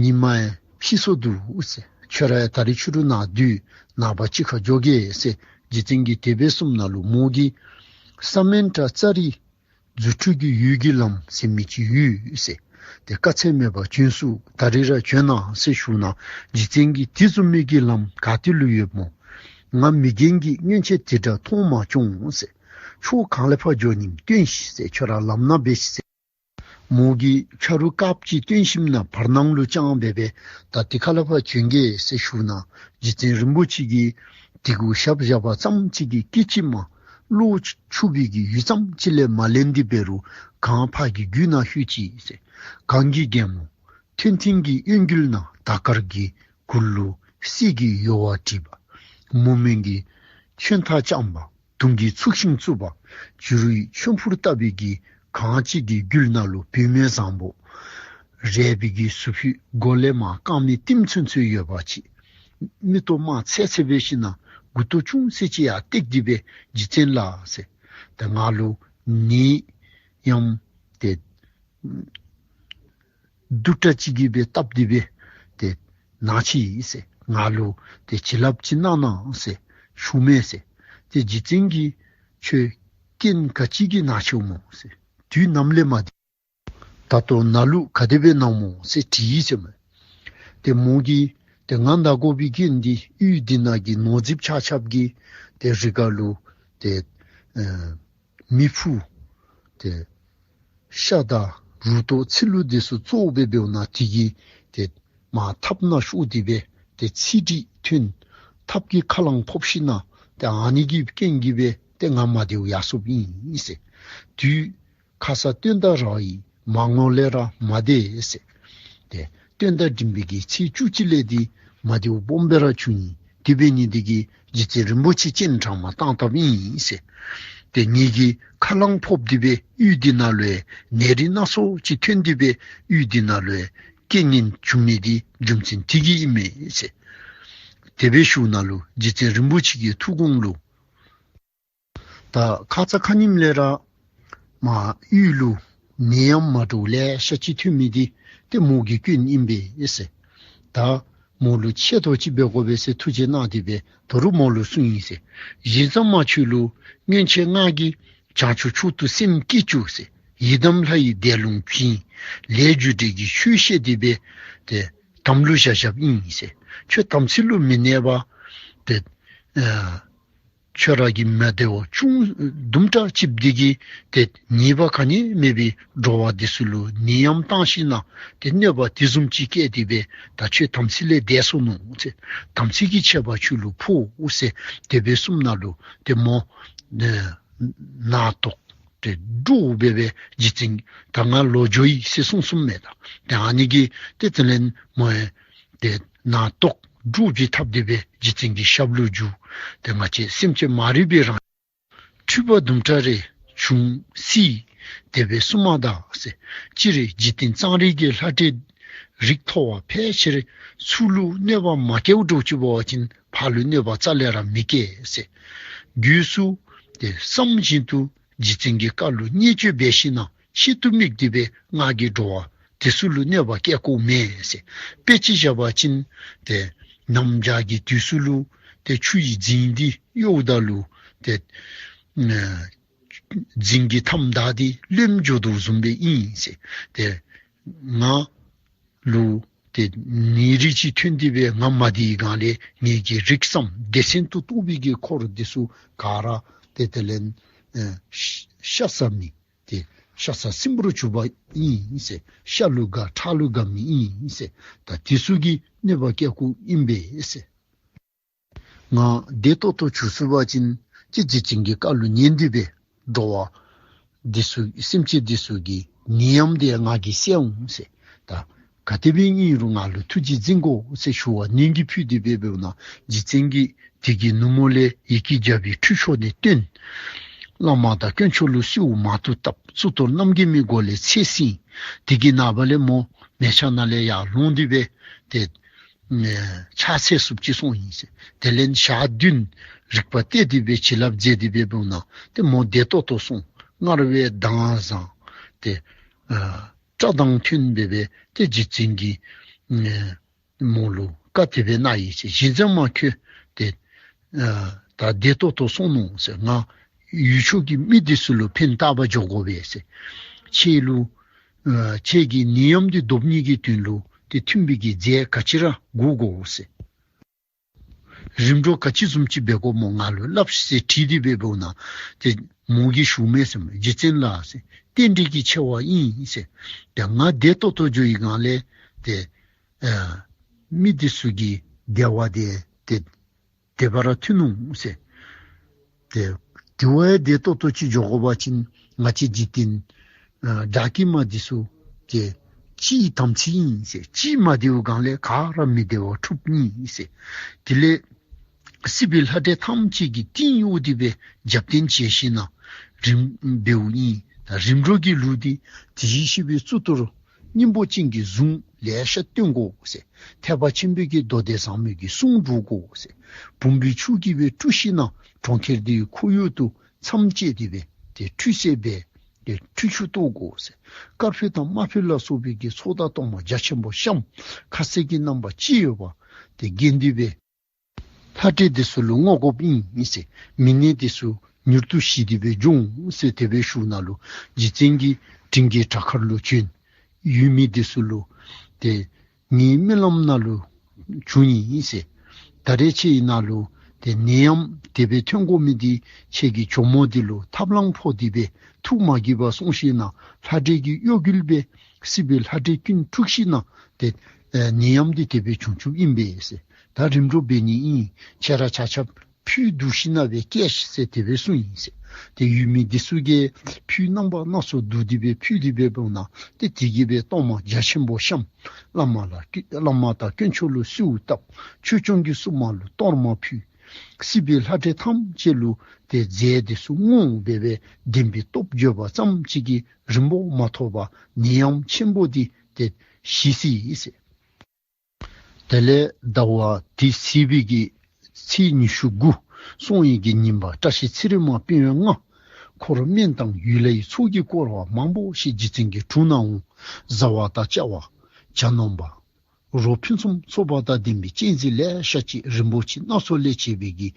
ཉིན་མ་ཡང་ཕྱི་སོ་འདུག་ཟེར། ཁྱོད་ར་ཡང་ད་རིས་ཕྱི་རུ་ནང་སྡོད་ནངས་པ་གཅིག་ཁར་འགྱོ་གེ་ཟེར་རྗེ་བཙུན་གྱིས་དེ་སྦེ་གསུངམ་ད་ལུ་མོ་གིས་ས་མཎ་གྲྭ་ཙཱ་རི་རྫུ་འཕྲུལ་གྱི་འོད་ཀྱི་ལམ་ཟེར་མི་ཅིག་ཡོད་ཟེར། ཏེ་དཀའ་ཚེགས་མེད་པར་བྱོན་ཚུགས། ད་རིས་ར་བྱོན་གནང་ཟེར་ཞུ་ན་རྗེ་བཙུན་གྱིས་དེ་བཟུམ་མའི་གི་ལམ་ག་ཏེ་ལུ་ཡོད་སྨོ། ང་མི་རྒན་གྱིས་སྔོན་ཆད་དེ་འདྲ་མཐོང་མ་བྱུང་ཟེར། ཁྱོད་གང་ལས་ཕར་འགྱོ་ནི་སྟོན་ཤིག་ཟེར། ཁྱོད་ར་ལམ་སྣ་འབད་ཤིག་ཟེར། མོ་གིས་ཆ་རོགས་དཀརཔོ་ཅིག་སྟོན་ཞིནམ་ན་བར་སྣང་ལུ་དཔྱངས་སྦེ་སྦེ་ད་དེ་ཁ་ལས་ཕར་བྱོན་གེ་ཟེར་ཞུ་ན་རྗེ་བཙུན་རིན་པོ་ཆེ་གིས་དེ་གུ་ཞབས་བཞག་པ་ཙམ་ཅིག་གིས་སྐད་ཅིག་མ་གློ་འཁྱུག་པའི་གི་ཡུད་ཙམ་ཅིག་ལས་མ་ལེན་ཏེ་འབད་རུང་གངས་ཕག་གི་རྒྱུད་ནང་ལྷོད་ཅི་ཟེར། གངས་ཀྱི་རྒྱལ་མོ་མཐོན་མཐིང་གི་གཡོ་འགུལ་ནང་དར་དཀར་གྱི་གུར་ལུ་གསེར་གྱི་ཡོལ་བ་བྲིས་པ། མུ་མེན་གྱི་ཆོན་ཐག་བཅངས་པ། དུང་གི་ཚུགས་ཤིང་བཙུགས་པ། བྱུ་རུའི་ཆོན་ཕུར་བཏབ་པའི་གི་གངས་ཅིག་གི་རྒྱུད་ནང་ལུ་བུད་མེད་བཟང་པོ་རལ་པའི་གི་ཟུར་ཕུད་མགོ་ལས་མར་རྐངམ་གཏིང་ཚུན་ཚོད་ཡོད་པ་ཅིག། མིག་ཏོ་དམར་ཚེར་ཚེར་སྦེ་ཞིནམ་ན་མགུ་ཏོ་ཅུང་ཟད་ཅིག་ཡར་བཏེགས་ཏེ་སྦེ་རྗེ་བཙུན་ལགས་ཟེར། ད་ང་ལུ་ནད་ཡམས་ཏེ་སྡུག་དྲགས་ཅིག་གིས་སྦེ་བཏབ་སྟེ་སྦེ་ཏེ་ན་ཅི་ཟེར། ང་ལུ་ཏེ་བྱིན་རླབས་ཅིག་གནང་གནང་ཟེར་ཞུ་མས་ཟེར། ཏེ་རྗེ་བཙུན་གྱིས་ཁྱོད་རྐྱེན་ག་ཅི་གིས་ན་ཅི་སྨོ་ཟེར། དུས་ནམ་ལས་མ་བདེ་ད་ལྟོ་ན་ལུགས་ག་དེ་སྦེ་ན་སྨོ་ཟེར་དྲིས་ཟེར་མས། ཏེ་མོ་གིས་ཏེ་ང་ན་དགོ་པའི་རྐྱེན་འདི་གཡུས་འདི་ནང་གི་ནོར་རྫིཔ་ཆ་ཁྱབ་ཀྱིས་ཏེ་རི་ཁ་ལུ་ཏེ་ཨེ་མི་ཕུ་ཏེ་ཤ་དང་རུ་ཏོ་ཚིལ་ལུ་འདི་ཚུ་བཙོ་སྦེ་འབདཝ་ད་དེ་གིས་ཏེ་མར་ཐབ་ནང་ཤོར་ཏེ་སྦེ་ཏེ་ཚིལ་དྲི་ཐོན། ཐབ་ཀྱི་ཁ་རླངས་ཕོག་ཞིནམ་ན་ཏེ་ཨ་ནི་གི་རྐྱེན་གྱིས་སྦེ་ཏེ་ང་མ་བདེཝ་ཡར་སོངམ་ཨིན་ཟེར། དུས་ཁ་ས་སྟོན་ཟླ་ར་བའི་མར་ངོ་ལས་ར་མ་བདེ་ཟེར། ཏེ་སྟོན་ཟླ་འབྲིང་པོའི་གི་ཚེས་བཅུ་གཅིག་ལས་འདི་མ་བདེཝ་སྦོམ་སྦེ་ར་བྱུང་ཡི། དེ་འབད་ནི་འདི་གིས་རྗེ་བཙུན་རིན་པོ་ཆེ་སྤྱན་དྲངས་མ་བཏང་བཏངམ་ཨིན་ཟེར། ཏེ་ངེ་གི་ཁ་རླངས་ཕོག་སྟེ་སྦེ་གཡུས་འདི་ནང་ལུ་ཡང་ནད་རིགས་སྣ་ཚོགས་ཅིག་ཐོན་ཏེ་སྦེ་གཡུས་འདི་ནང་ལུ་ཡང་རྐྱེན་ངན་བྱུང་ནི་འདི་རྒྱུ་མཚན་དེ་གིས་ཨིན་མས་ཟེར། དེ་སྦེ་ཞུཝ་ད་ལུ་རྗེ་བཙུན་རིན་པོ་ཆེ་གི་ཐུགས་དགོངས་ལུ་ད་ཁ་ཙ་ཁ་ཉིནམ་ལས་ར་མར་གཡུས་ལུ་ནད་ཡམས་མ་འདྲཝ་ལེ་ཤ་ཅིག་ཐོན་མི་འདི་ཏེ་མོ་གི་སྐྱོན་ཨིན་པས་ཟེར། ད་མོ་ལུ་ཆེ་མཐོང་ཅིག་འབད་དགོ་པས་ཟེར་ཐུགས་བཞེད་གནང་སྟེ་སྦེ་ད་རུང་མོ་ལུ་གསུངས་ཡི་ཟེར། གཞན་ཚང་མ་ཁྱོད་ལུ་སྔོན་ཆད་ང་གིས་བྱང་ཆུབ་མཆོག་ཏུ་སེམས་བསྐྱེད་བཅུག་ཟེར། ཡི་དམ་ལྷ་ཡི་བཟླས་ལུང་བྱིན། ལས་རྒྱུ་འབྲས་ཀྱི་ཆོས་བཤད་དེ་སྦེ་ཏེ་དམ་ལུ་བཞག་བཞགཔ་ཨིན་ཟེར། ཁྱོད་དམ་ཚིག་ལུ་མི་གནས་པར་ཏེ་ཨ་ ཁྱོད་ར་གི་མི་བདེ་བ་ཆུང་དུམ་གྲ་ཅིག་འདི་གིས་ཏེ་ཉེས་པ་ག་ནི་མེད་པའི་འགྲོ་བ་འདི་ཚུ་ལུ་ནད་ཡམས་བཏང་ཞིན་ན་ཏེ་གནོད་པ་དེ་བཟུམ་ཅིག་བཀལ་ཏེ་སྦེ་ད་ཁྱོད་དམ་ཚིག་ལས་འདས་སོ་ནུག་ཟེར། དམ་ཚིག་གི་ཆད་པ་ཁྱོད་ལུ་ཕོག་ཟེར་དེ་སྦེ་གསུངམ་ད་ལུ་ཏེ་མོ་ཨེ་ནད་ཐོག་ཏེ་འདྲོག་སྦེ་སྦེ་རྗེ་བཙུན་ད་ང་ལོག་འགྱོ་ཡི་ཟེར་གསུངས་གསུངསམ་མས། ད་ཏེ་ཨ་ནི་གིས་ཏེ་དེ་ལས་མོ་ཡང་ཏེ་ནད་ཐོག་འདྲོག་པའི་ཐབས་དེ་སྦེ་རྗེ་བཙུན་གྱི་ཞབས་ལུ་འཇུག། ཏེ་ང་བཅས་སེམས་ཅན་མ་རིག་པའི་རང་འཁྲུལ་པ་དུམ་གྲ་རེ་བྱུང་སྲིད། དེ་སྦེ་གསུངམ་ད་ཟེར། སྤྱིར་འཇིག་རྟེན་གཙང་རིས་ཀྱི་ལྷ་འདྲེ་རིགས་མཐོ་བ་ཕལ་ཆེར་ཚུར་ལུ་གནོད་པ་མ་བཀལཝ་འདྲཝ་ཅིག་འབད་བ་ཅིན་ཕར་ལུ་གནོད་པ་རྩ་ལས་ར་མི་བཀལ་ཟེར། སྒོས་སུ་ཏེ་བསམ་བཞིན་དུ་རྗེ་བཙུན་གྱི་བཀའ་ལུ་བརྙས་བཅོས་འབད་ཞིན་ན་ཆེད་དུ་དམིགས་ཏེ་སྦེ་ང་གིས་འགྲོ་བ་དེ་ཚུ་ལུ་གནོད་པ་བཀལ་དགོཔ་མེད་ཟེར། དཔེ་ཅིག་བཞག་པ་ཅིན་ཏེ་གནམ་བྱཱར་གྱི་དུས་སུ་ལུ་ཏེ་ཆུ་ཡི་རྫིང་འདི་གཡོ་ད་ལུ་ཏེ་ཨེ་རྫིང་གི་མཐའམ་བདའ་སྟེ་རློནམ་འགྱོ་དོ་བཟུམ་སྦེ་ཨིན་ཟེར། ཏེ་ང་ལུ་ཏེ་ནད་རིགས་ཅིག་ཐོན་ཏེ་སྦེ་ང་མ་བདེ་བའི་སྒང་ལས་ངེ་གི་རིགས་སམ་སྡེ་ཚན་དུ་གཏོགས་པའི་གི་འཁོར་འདི་ཚུ་ག་ར་ཏེ་དེ་ལས་ཨེ་ཤ་ཟ་མི་ཏེ་ཤ་ཟ་སྲིན་པོར་གྱུར་པ་ཨིན་ཟེར། ཤ་ལུ་དགའ་ཁྲག་ལུ་དགའ་མི་ཨིན་ཟེར། ད་དེ་ཚུ་གིས་གནོད་པ་བཀལ་དགོཔ་ཨིན་པས་ཟེར། ང་བདེ་ཏོག་ཏོ་འགྱོ་ཚུགས་པ་ཅིན་ཏེ་རྗེ་བཙུན་གྱི་བཀའ་ལུ་ཉན་ཏེ་སྦེ་འགྲོ་བ་འདི་ཚུ་སེམས་ཅན་འདི་ཚུ་གི་ནད་ཡམས་འདི་ང་གིས་བསལ་འོང་ཟེར། ད་ག་དེ་སྦེ་ཨིན་རུང་ང་ལུ་ཐུགས་རྗེ་གཟིགས་དགོ་ཟེར་ཞུ་བ་ནན་གྱིས་ཕུལ་ཏེ་སྦེ་འབདཝ་ད་རྗེ་བཙུན་གྱིས་དེ་གི་ནུབ་མོ་ལས་ཡི་གེ་བརྒྱ་པའི་ཁྲུས་མཆོག་ནི་བཏོན། བླ་མ་དང་དཀོན་མཆོག་ལུ་གསོལཝ་མང་དུ་བཏབ། གཙུག་ཏོར་རྣམ་རྒྱལ་མའི་སྒོ་ལས་ཚེ་བསྲིང་། དེ་གི་ནངས་པ་ལས་མོ་མལ་ཆ་ནང་ལས་ཡར་ལོང་སྟེ་སྦེ་ཏེ་ཨེ་ཕྱག་འཚལ་ཚུགསཔ་ཅིག་སོང་ཡི་ཟེར། དེ་ལས་ཞག་བདུན་རིག་པ་གཏད་དེ་སྦེ་བྱིན་རླབས་མཛད་དེ་སྦེ་འབདཝ་ད་ཏེ་མོ་བདེ་ཏོག་ཏོ་སོང་། སྔར་བས་མདངས་བཟང་སྟེ་ཨ་བཀྲག་མདངས་ཐོན་སྦེ་སྦེ་ཏེ་རྗེ་བཙུན་གྱིས་ཨེ་མོ་ལུ་བཀའ་དེ་སྦེ་གནང་ཡི་ཟེར། གཞི་འཛིན་མ་ཁྱོད་ཏེ་ཨ་ད་བདེ་ཏོག་ཏོ་སོང་ནུག་ཟེར། ང་ཡུལ་ཕྱོགས་ཀྱི་མི་འདི་ཚུ་ལུ་ཕན་བཏགས་པར་འགྱོ་དགོ་པས་ཟེར། ཁྱེད་ལུ་ཨ་ཁྱེད་ཀྱི་ནད་ཡམས་འདི་བཟློག་ནི་གི་དོན་ལུ་ཏེ་མཐུན་པའི་གི་རྫས་ག་ཅི་ར་དགོ་དགོ་ཟེར། རིམ་གྲོ་ག་ཅི་བཟུམ་ཅིག་འབད་དགོཔ་སྨོ་ང་ལུ་སླབ་ཤིག་ཟེར་དྲིས་ཏེ་སྦེ་འབདཝ་ད་ཏེ་མོ་གིས་ཞུཝ་མས་ཟེར་མས། རྗེ་བཙུན་ལགས་ཟེར། རྟེན་འབྲེལ་གྱི་ཆེ་བ་ཨིན་ཟེར། ཏེ་ང་བདེ་ཏོག་ཏོ་འགྱོ་བའི་སྒང་ལས་ཏེ་ཨ་མི་འདི་ཚུ་གི་བདེ་བ་འདི་ཏེ་དེ་སྦེ་ར་ཐོན་ནུག་ཟེར། ཏེ་དེ་བ་ཡང་བདེ་ཏོག་ཏོ་ཅིག་འགྱོ་དགོ་པ་ཅིན་ང་བཅས་འཇིག་རྟེན་ཨ་དགྲ་བགེགས་མ་འདི་ཚུ་ཏེ་སྤྱིའི་དམ་ཚིག་ཨིན་ཟེར། སྤྱི་མ་བདེཝ་སྒང་ལས་ག་ར་མི་བདེ་བ་འཁྲུགཔ་ཨིན་ཟེར། དེ་ལས་སྲིད་པའི་ལྷ་འདྲེ་ཐམས་ཅད་ཀྱི་རྟིང་གཡོག་སྟེ་སྦེ་རྒྱབ་རྟེན་བྱས་ཞིན་ན་རིམ་འབདཝ་ཨིན། ད་རིམ་གྲོ་གི་ལུགས་འདི་དེ་བཞིན་གཤེགས་པའི་གཙུག་ཏོར་སྙིང་པོ་ཅན་གྱི་གཟུངས་ལེ་ཤ་བཏོན་དགོ་ཟེར། ཐེག་པ་ཆེན་པོའི་གི་མདོ་སྡེ་ཟབ་མོའི་གི་གསུང་སྒྲོག་དགོ་ཟེར། བུམ་པའི་ཆུ་གིས་སྦེ་བཀྲུ་ཞིན་ན་གྲོང་ཁྱེར་འདིའི་ཁོར་ཡུག་ཏུ་མཚམས་བཅད་དེ་སྦེ་ཏེ་ཁྲུས་གསོལ་འབད་ཏེ་ཁྲུས་ཆུ་གཏོར་དགོ་ཟེར། དཀར་ཕུད་དང་དམར་ཕུད་ལ་སོགས་པའི་གི་ཚོགས་བདག་གཏོར་མ་རྒྱ་ཆེན་པོ་བཤམས། ཁ་ཟས་ཀྱི་རྣམ་པ་ཅི་ཡོད་པ་ཏེ་བརྒྱན་ཏེ་སྦེ་ལྷ་འདྲེ་འདི་ཚུ་ལུ་བསྔོ་དགོཔ་ཨིན་ཟེར། མི་ངན་འདི་ཚུ་མྱུར་དུ་ཞི་སྟེ་སྦེ་འབྱུང་ཟེར་དེ་སྦེ་ཞུཝ་ད་ལུ་རྗེ་བཙུན་གྱིས་དྲིན་གྱི་བྲག་དཀར་ལུ་བྱོན། ཡུལ་མི་འདི་ཚུ་ལུ་ཏེ་ངེའི་རྨི་ལམ་ནང་ལུ་བྱུང་ཡི་ཟེར། ད་རེས་ཁྱེད་ཀྱི་ནང་ལུ་ཏེ་ནད་ཡམས་དེ་སྦེ་ཐོན་དགོ་མི་འདི་ཁྱེད་ཀྱི་ཇོ་མོ་འདི་ལུ་ཐབས་ལམ་ཕོག་སྟེ་སྦེ་ཐུགས་མ་དགྱེས་པར་སོང་ཞིན་ན་ལྷ་འདྲེ་གི་གཡོ་འགུལ་སྦེ་སྲིད་པའི་ལྷ་འདྲེ་ཀུན་འཁྲུགས་ཞིན་ན་ཏེ་ཨེ་ནད་ཡམས་འདི་དེ་སྦེ་བྱུང་བྱུངམ་ཨིན་པས་ཟེར། ད་རིམ་གྲོ་འབད་ནི་ཨིན། ཁྱེད་ར་ཆ་ཁྱབ་ཕུད་བསྡུ་ཞིན་ན་སྦེ་བསྐྱལ་ཤིག་ཟེར་དེ་སྦེ་གསུངས་ཡི་ཟེར། ཏེ་ཡུལ་མི་འདི་ཚུ་གིས་ཕུད་རྣམ་པ་སྣ་ཚོགས་བསྡུ་སྟེ་སྦེ་ཕུལ་ཏེ་སྦེ་འབདཝ་ད་ཏེ་དེ་གིས་སྦེ་གཏོར་མ་རྒྱ་ཆེན་པོ་བཤམས། བླ་མ་ལ་བླ་མ་དང་དཀོན་མཆོག་ལུ་གསོལཝ་བཏབ། ཆོས་སྐྱོང་གི་སྲུང་མ་ལུ་གཏོར་མ་ཕུལ། སྲིད་པའི་ལྷ་འདྲེ་ཐམས་ཅད་ལུ་ཏེ་རྫས་འདི་ཚུ་བསྔོ་སྦེ་སྦེ་བདེན་པའི་སྟོབས་བརྗོད་པ་ཙམ་ཅིག་གིས་རིམ་པ་མ་ཐོབ་པར་ནད་ཡམས་ཆེན་པོ་འདི་ཏེ་ཞི་སོ་ཡི་ཟེར། དེ་ལས་ཟླ་བ་དེ་ཚེས་པའི་གི་ཚེས་ཉི་ཤུ་དགུ་སོང་ཡི་གི་ཉིན་པ་བཀྲ་ཤིས་ཚེ་རིང་མ་སྤུན་ཡོན་ལྔ་འཁོར་སྨན་དང་ཡུལ་ལྷའི་ཚོགས་ཀྱིས་བསྐོར་བ་མང་པོ་ཞིག་རྗེ་བཙུན་གྱི་དྲུང་ནང་འོང་། བཟའ་བ་དང་བཅའ་བ་གྱ་ནོམ་པ་རོ་ཕུན་སུམ་ཚོགས་པ་དང་ལྡན་པའི་སྤྱན་གཟིགས་ལེ་ཤ་ཅིག་རིན་པོ་ཆེ་སྣ་ཚོགས་ལས་བྱས་པའི་གི་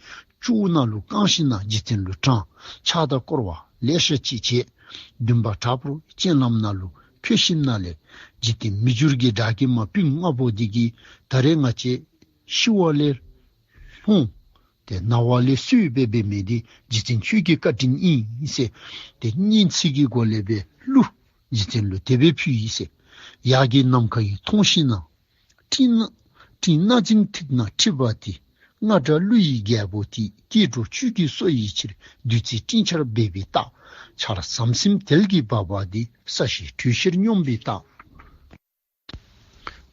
ཅོག་ནང་ལུ་བཀང་ཞིན་ན་རྗེ་བཙུན་ལུ་དྲངས། ཕྱག་དང་བསྐོར་བ་ལེ་ཤ་ཅིག་བྱས། འདུན་པ་དྲག་པོ་སྤྱན་ལམ་ནང་ལུ་ཕེབས་ཞིནམ་ལས་འཇིག་རྟེན་མི་འགྱུར་གྱི་དགྲ་བགེགས་མ་སྤུན་ལྔ་པོ་འདི་གིས་ད་རེས་ང་བཅས་ཤི་བ་ལས་ལྷུང་། ཏེ་རྣ་བ་ལས་གསོལ་སྦེ་འབད་མི་འདི་རྗེ་བཙུན་ཁྱོད་ཀྱི་བཀའ་དྲིན་ཨིན་ཟེར། ཏེ་སྙན་ཚིག་གི་སྒོ་ལས་སྦེ་གླུ་རྗེ་བཙུན་ལུ་དེ་སྦེ་ཕུལ་ཡི་ཟེར། ཡར་གྱི་ནམ་མཁའ་ཡི་མཐོངས་ཤིང་ན། སྤྲིན་སྣ་སྤྲིན་སྣ་རྫིང་ཐིག་ནག་འཁྲིགས་པ་དེ། རྔ་སྒྲ་གླུ་ཡི་རྒྱལ་པོ་དེ། སྐྱེ་འགྲོ་བཅུད་ཀྱི་སོ་ཡི་ཕྱིར། བདུད་རྩི་སྤྲིན་ཆར་འབེབས་པའི་རྟགས། ཆར་ཟམ་ཟིམ་དལ་གྱིས་འབབ་པ་དེ། ས་གཞི་དྲོད་ཕྱིར་སྙོམས་པའི་རྟགས།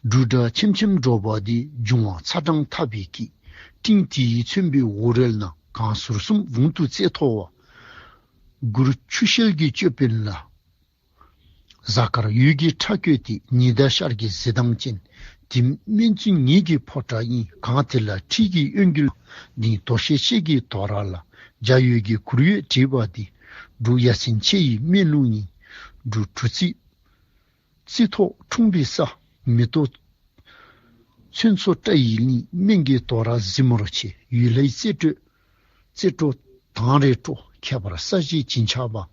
འབྲུག་སྒྲ་ཆེམ་ཆེམ་སྒྲོག་པ་དེ། འབྱུང་བ་ཚ་གྲང་འཐབ་པའི་སྐད། སྤྲིན་དེ་ཡིས་མཚོན་པའི་འོག་རོལ་ན། གངས་ཟུར་གསུམ་འོང་དུ་རྩེ་མཐོ་བ། གུར་ཆུ་ཤེལ་གྱི་ཅོད་པན་ལ། གཟའ་སྐར་འོད་ཀྱི་ཁྲ་བཀོད་དེ། ཉི་ཟླ་ཤར་གྱི་གཟི་མདངས་ཅན། དེ་སྨན་བཙུན་ཉིད་ཀྱི་ཕོ་བྲང་ཨིན། གངས་དེ་ལ་ཁྲི་གི་གཡོན་གྱི་ལྡིང་། དོ་ཤལ་ཤེལ་གྱི་དོ་ར་ལ། འཇའ་འོད་ཀྱི་གུར་འོད་བྲིས་པ་དེ། འབྲུག་ཡ་མཚན་ཆེ་ཡི་སྨན་ལུང་ཡིན། འབྲུག་གྲུ་བརྩེགས་རྩི་ཐོག་འཁྲུངས་པའི་ས། མེ་ཏོག་ཚོན་མཚོ་བཀྲ་ཡི་གླིང་། སྨན་གྱི་དོ་ར་གཟིགས་མོར་ཆེ། ཡུལ་ལྷའི་རྩེ་སྤྲོ་རྩེ་སྤྲོ་དང་རེ་སྤྲོ། ཁྱད་པར་ས་གཞི་བྱིན་ཆགས་པ།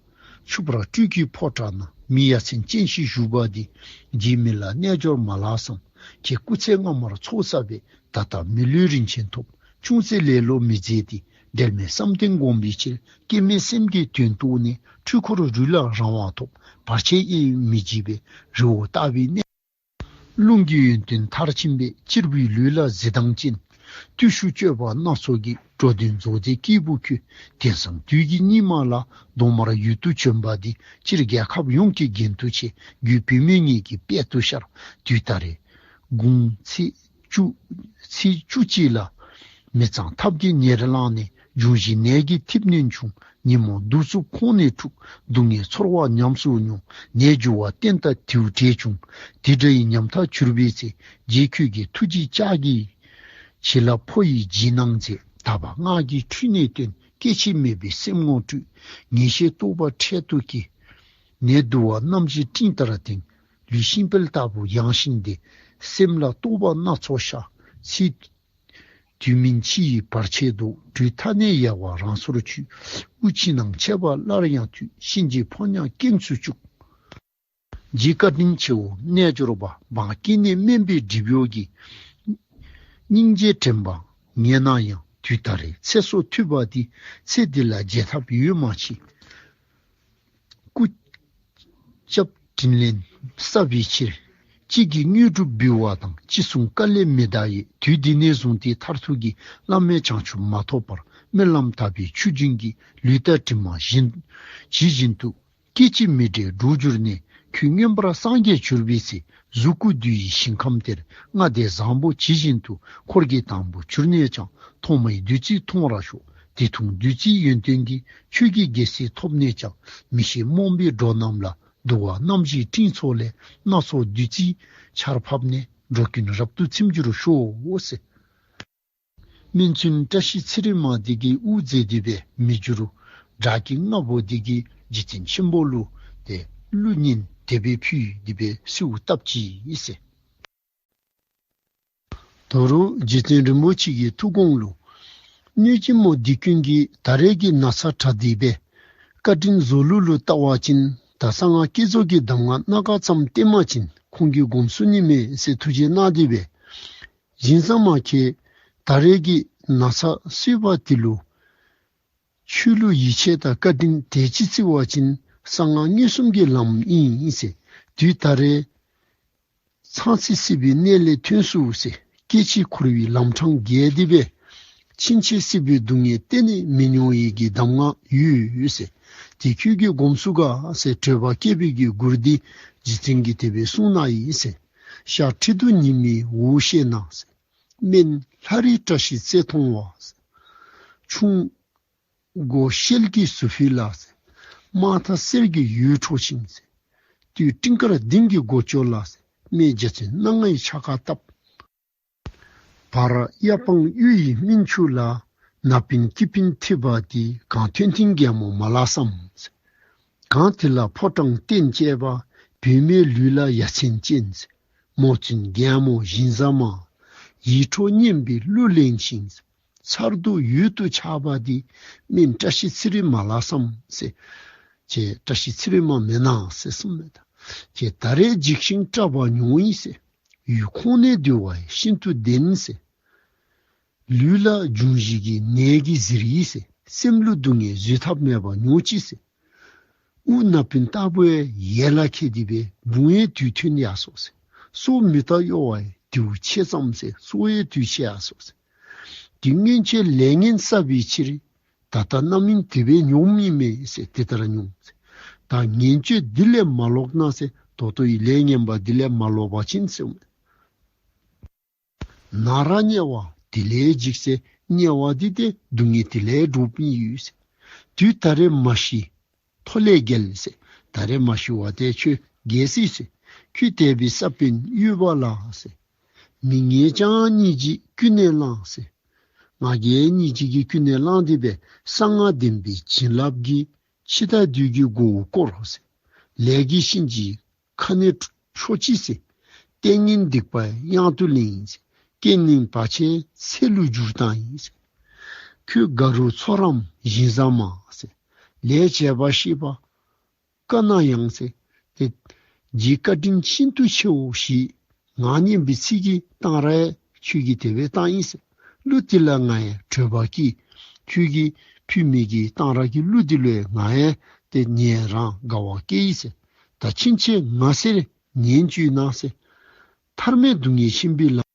ཆུ་བར་སྤྲུལ་སྐུའི་ཕོ་བྲང་ན། མི་ཡ་མཚན་ཅན་ཞིག་བཞུགས་པ་འདི། རྗེ་མི་ལ་རྣལ་འབྱོར་མ་ལགས་སམ། ཁྱེད་སྐུ་ཚེ་སྔ་མར་ཚོགས་བསགས་པས། ད་ལྟ་མི་ལུས་རིན་ཆེན་ཐོབ། ཅུང་ཟད་ལེ་ལོ་མི་མཛད་དེ། འབྲལ་མེད་བསམ་གཏན་བསྒོམ་པའི་ཕྱིར། སྐྱེ་མེད་སེམས་ཀྱི་དོན་རྟོགས་ནས། འཁྲུལ་འཁོར་རུལ་ལ་རང་དབང་ཐོབ། བར་ཆད་གཡེང་མི་བགྱིད་པས། རི་བོ་ལྟ་བུའི་གནས། རླུང་གི་ཡོན་ཏན་མཐར་ཕྱིན་པས། གཅེར་བུའི་ལུས་ལ་གཟི་མདངས་ཅན། བརྟུལ་ཞུགས་སྤྱོད་པ་སྣ་ཚོགས་ཀྱིས། འགྲོ་དོན་རྫོགས་མཛད་སྐྱེས་བུ་ཁྱོད། དེང་སང་དུས་ཀྱི་སྙིགས་མ་ལ། གདོང་དམར་ཡུལ་དུ་བྱོན་པ་འདི། སྤྱིར་རྒྱལ་ཁབ་ཡོངས་ཀྱི་རྒྱན་དུ་ཆེ། རྒྱུད་བུད་མེད་ངེད་ཀྱི་དཔལ་དུ་ཤར། དུས་ད་རེས་དགུང་ཚེས་བཅུ་ཚེས་བཅུ་གཅིག་ལ། མི་གཙང་ཐབས་ཀྱིས་ཉེར་བླངས་ནས། འབྱུང་བཞི་ནད་ཀྱི་འཐིབས་ནད་འབྱུང་། ཉོན་མོངས་གདུག་རྩུབ་ཁོང་ནད་འཁྲུགས། སྡུག་བསྔལ་ཚོར་བ་ཉམས་སུ་མྱོང་། ནད་འབྱུང་བ་བསྟེན་ལྟར་དེའུ་འབྲས་བྱུང་། དེ་འདྲ་ཡི་ཉམ་ཐག་གྱུར་པའི་ཚེ། རྗེ་ཁྱོད་ཀྱི་ཐུགས་རྗེའི་ལྕགས་ཀྱིས། བྱིན་རླབས་འཕོ་ཡི་རྗེས་གནང་མཛད། དག་པ་སྔགས་ཀྱི་འཕྲུལ་ནས་བསྟན། སྐྱེ་འཆི་མེད་པའི་སེམས་ངོ་སྤྲུལ། ངེས་ཤེས་རྟོགས་པ་འཕྲལ་དུ་སྐྱེ། ནད་འདུ་བ་རྣམ་འབྱེད་སྤྲིན་ལྟར་དེངས། ལུས་ཤིང་དཔལ་ལྟ་བུ་ཡངས་ཤིང་བདེ། སེམས་ལ་རྟོག་པ་སྣ་ཚོགས་ཤར། ཚེ་དུས་མིན་འཆི་ཡི་བར་ཆད་བཟློག། དུས་མཐའ་ནས་ཡལ་བ་རང་སོར་ཆུད། དབུགས་ཕྱི་ནང་ཆད་པ་སླར་ཡང་མཐུད། གཤིན་རྗེའི་ཕོ་ཉ་སྐེམས་སུ་བཅུག། རྗེ་བཀའ་དྲིན་ཆེའོ་རྣལ་འབྱོར་པ། འབངས་སྐྱེ་གནས་དམན་པའི་སྒྲིབ་གཡོགས་ཀྱིས། སྙིང་རྗེ་དྲན་པ་ངན་ན་ཡང་། དུས་ད་རེས་ཚེ་སྲོག་མཐུད་པ་འདི། ཚེ་འདི་ལ་བརྗེད་ཐབས་ཡོད་མ་མཆིས། སྐུ་རྐྱབ་དྲིན་ལན་བསབ་པའི་ཕྱིར། གཅིག་གིས་དངོས་གྲུབ་འབུལ་བ་དང་། ཅི་གསུང་བཀའ་ལས་མི་འདའ་ཡི། དུས་འདི་ནས་བཟུང་སྟེ་མཐར་ཐུག་གི། བླ་མེད་བྱང་ཆུབ་མ་ཐོབ་བར། སྨོན་ལམ་དག་པའི་ཆུ་རྒྱུན་གྱིས། ལུས་དང་གྲིབ་མ་བཞིན་ཇི་བཞིན་དུ། སྐད་ཅིག་མི་འབྲལ་འགྲོགས་གྱུར་ནས། ཁྱོད་མངོན་པར་སངས་རྒྱས་གྱུར་པའི་ཚེ། གཟུགས་སྐུ་འདུས་ཡི་ཞིང་ཁམས་དེར། ལྔ་སྡེ་བཟང་པོ་ཇི་བཞིན་དུ། འཁོར་གྱི་དང་པོ་གྱུར་ནས་ཀྱང་། ཐོག་མའི་བདུད་རྩི་འཐུང་བར་ཤོག། དེ་འཐུང་བདུད་རྩིའི་ཡོན་ཏན་གྱིས། ཆོས་ཀྱི་རྒྱལ་སྲིད་ཐོབ་ནས་ཀྱང་། མི་ཤེས་རྨོངས་པའི་འགྲོ་རྣམས་ལ། འདུ་བ་རྣམ་བཞིའི་སྤྲིན་ཚོགས་ལས། སྣ་ཚོགས་བདུད་རྩིའི་ཆར་ཕབ་ནས། འགྲོ་ཀུན་རབ་ཏུ་ཚིམ་གྱུར་ཤོག་ཟེར། སྨན་བཙུན་བཀྲ་ཤིས་ཚེ་རིང་མ་འདི་གིས་དབུ་མཛད་དེ་སྦེ་མི་འགྱུར་བདག་གི་རྔ་བོ་འདི་གིས་རྗེ་བཙུན་ཆེན་པོ་ལུ་ཏེ་གླུ་སྙན་དེ་སྦེ་ཕུལ་ཏེ་སྦེ་གསོལཝ་བཏབ་ཅི་ཨིན་ཟེར། དོ་རུང་རྗེ་བཙུན་རིན་པོ་ཆེ་གི་ཐུགས་དགོངས་ལུ། གནོད་སྦྱིན་མོ་འདི་ཀུན་གྱིས་ད་རེས་ཀྱི་ན་ཚ་དྲག་སྟེ་སྦེ། བཀའ་དྲིན་རྫོགས་ལུགས་ལུ་བལྟ་བ་ཅིན། ད་གསང་སྔགས་བསྐྱེད་རྫོགས་ཀྱི་གདམས་ངག་སྣ་ཁ་ཙམ་བསྟན་པ་ཅིན། ཁོང་གིས་སྒོམ་ཚུགས་ནི་མས་ཟེར་ཐུགས་རྗེ་གནང་སྟེ་སྦེ། བཞིན་བཟང་མ་ཁྱེད་ད་རེས་ཀྱི་ན་ཚ་གསོས་པ་དེ་ལུ། ཆོས་ལུ་ཡིད་ཆེས་དང་བཀའ་དྲིན་དེ་ཅིག་བརྩི་བ་ཅིན། གསང་སྔགས་མངོན་སུམ་གྱི་ལམ་ཨིན་ཟེར། དུས་ད་རེས་ཚང་ཚིང་སྲིད་པའི་གནས་ལས་ཐོན་སོང་ཟེར། སྐྱེ་འཆི་འཁོར་བའི་ལམ་འཕྲང་བརྒལ་ཏེ་སྦེ། ཕྱིན་ཆད་སྲིད་པའི་སྡུག་བསྔལ་གཏན་ནས་མི་མྱོང་ཡི་གི་གདམས་ངག་ཡོད་ཟེར། དེ་ཁྱོད་ཀྱིས་སྒོམ་ཚུགས་ག་ཟེར། སྤྲོས་པ་བསྐྱེད་པའི་གི་མགུར་འདི་རྗེ་བཙུན་གྱིས་དེ་སྦེ་གསུངས་གནང་ཡི་ཟེར། ཤར་ཁྲི་གདུགས་ཉི་མའི་འོད་ཤེས་ན་ཟེར། སྨན་ལྷ་རིའི་བཀྲ་ཤིས་རྩེ་མཐོང་བ་ཟེར། ཆུང་སྒོ་ཤེལ་གྱི་ཟུར་ཕུད་ལ་ཟེར། དམར་ཐག་གསེར་གྱི་འོད་འཕྲོ་ཞིང་ཟེར། སྟོད་སྤྲིན་དཀར་ལྡིང་གི་སྒོ་ཅོག་ལ་ཟེར། སྨད་རྒྱ་མཚོའི་སྣ་ལྔའི་ཆ་ག་བཏབ། བར་གཡའ་སྤང་གཡུ་ཡི་སྨིན་ཆུ་ལ། ནག་པིན་སྐྱི་པིན་འཐིབས་པ་དེ། གངས་མཐོན་མཐིང་རྒྱལ་མོ་མ་ལགས་སམ་ཟེར། གངས་དེ་ལ་ཕོ་བྲང་རྟེན་བཅས་པ། བུད་མེད་ལུས་ལ་ཡ་མཚན་ཅན་ཟེར། མོ་བཙུན་རྒྱལ་མོ་བཞིན་བཟང་མ། ཡིད་འཕྲོག་སྙན་པའི་གླུ་ལེན་ཞིང་ཟེར། མཚར་སྡུག་འོད་དུ་ཆགས་པ་དེ། སྨན་བཀྲ་ཤིས་ཚེ་རིང་མ་ལགས་སམ་ཟེར། ཁྱེད་བཀྲ་ཤིས་ཚེ་རིང་མ་མེན་ན་ཟེར་གསུངམ་མས་ད། ཁྱེད་ད་རེས་འཇིགས་ཤིང་སྐྲག་པ་མྱོང་ཡི་ཟེར། ཡུལ་ཁོང་ནས་འདུལ་བ་ཤིན་ཏུ་བདེན་ཟེར། ལུས་ལ་འབྱུང་བཞི་གི་ནད་ཀྱིས་གཟིར་ཡི་ཟེར། སེམས་ལུ་སྡུག་བསྔལ་བཟོད་ཐབས་མེད་པར་མྱོང་ཅི་ཟེར། དབུགས་ནག་པིན་ལྟ་བུ་ཡལ་ལ་ཁད་དེ་སྦེ་བུང་བའི་དུས་ཐོན་ཡར་སོ་ཟེར། སྲོག་མི་རྟག་གཡོ་བའི་དུས་ཆེ་ཙམ་ཟེར། གསོ་བའི་དུས་ཆེ་ཡར་སོ་ཟེར། དེ་སྔོན་ཆད་ལས་ངན་བསགས་པའི་ཕྱིར། ད་ལྟ་རྣམ་སྨིན་དེ་སྦེ་མྱོངམ་ཨིན་མས་ཟེར། དེ་ལྟར་མྱོང་ཟེར། ད་ངན་སྤྱོད་འདི་ལས་མ་ལོག་ན་ཟེར། ད་ལྟོ་ཡི་ལས་ངན་པ་འདི་ལས་མ་ལོག་པ་ཅིན་ཟེར། ན་ར་དམྱལ་བ་དེ་ལས་འཇིགས་ཟེར། དམྱལ་བ་འདི་ཏེ་སྡུག་བསྔལ་དེ་ལས་འདྲོགཔ་ཨིན་ཡོད་ཟེར། དུས་ད་རེས་མ་ཤི་ཐོ་ལས་རྒྱལ་ཟེར། ད་རེས་མ་ཤི་བར་ཏེ་ཁྱོད་རྒྱལ་སྲིད་ཟེར། ཁྱོད་དད་པའི་ས་བོན་གཡོ་བ་ལ་ཟེར། མི་ངེས་ཀྱང་སྙིང་རྗེ་ཀུན་ནས་བསླང་ཟེར། ང་རྒྱལ་སྙིང་རྗེ་གིས་ཀུན་ནས་བསླངས་ཏེ་སྦེ་གསང་སྔགས་ལྡན་པའི་བྱིན་རླབས་ཀྱིས་འཆི་བདག་བདུད་ཀྱི་མགོ་བོ་བསྐོར་ཟེར། ལས་ཀྱི་གཤིན་རྗེའི་ཁ་གནོན་འཕྲོག་ཅི་ཟེར། ལྟས་ངན་སྡིག་པ་གཡང་དུ་ལེན་ཟེར། རྐྱེན་ངན་བར་ཆད་ཚེ་ལུ་བསྒྱུར་བཏང་ཡི་ཟེར། ཁྱོད་དགའ་རུང་ཚོར་རམ་ཞེན་བཟའ་མ་ཟེར། ལས་བྱས་པ་ཤེས་པ་དཀའ་ན་ཡང་ཟེར། ཏེ་རྗེའི་བཀའ་དྲིན་ཤིན་ཏུ་ཆེའོ་ཞེས་ངག་སྙན་པའི་ཚིག་གིས་གཏང་རག་ཁྱོད་ཀྱིས་དེ་སྦེ་བཏང་ཡི་ཟེར། གླུ་འདི་ལ་ང་ཡང་བྲོད་པ་སྐྱེས། ཁྱོད་ཀྱིས་ཕུལ་མི་གི་གཏང་རག་གི་གླུ་འདི་ལུ་ང་ཡང་ཏེ་ཉན་རང་དགའ་བ་སྐྱེས་ཡི་ཟེར། ད་ཕྱིན་ཆད་ང་སེར་ཉན་བཅུག་གནང་ཟེར། ཐར་མེད་སྡུག་བསྔལ་ཆེན་པོའི་ལམ།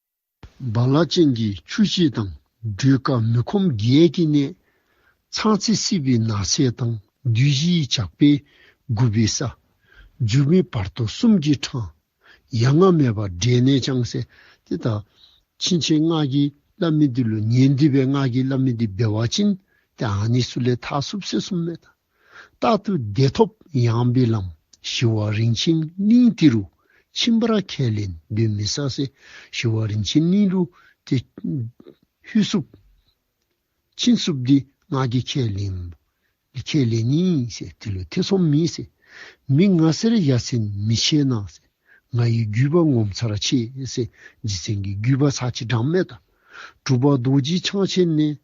རྦ་རླབས་ཅན་གྱི་ཆུ་སྐྱེས་དང་། སྒྲོལ་དཀར་མི་ཁོམ་བརྒྱད་ཀྱི་གནས། ཚངས་སྲས་སྲིད་པའི་ནགས་ཚལ་དང་། བདུད་བཞིའི་ཇག་པས་མགུ་བའི་ས། འགྱུར་མེད་བར་དོ་གསུམ་གྱི་འཕྲང་། ཡ་ང་མེད་པར་བསྒྲལ་ནས་ཀྱང་ཟེར། ཏེ་ད་ཕྱིན་ཆད་ང་གིས་སླབ་མི་འདི་ལུ་ཉན་ཏེ་སྦེ་ང་གིས་སླབ་མི་འདི་འབད་བ་ཅིན་ཏེ་ཨ་ནི་ཚུ་ལས་ཐར་ཚུགས་ཟེར་གསུངམ་མས། ད་རྟག་ཏུ་བདེ་ཐོབ་ཡངས་པའི་ལམ། ཞི་བ་རིན་ཆེན་གླིང་དེ་རུ་ཕྱིན་པར་ཁས་ལེན་འབད་མི་ཟ་ཟེར། ཞི་བ་རིན་ཆེན་གླིང་ལུ་ཏེ་ལྷོད་ཚུགསཔ་ཕྱིན་ཚུགསཔ་འདི་ང་གིས་ཁས་ལེན་ཁས་ལེན་ནི་ཨིན་ཟེར། དེ་ལུ་ཐེ་ཚོམ་མེད་ཟེར། མི་ང་སེར་ཡ་མཚན་མི་ཆེ་ན་ཟེར། ང་ཡི་བརྒྱུད་པ་ངོ་མཚར་ཆེ་ཟེར། རྗེ་བཙུན་གྱི་བརྒྱུད་པ་ཚར་གཅིག་དྲངམ་མས། ད་གྲུབ་པ་རྡོ་རྗེ་འཆང་ཆེན་ནས།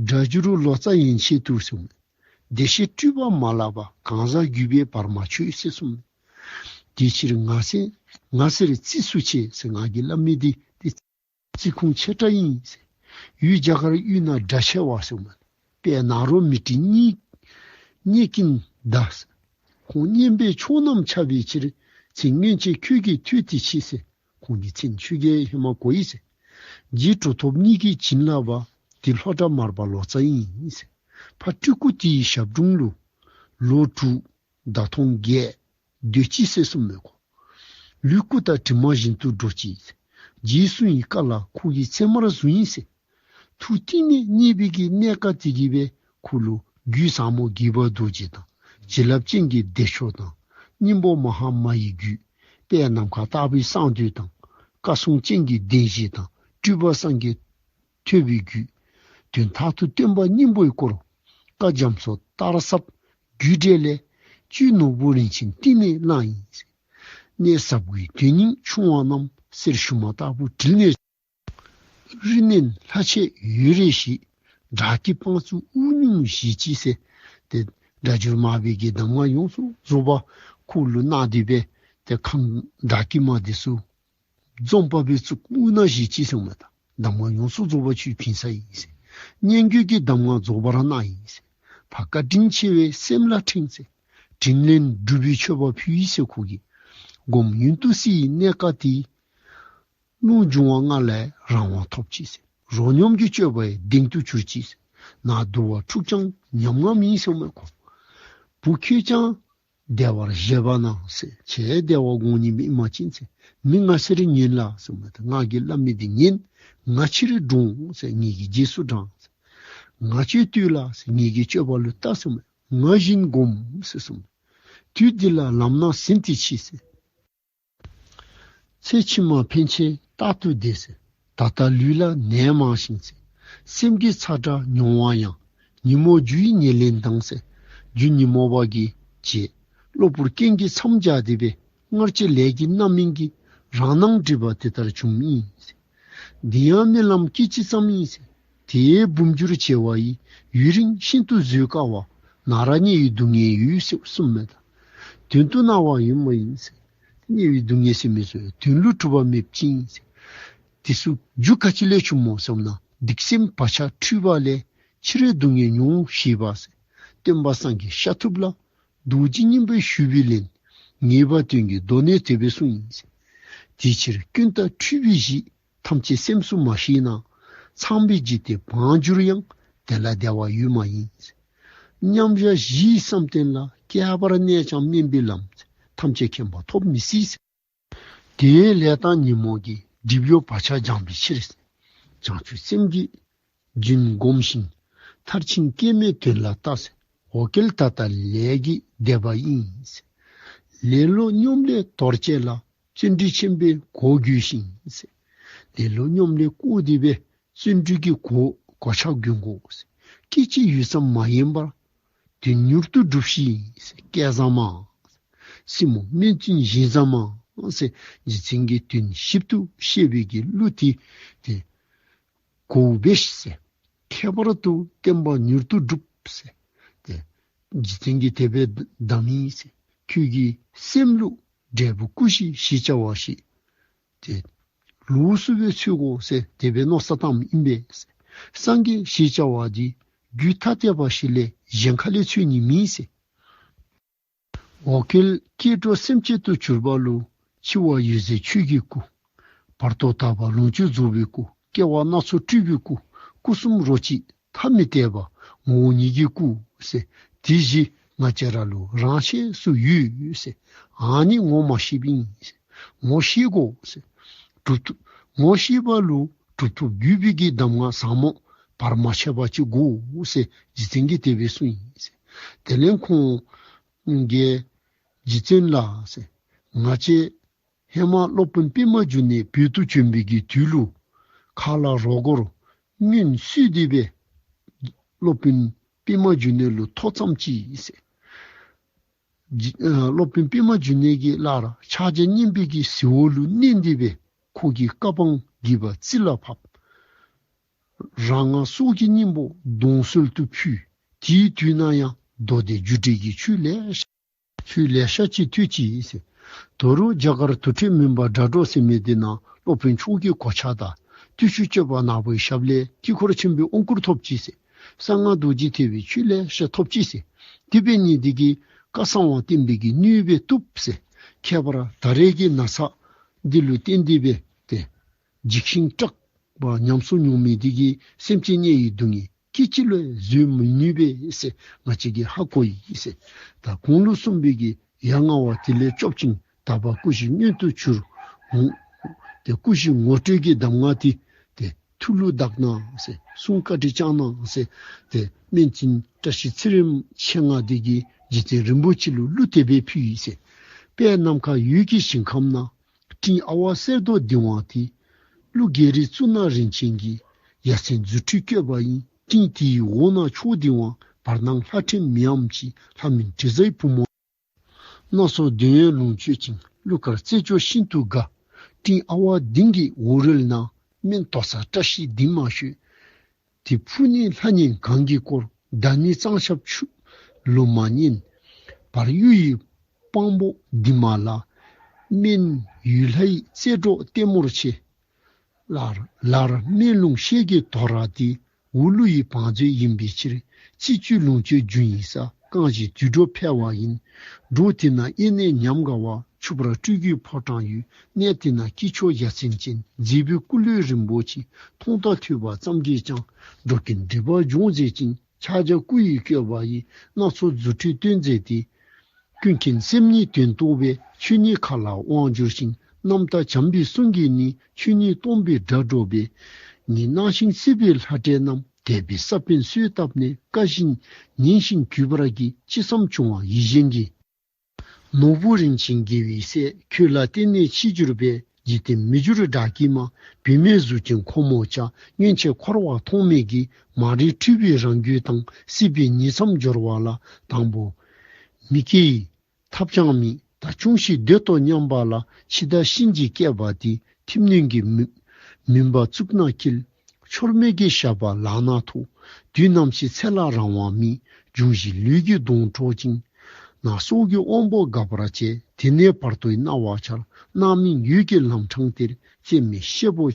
སྒྲ་སྒྱུར་ལོ་ཙཱ་ཡན་ཆད་དུ་ཟེར། བདེ་གཤེགས་སྤྲུལ་པ་མ་ལགས་པ། གང་ཟག་བརྒྱུད་པའི་བར་མ་ཆོད་ཟེར་གསུངས། དེ་ཕྱིར་ང་སེར་ང་སེར་རྩིས་སུ་ཆེ་ཟེར། ང་གིས་སླབ་མི་འདི་ཏེ་རྩིས་ཁུངས་ཆེ་དྲགས་ཨིན་ཟེར། ཡུལ་རྒྱ་གར་ཡུལ་ན་སྒྲ་ཆེ་བ་ཟེར་མས། དཔལ་ནཱ་རོ་མཻ་ཏྲི་རྙེད་རྙེད་ཀྱིན་གདའ་ཟེར། ཁོང་སྙན་པའི་ཕྱོགས་རྣམས་ཁྱབ་པའི་ཕྱིར། ཚེ་སྔོན་ཆད་ཁྱོད་ཀྱིས་ཐོས་ཏེ་མཆི་ཟེར། ཁོང་གི་མཚན་ཁྱོད་ཀྱིས་ཧེ་མ་གོ་ཡི་ཟེར། རྗེ་གྲུབ་ཐོབ་གཉིས་ཀྱི་བྱིན་རླབས་པ། དེ་ལྷོ་བྲག་མར་པ་ལོ་ཙཱ་ཨིན་ཟེར། ཕ་སྤྲུལ་སྐུ་དེའི་ཞབས་དྲུང་ལུ། ལོ་དྲུག་ཟླ་སྟོང་བརྒྱད་སྡོད་ཅི་ཟེར་གསུངས་མས་གོ། ལུས་སྐུ་དང་གྲིབ་མ་བཞིན་དུ་འགྲོགས་ཅི་ཟེར། རྗེའི་གསུང་གི་བཀའ་ལ་ཁོང་གིས་ཚད་མར་བཟུང་ཡི་ཟེར། ཐུགས་གཏིང་ནས་མཉེས་པའི་གི་གནས་སྐབས་དེ་གི་སྦེ་ཁོ་ལུ་རྒྱུད་ཟབ་མོ་དགྱེས་པ་རྡོ་རྗེ་དང་། བྱིན་རླབས་ཅན་གྱི་བདེ་མཆོག་དང་། སྙིང་པོ་མ་ཧཱ་མ་ཡི་རྒྱུད། དཔལ་ནམ་མཁའ་ལྟ་བུའི་གསང་འདུས་དང་། བཀའ་སྲུང་ཅན་གྱི་བདེན་བཞི་དང་། སྤྲུལ་པ་སངས་རྒྱས་ཐོད་པའི་རྒྱུད། དོན་མཐར་ཐུག་སྟོན་པ་སྙིང་པོའི་སྐོར། བཀའ་རྒྱ་མཚོ་ལྟར་ཟབ་རྒྱུད་འགྲེལ་ལས། བཅུད་ནོར་བུ་རིན་ཆེན་གཏིང་ནས་བླངས་ཡིན། གནས་ཟབ་དགུའི་དོན་སྙིང་ཕྱུང་བ་རྣམས། གསེར་ཞུན་མ་ལྟ་བུ་དྲིལ་ནས། རིག་གནས་ལྷ་ཆས་འོད་རེ་ཞིག། སྒྲ་སྐྱེས་དཔངས་སུ་དབུགས་ཉུང་བཞེས་ཅི་ཟེར། ཏེ་སྒྲ་སྒྱུར་མར་པའི་གི་གདམས་ངག་ཡོངས་སུ་རྫོགས་པ་ཁོ་ལུ་གནང་སྟེ་སྦེ་ཏེ་ཁམས་སྒྲ་སྐྱེས་མ་དེ་ཚུ་འཛོམས་པ་སྦེ་བཙུགས། དབུགས་ནང་བཞེས་ཅི་ཟེར་མས། ད་གདམས་ངག་ཡོངས་སུ་རྫོགས་པ་ཁྱོད་ཕན་ས་ཡིན་ཟེར། སྙན་བརྒྱུད་ཀྱི་གདམས་ངག་རྫོགས་པར་གནང་ཡིན་ཟེར། ཕ་བཀའ་དྲིན་ཆེ་བས་སེམས་ལ་ཕྲེང་ཟེར། དྲིན་ལན་སྒྲུབ་པའི་མཆོད་པ་ཕུལ་ཡི་ཟེར། ཁོ་གིས་སྒོམ་ཡུན་དུ་བསྲིས་པའི་གནས་སྐབས་དེ། རླུང་འབྱུང་བ་ལྔ་ལས་རང་དབང་ཐོབ་ཅི་ཟེར། རོ་སྙོམས་ཀྱི་སྤྱོད་པ་ཡང་ལྡེང་དུ་གྱུར་ཅི་ཟེར། ནང་དུ་བ་འཁྲུགས་ཀྱང་ཉམ་ང་མིན་ཟེར་མས་གོ། བུ་ཁྱོད་ཀྱང་བདེ་བར་བཞེད་པ་ན་ཟེར། ཁྱེད་བདེ་བ་དགོ་ནི་མེད་པ་ཅིན་ཟེར། མི་ང་སེར་ཉན་ལ་ཟེར་མས། ད་ང་གིས་སླབ་མི་འདི་ཉན། ང་ཕྱིར་འབྲོངས་ཟེར། ངེ་གི་རྗེས་སུ་འབྲངས་ཟེར། ང་བཅས་བཏུལ་ལ་ཟེར། ངེ་གི་སྤྱོད་པ་ལུ་ལྟ་ཟེར་མས། ང་བཞིན་སྒོམ་ཟེར་གསུངས་མས། དུས་འདི་ལ་ལམ་སྣ་ཟིན་ཏེ་མཆི་ཟེར། ཚེ་ཕྱི་མ་ཕན་ཆད་རྟག་ཏུ་བདེ་ཟེར། ད་ལྟ་ལུས་ལ་ནད་མང་ཞིང་ཟེར། སེམས་ཀྱི་ཚ་དྲགས་མྱོང་བ་ཡང་། ཉོན་མོངས་རྒྱུ་ཡི་ཉེར་ལེན་དང་ཟེར། རྒྱུ་ཉོན་མོངས་པ་གིས་བྱས། གློ་བུར་རྐྱེན་གྱིས་མཚམས་སྦྱར་ཏེ་སྦེ། སྔར་གྱི་ལས་ཀྱི་རྣམ་སྨིན་གྱིས། རང་སྣང་སྒྲིབ་པ་དེ་ལྟར་བྱུངམ་ཨིན་ཟེར། འདི་ཡང་རྨི་ལམ་སྐད་ཅིག་ཙམ་ཨིན་ཟེར། དེའི་འབུམ་འགྱུར་བྱེ་བ་ཡིས། ཡུན་རིང་ཤིན་ཏུ་བཟོད་དཀའ་བ། ན་ར་དམྱལ་བའི་སྡུག་བསྔལ་ཡོད་ཟེར་གསུངམ་མས། ད་དོན་དུ་སྣང་བ་ཡོད་མ་ཡིན་ཟེར། དམྱལ་བའི་སྡུག་བསྔལ་ཟེར་མི་ཚུ་དོན་ལུ་གྲུབ་པ་མེདཔ་ཅིག་ཨིན་ཟེར། དེ་ཚུ་རྒྱུ་ག་ཅི་ལས་བྱུངམ་སྨོ་ཟེར་ན། སྡིག་སེམས་བག་ཆགས་འཁྲུལ་པ་ལས། ཕྱི་རོལ་སྡུག་བསྔལ་མྱོང་ཞེས་པ་ཟེར། སྟོན་པ་སངས་རྒྱས་ཤཱཀ་ཐུབ་ལ། རྡོ་རྗེ་སྙིང་པོས་ཞུས་པའི་ལན། ངེས་པ་དོན་གྱི་མདོ་ནས་དེ་སྦེ་གསུངས་ཡི་ཟེར། དེ་ཕྱིར་ཀུན་བརྟགས་འཁྲུལ་པའི་གཞི། ཐམས་ཅད་སེམས་སུ་མ་ཤེས་ན། ཚངས་པའི་འཇིག་རྟེན་བང་བསྒྱུར་ཡང་། དེ་ལ་བདེ་བ་ཡོད་མ་ཡིན་ཟེར། མཉམ་བཞག་གཞིའི་བསམ་གཏན་ལ། བསྐལ་པར་གནས་ཀྱང་དམན་པའི་ལམ། ཐམས་ཅད་མཁྱེན་པ་ཐོབ་མི་སྲིད་ཟེར། དེའི་ལས་དང་ཉོན་མོངས་ཀྱི། སྒྲིབ་གཡོགས་བག་ཆགས་སྦྱངས་པའི་ཕྱིར། བྱང་ཆུབ་སེམས་ཀྱི་རྒྱུན་བསྒོམ་ཞིང་། མཐར་ཕྱིན་སྐྱེ་མེད་དོན་ལ་ལྟ་ཟེར། འོ་སྐོལ་ད་ལྟ་ལས་ཀྱི་འདས་པ་ཡིན་ཟེར། ལེ་ལོ་སྙོམས་ལས་དོར་བྱེད་ལ། བརྩོན་འགྲུས་ཆེན་པོས་གོ་བསྒྱུར་ཞིང་ཟེར། ལེ་ལོ་སྙོམས་ལས་བཀོད་དེ་སྦེ་བརྩོན་འགྲུས་ཀྱིས་གོ་གོ་ཆ་བསྒྱུར་དགོ་ཟེར། སྐད་ཅིག་ཡུད་ཙམ་མ་ཡེངས་པར། དོན་མྱུར་དུ་སྒྲུབས་ཤིག་ཟེར། བསྐལ་བཟང་མ། སྲིང་མོ་སྨན་བཙུན་བཞིན་བཟང་མ་ཟེར། རྗེ་བཙུན་གྱིས་དོན་ཞིབ་ཏུ་བཤད་པའི་གི་གླུ་དེ་དེ་གོ་བས་ཟེར། ཁྱད་པར་དུ་བསྟན་པ་མྱུར་དུ་སྒྲུབས་ཟེར། དེ་རྗེ་བཙུན་གྱིས་དེ་སྦེ་གདམས་ཡི་ཟེར། ཁྱོད་ཀྱི་སེམས་ལུ་འབྲས་བུ་སྐུ་བཞི་ཞེས་བྱ་བ་ཞིག་དེ་ལོགས་སུ་སྦེ་འཚོལ་དགོ་ཟེར་དེ་སྦེ་མནོ་བསམ་བཏངམ་ཨིན་པས་ཟེར། སངས་རྒྱས་ཞེས་བྱ་བ་འདི་རྒྱུད་ཐ་དད་པ་ཞིག་ལས་གཞན་ཁ་ལས་འཚོལ་ནི་མེད་ཟེར། འོ་སྐོལ་སྐྱེ་འགྲོ་སེམས་ཅན་དུ་གྱུར་པ་ལུ། འཆི་བ་འོད་གསལ་ཆོས་ཀྱི་སྐུ། བར་དོ་དག་པ་ལོངས་སྤྱོད་རྫོགས་པའི་སྐུ། སྐྱེ་བ་སྣ་ཚོགས་སྤྲུལ་པའི་སྐུ། སྐུ་གསུམ་རོ་གཅིག་ཐ་མི་དད་པ། ངོ་བོ་ཉིད་ཀྱི་སྐུ་ཟེར། དེ་བཞི་ང་བཅས་ར་ལུ་རང་ཆས་སུ་ཡོད་ཟེར། ཨ་ནི་ངོ་མ་ཤེསཔ་ཨིན་ཟེར། ངོ་ཤེས་དགོ་ཟེར། གྲུབ་ཐོབ་ངོ་ཤེས་པ་ལུ་གྲུབ་ཐོབ་བརྒྱུད་པའི་གི་གདམས་ངག་ཟབ་མོ་བར་མ་ཆད་པ་ཅིག་དགོ་ཟེར་རྗེ་བཙུན་གྱིས་དེ་སྦེ་གསུངས་ཡི་ཟེར། དེ་ལས་ཁོང་གིས་རྗེ་བཙུན་ལ་ཟེར། ང་བཅས་ཧེ་མ་སློབ་དཔོན་པདྨ་འབྱུང་གནས་བོད་དུ་བྱོན་པའི་གི་དུས་ལུ་ཁ་ལ་རོ་སྒོར་སྔོན་བསུས་ཏེ་སྦེ་སློབ་དཔོན་པདྨ་འབྱུང་གནས་ལུ་ཐོ་བཙམས་ཅི་ཟེར། རྗེ་ཨ་སློབ་དཔོན་པདྨ་འབྱུང་གནས་ཀྱིས་སླར་ཕྱག་རྒྱ་བསྙེན་པའི་གི་གཟི་འོག་ལུ་མནན་ཏེ་སྦེ་ཁོ་གི་བཀའ་འབངས་བགྱིས་པ་རྩིས་ལ་ཕབ། རང་སྔགས་སྲོག་གི་སྙིང་པོ་གདུང་སོལ་དུ་ཕུལ། དེའི་དུས་ན་ཡང་མདོ་སྡེ་རྒྱུད་འགྲེལ་གྱི་ཆོས་ལེ་ཤ་ཆོས་ལེ་ཤ་ཅིག་ཐོས་ཅི་ཟེར། དོ་རུང་རྒྱ་གར་དུར་ཁྲོད་མུན་པ་སྒྲ་སྒྲོགས་ཟེར་མི་འདི་ནང་སློབ་དཔོན་མཆོག་གི་གོ་ཆ་དང་བརྟུལ་ཞུགས་སྤྱོད་པ་ནག་པོའི་ཞབས་ལས་དཀྱིལ་འཁོར་ཆེན་པོའི་དབང་བསྐུར་ཐོབ་ཅི་ཟེར། གསང་སྔགས་རྡོ་རྗེ་ཐེག་པའི་ཆོས་ལེ་ཤ་ཐོབ་ཅི་ཟེར། དེ་འབད་ནི་འདི་གིས་བཀའ་གསང་བ་བསྟན་པའི་གི་སྣོད་སྦེ་བཏུབ་ཟེར། ཁྱད་པར་ད་རེས་ཀྱི་ན་ཚ་འདི་ལུ་བརྟེན་ཏེ་སྦེ་ཏེ་འཇིགས་ཤིང་སྐྲག་པ་ཉམས་སུ་མྱོང་མི་འདི་གིས་སེམས་ཅན་དམྱལ་བའི་སྡུག་བསྔལ་སྐད་ཅིག་ལུ་བཟོད་མི་ནུས་པས་ཟེར་ང་བཅས་ཀྱིས་ཧ་གོ་ཡི་ཟེར། ད་གོང་ལུ་གསུངས་པའི་གི་ཡ་ང་བ་དེ་ལས་སྐྱོབ་ཅིང་དག་པ་སྐུ་བཞི་མངོན་དུ་གྱུར། ཏེ་སྐུ་བཞི་ངོ་སྤྲོད་ཀྱི་གདམས་ངག་འདི་ཏེ་ཐུགས་ལུ་བདག་གནང་ཟེར། གསུང་བཀའ་དྲིན་བསྐྱང་གནང་ཟེར། ཏེ་སྨན་བཙུན་བཀྲ་ཤིས་ཚེ་རིང་མཆེད་ལྔ་འདི་གིས་རྗེ་བཙུན་རིན་པོ་ཆེ་ལུ་གླུ་དེ་སྦེ་ཕུལ་ཡི་ཟེར། དཔལ་ནམ་མཁའ་འོད་ཀྱི་ཞིང་ཁམས་ན། སྤྲིན་ཨ་ཝ་གསེར་མདོག་ལྡིང་བ་དེ། ཀླུ་རྒྱལ་རིགས་གཙུག་ན་རིན་ཆེན་གྱི། ཡ་མཚན་རྫུ་འཕྲུལ་བཀོད་པ་ཡིན། སྤྲིན་དེའི་འོག་ན་མཆོག་ལྡིང་བ། བར་སྣང་ལྷ་ཕྲིན་མི་འམ་ཅི། ལྷ་མིན་དྲི་ཟའི་བུ་མོ། སྣ་ཚོགས་འདོད་ཡོན་ལོངས་སྤྱོད་ཅིང་། གླུ་གར་རྩེད་འཇོ་ཤིན་ཏུ་དགའ། སྤྲིན་ཨ་ཝ་ལྡིང་གི་འོག་རོལ་ན། སྨན་དོ་ས་བཀྲ་ཤིས་ལྡིང་མ་ཤོད། དེ་ཕུ་ནི་ལྷ་གཉན་གང་གིས་བསྐོར། ད་ནི་གཙང་ཆབ་ཆུ་ལུ་མ་ཉན། བར་གཡུ་ཡི་དཔང་པོ་ལྡིང་མ་ལ། སྨན་ཡུལ་ལྷ་ཡི་རྩེ་སྒྲོག་ལྟད་མོར་ཆེ། ལར་ལར་སྨན་ལུང་ཤེལ་གྱི་དོ་ར་དེ། འོག་ཀླུ་ཡི་བང་མཛོད་ཡིན་པའི་ཕྱིར། རྩི་བཅུད་ལོངས་སྤྱོད་འབྱུང་ཡི་ས། རྐང་བཞི་དུད་འགྲོ་ཕལ་བ་ཡིན། འགྲོ་དེ་ན་དབེན་གནས་ཉམས་དགའ་བ། ཆུ་བར་སྤྲུལ་སྐུའི་ཕོ་བྲང་ཡོད། གནས་དེ་ན་སྐྱེས་མཆོག་ཡ་མཚན་ཅན། མཛེས་པའི་སྐུ་ལུས་རིན་པོ་ཆེ། མཐོང་དང་ཐོས་པ་ཙམ་གྱིས་ཀྱང་། འགྲོ་ཀུན་སྒྲིབ་པ་སྦྱོང་མཛད་ཅིང་། ཕྱག་རྒྱ་སྐུ་ཡི་བཀོད་པ་ཡིས། སྣ་ཚོགས་རྫུ་འཕྲུལ་སྟོན་མཛད་དེ། ཀུན་མཁྱེན་སེམས་ཉིད་དོན་རྟོགས་པའི། ཆོས་ཉིད་མཁའ་ལ་དབང་བསྒྱུར་ཞིང་། རྣམ་དག་བྱམས་པའི་གསུང་གིས་ནི། ཆོས་ཉིད་སྟོང་པའི་སྒྲ་སྒྲོགས་པས། ཉིད་སྣང་ཞིང་སྲིད་པའི་ལྷ་འདྲེ་རྣམས། དད་པའི་ས་བོན་གསོས་བཏབ་ནས། བཀའ་བཞིན་ཉན་ཞིང་གུས་པར་བགྱི། ཅི་བསམ་འབྱུང་བ་ཡིད་བཞིན་གྱི། ནོར་བུ་རིན་ཆེན་དགེ་བའི་སྲས། ཁྱོད་ལ་བརྟེན་ནས་ཕྱིར་གྱུར་པའི། འཇིག་རྟེན་མི་འགྱུར་དགྲ་བགེགས་མ། བུད་མེད་གཟུགས་ཅན་ཁོ་མོ་ཆ། སྔོན་ཆད་འཁོར་བ་ཐོག་མེད་ཀྱི། མ་རིག་འཁྲུལ་པའི་རང་རྒྱུད་དང་། སྲིད་པའི་ཉིང་མཚམས་སྦྱོར་བ་ལ། དང་པོ་མི་སྐྱེ་ཡི་ཐབས་ཀྱང་མེད། ད་ཅུང་ཞིག་སྡོད་དོ་སྙམ་པ་ལ། འཆི་བདག་གཤིན་རྗེ་བསྐྱེད་པ་དེ། ཐིམ་གནོན་གྱི་མུན་མུན་པ་གཙུག་ན་འཁྱིལ། ཕྱོགས་མེད་ཀྱི་ཞགས་པ་ལག་ན་ཐོགས། དུས་ནམ་ཞིག་ཚེ་ལ་རང་དབང་མེད། འབྱུང་བཞི་ལུས་ཀྱི་གདོང་འཕྲོག་ཅིང་། ན་སྲོག་གི་དབང་པོ་འགག་པར་བྱེད། དེ་ནས་བར་དོའི་སྣང་བ་འཆར། སྣང་མེད་འོད་ཀྱི་ལམ་འཕྲང་དེར། རྩེ་མོའི་ཤེལ་སྦུག་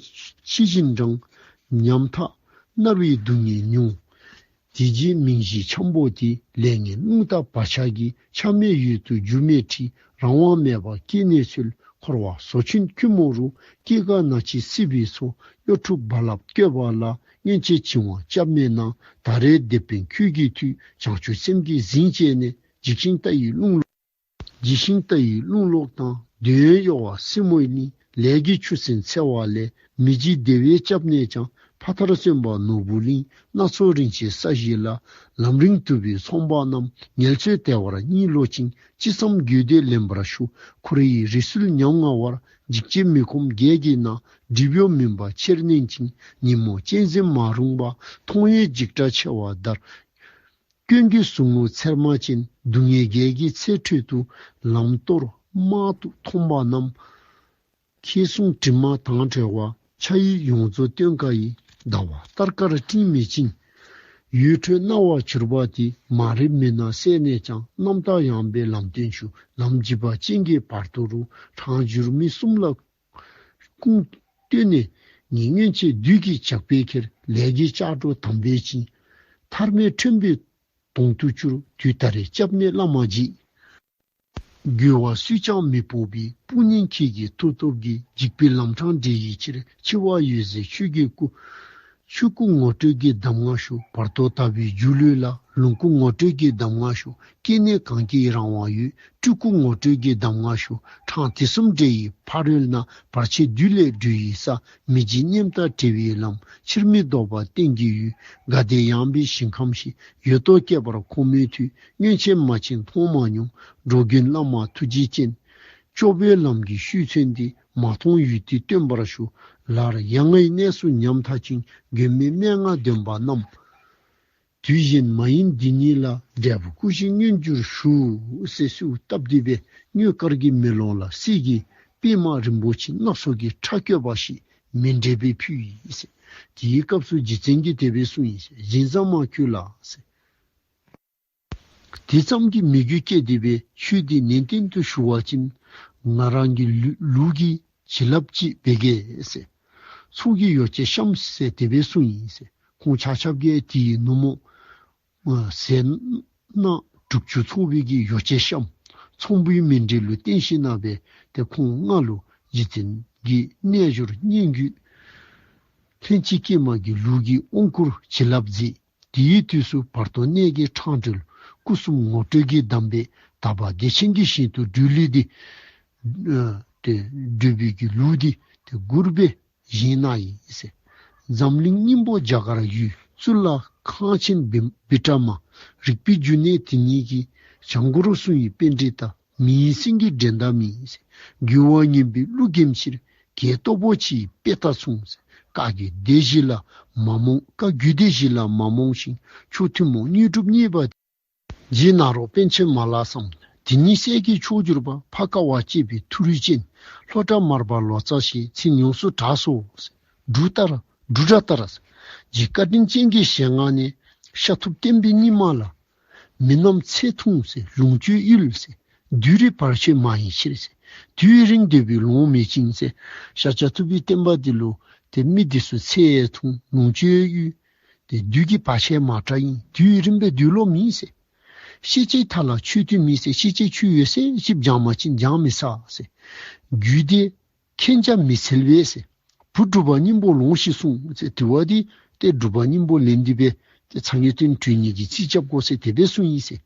ཕྱི་བཞིན་འབྲང་། ཉམ་ཐག་ མནར་བའི་སྡུག་བསྔལ་མྱོང་། དེ་རྗེས་མིང་བཞི་འཆམ་པོ་དེ། ལས་ངན་རླུང་རྟ་བག་ཆགས་ཀྱིས། ཆགས་མེད་ཡུལ་དུ་འགྱུར་མེད་ཁྲིད། རང་དབང་མེད་པར་སྐྱེ་གནས་ཚུལ། འཁོར་བ་ཟོ་ཆུན་ཁྱུད་མོ་རུ། སྐྱེ་རྒ་ན་འཆི་སྲིད་པའི་མཚོ། གཡོ་འཁྲུག་རྦ་རླབས་བསྐོལ་བ་ལ། སྔོན་ཆད་བྱིང་བ་སྐྱབས་མེད་ན། ད་རེས་དེད་དཔོན་ཁྱོད་ཀྱིས་མཐུད། བྱང་ཆུབ་སེམས་ཀྱིས་ཟིན་བྱས་ནས། འཇིགས་ཤིང་ལྟ་བའི་རླུང་གློག་འཇིགས་ཤིང་ལྟ་བའི་རླུང་གློག་དང་། འདོད་ཡོན་གཡོ་བ་སྲིན་མོའི་གླིང་། ལས་ཀྱི་ཆུ་སྲིན་འཚེ་བ་ལས། མི་འཇིགས་བདེ་བའི་སྐྱབས་གནས་ཀྱང་། ཕ་མཐར་སོན་པ་ནོར་བུ་གླིང་། སྣ་ཚོགས་རིན་ཆེན་ས་གཞི་ལ། ལམ་རིམ་དུབ་པའི་ཚོང་པ་རྣམས། ངལ་རྩོལ་བདེ་བར་གཉིད་ལོག་ཅིང་། ཅི་བསམ་རྒྱུད་སྡེ་ལེན་པར་ཞུ། འཁོར་བའི་རི་སུལ་ཉམ་ང་བར། འཇིགས་བྱེད་མི་ཁོམ་བརྒྱད་ཀྱིས་ན། སྒྲིབ་གཡོགས་མུན་པ་ཁྱེར་མནན་ཅིང་། ཉོན་མོངས་གཅན་གཟན་མ་རུངས་པ། མཐོང་ཡས་འཇིགས་སྐྲག་མཆེ་བ་འདར། སྐྱོན་གྱི་ཟུག་རྔུ་ཚེར་མ་ཅན། སྡུག་བསྔལ་བརྒྱད་ཀྱི་ཚེ་ཁྲོད་དུ། ལམ་སྟོར་རྨག་ཏུ་མཐོང་པ་རྣམས། ཁྱེད་གསུང་དྲི་མ་དང་བྲལ་བ། ཆ་ཡི་ཡོངས་རྫོགས་སྟོན་ཀ་ཡི། ཟླ་བ་ལྟར་དཀར་སྤྲིན་མེད་ཅིང་། འོད་འཕྲོས་སྣང་བར་གྱུར་པ་དེ། མ་རིག་མུན་ནག་བསལ་ནས་ཀྱང་། རྣམ་དག་ཡངས་པའི་ལམ་སྟོན་ཞུ། ལམ་འཇིགས་པ་ཅན་གྱི་བར་དོ་རུ། འཕྲང་འགྱུར་མེད་གསུམ་ལ་ཁུངས་བསྟན་ནས། ཉིད་སྔོན་ཆད་བདུད་ཀྱི་ཇག་པས་ཁྱེར། ལས་ཀྱི་ལྕགས་སྒྲོག་དམ་པས་བཅིངས། ཐར་མེད་ཁྲོན་པའི་དོང་དུ་བསྐྱུར། དུས་ད་རེས་སྐྱབས་གནས་བླ་མ་མཇལ། རྒོལ་བ་སུས་ཀྱང་མི་དཔོག་པའི། དཔུང་གཉེན་ཁྱེད་ཀྱི་མཐུ་སྟོབས་ཀྱིས། འཇིགས་པའི་ལམ་འཕྲང་བསྒྲལ་བའི་ཕྱིར། འཆི་བ་འོད་གསལ་ཆོས་ཀྱི་སྐུ། ཆོས་སྐུ་ངོ་སྤྲོད་ཀྱི་གདམས་ངག་ཞུ། བར་དོ་དག་པའི་སྒྱུ་ལུས་ལ། ལོངས་སྐུ་ངོ་སྤྲོད་ཀྱི་གདམས་ངག་ཞུ། སྐྱེ་གནས་གང་སྐྱེས་རང་དབང་ཡོད། སྤྲུལ་སྐུ་ངོ་སྤྲོད་ཀྱི་གདམས་ངག་ཞུ། འཕྲང་དེ་གསུམ་བསྒྲལ་བའི་ཕ་རོལ་ན། བར་ཆད་བདུད་ལས་སྒྲོལ་བའི་ས། མི་འཇིགས་ཉམ་ཐག་བསྒྲལ་བའི་ལམ། ཕྱིར་མི་ལྡོག་པ་གཏན་གྱི་ཡུལ། དགའ་བདེ་ཡངས་པའི་ཞིང་ཁམས་ཤིག། འོད་ཏོག་བསྐལ་པར་འཁོར་མོས་མཐུད། སྔོན་ཆད་མ་མཆིས་མཐོང་མ་མྱོང་། འགྲོ་མགོན་བླ་མ་ཐུགས་རྗེ་ཅན། སྐྱོབ་པའི་ལམ་གྱི་ཤུལ་ཚོན་འདི། མ་མཐོང་ཡུལ་དེ་སྟོན་པར་ཞུ། ལར་ཡ་ང་གི་གནས་སུ་ཉམ་ཐག་ཅིང་། མགོན་མེད་སྨྲེ་སྔགས་འདོན་པ་རྣམས། དུས་གཞན་མ་ཡིན་འདི་ཉིད་ལ། འབྲས་བུ་སྐུ་བཞིར་མངོན་གྱུར་ཞུ། ཟེར་གསོལཝ་བཏབ་སྟེ་སྦེ་དངུལ་དཀར་གྱི་མེ་ལོང་ལ་གསེར་གྱི་པདྨ་རིན་པོ་ཆེ་སྣ་ཚོགས་ཀྱི་ཕྲ་བཀོད་པ་ཞིག་མཎྜལ་སྦེ་ཕུལ་ཡི་ཟེར། དེའི་སྐབས་སུ་རྗེ་བཙུན་གྱིས་དེ་སྦེ་གསུངས་ཡི་ཟེར། བཞིན་བཟང་མ་ཁྱོད་ལ་ཟེར། དེ་ཙམ་གྱིས་མོས་གུས་སྐྱེས་ཏེ་སྦེ་ཆོས་འདི་ནན་ཏན་དུ་ཞུ་བ་ཅིན་ང་རང་གི་ལུ་ལུག་གི་བྱིན་རླབས་ཅིག་འབད་གེ་ཟེར། ཚོགས་ཀྱི་ཡོ་བྱད་བཤམས་ཟེར་དེ་སྦེ་གསུངས་ཡི་ཟེར། ཁོང་ཆ་ཁྱབ་ཀྱིས་དེའི་ནུབ་མོ་ཟས་སྣ་དྲུག་ཅུ་ཚོགས་པའི་གི་ཡོ་བྱད་བཤམས། ཚོམ་བུའི་མཎྜལ་ལུ་བརྟེན་ཞིནམ་ལས་ཏེ་ཁོང་ལྔ་ལུ་རྗེ་བཙུན་གྱི་རྣལ་འབྱོར་སྙན་བརྒྱུད་ལྷན་ཅིག་སྐྱེས་མ་གི་ལུག་གི་དབང་བསྐུར་བྱིན་རླབས་མཛད། དེའི་དུས་སུ་བར་དོ་གནས་ཀྱི་འཕྲང་སྒྲོལ་སྐུ་གསུམ་ངོ་སྤྲོད་ཀྱི་གདམས་པས་དག་པ་བདེ་ཆེན་གྱི་ཞིང་དུ་སྒྲོལ་ལུགས་འདི་ཨ་ཏེ་སྒྲོལ་བའི་གི་ལུགས་འདི་ཏེ་མགུར་སྦེ་བཞེངས་གནང་ཡི་ཟེར། འཛམ་གླིང་སྙིང་པོ་རྒྱ་གར་ཡུལ། གཙུག་ལག་ཁང་ཆེན་བི་བི་ཀྲ་མ། རིག་པའི་འབྱུང་གནས་དེ་ཉིད་ཀྱི། བྱང་གུ་རུ་གསུང་བའི་པཎྜི་ཏ། མི་ཡི་སེང་གེ་འགྲན་ཟླ་མེད་ཟེར། རྒོལ་བ་ངན་པའི་ཀླུ་འགེམས་ཕྱིར། གྱད་སྟོབས་པོ་ཆེའི་དཔེ་ལྟར་མཚུངས་ཟེར། བཀའ་རྒྱུད་སྡེ་བཞི་ལ་མ་རྨོངས། བཀའ་རྒྱུད་སྡེ་བཞི་ལ་མ་རྨོངས་ཤིང་། ཆོས་ཐུན་མོང་དངོས་གྲུབ་བརྙེས་པ་དེ། རྗེ་ནཱ་རོ་པཎ་ཆེན་མ་ལགས་སམ། དེ་ཉིད་སྲས་ཀྱི་མཆོག་གྱུར་པ། འཕགས་དཀའ་བ་སྤྱད་པའི་མཐོ་རིས་ཅན། ལྷོ་བྲག་མར་པ་ལོ་ཙཱ་ཞེས། མཚན་ཡོངས་སུ་གྲགས་སོ་ཟེར། འབྲུག་ལྟར་འབྲུག་སྒྲ་ལྟར་ཟེར། རྗེ་བཀའ་དྲིན་ཅན་གྱི་ཞལ་སྔ་ནས། ཤཱཀ་ཐུབ་བསྟན་པའི་སྙིགས་མ་ལ། མི་རྣམས་ཚེ་ཐུང་ཟེར། ལོངས་སྤྱོད་ཡུལ་ཟེར། དུས་རིང་བར་ཆད་མ་ཡིན་ཕྱིར་ཟེར། དུས་རིང་འདོད་པའི་ལོངས་མེད་ཅིང་ཟེར། ཤཱཀྱ་ཐུབ་པའི་བསྟན་པ་འདི་ལུ་ཏེ་མི་འདི་ཚུ་ཚེ་ཐུང་ལོངས་སྤྱོད་ཡུལ། ཏེ་དུས་ཀྱི་བར་ཆད་མ་དྲག་ཡིན། དུས་རིང་བའི་དུས་ལོ་མེད་ཟེར། ཤི་ཅི་ཐ་ལ་ཆོས་དུས་མེད་ཟེར། ཤི་ཅི་ཆོས་ཡོད་ཟེར། ཅིག་སྦྱང་མ་ཅིན་སྦྱང་མི་ཚར་ཟེར། རྒྱུད་སྡེ་མཁྱེན་བྱ་མི་འཚལ་བས་ཟེར། བུ་སྒྲུབ་པ་སྙིང་པོ་ལོངས་ཤིག་གསུངས་ཟེར། དེ་བ་འདི་ཏེ་སྒྲུབ་པ་སྙིང་པོ་ལེན་ཏེ་སྦེ་ཏེ་ཚ་ངེས་སྟོན་གྲོལ་ནི་གི་རྩིས་རྐྱབ་དགོ་ཟེར་དེ་སྦེ་གསུངས་ཡི་ཟེར།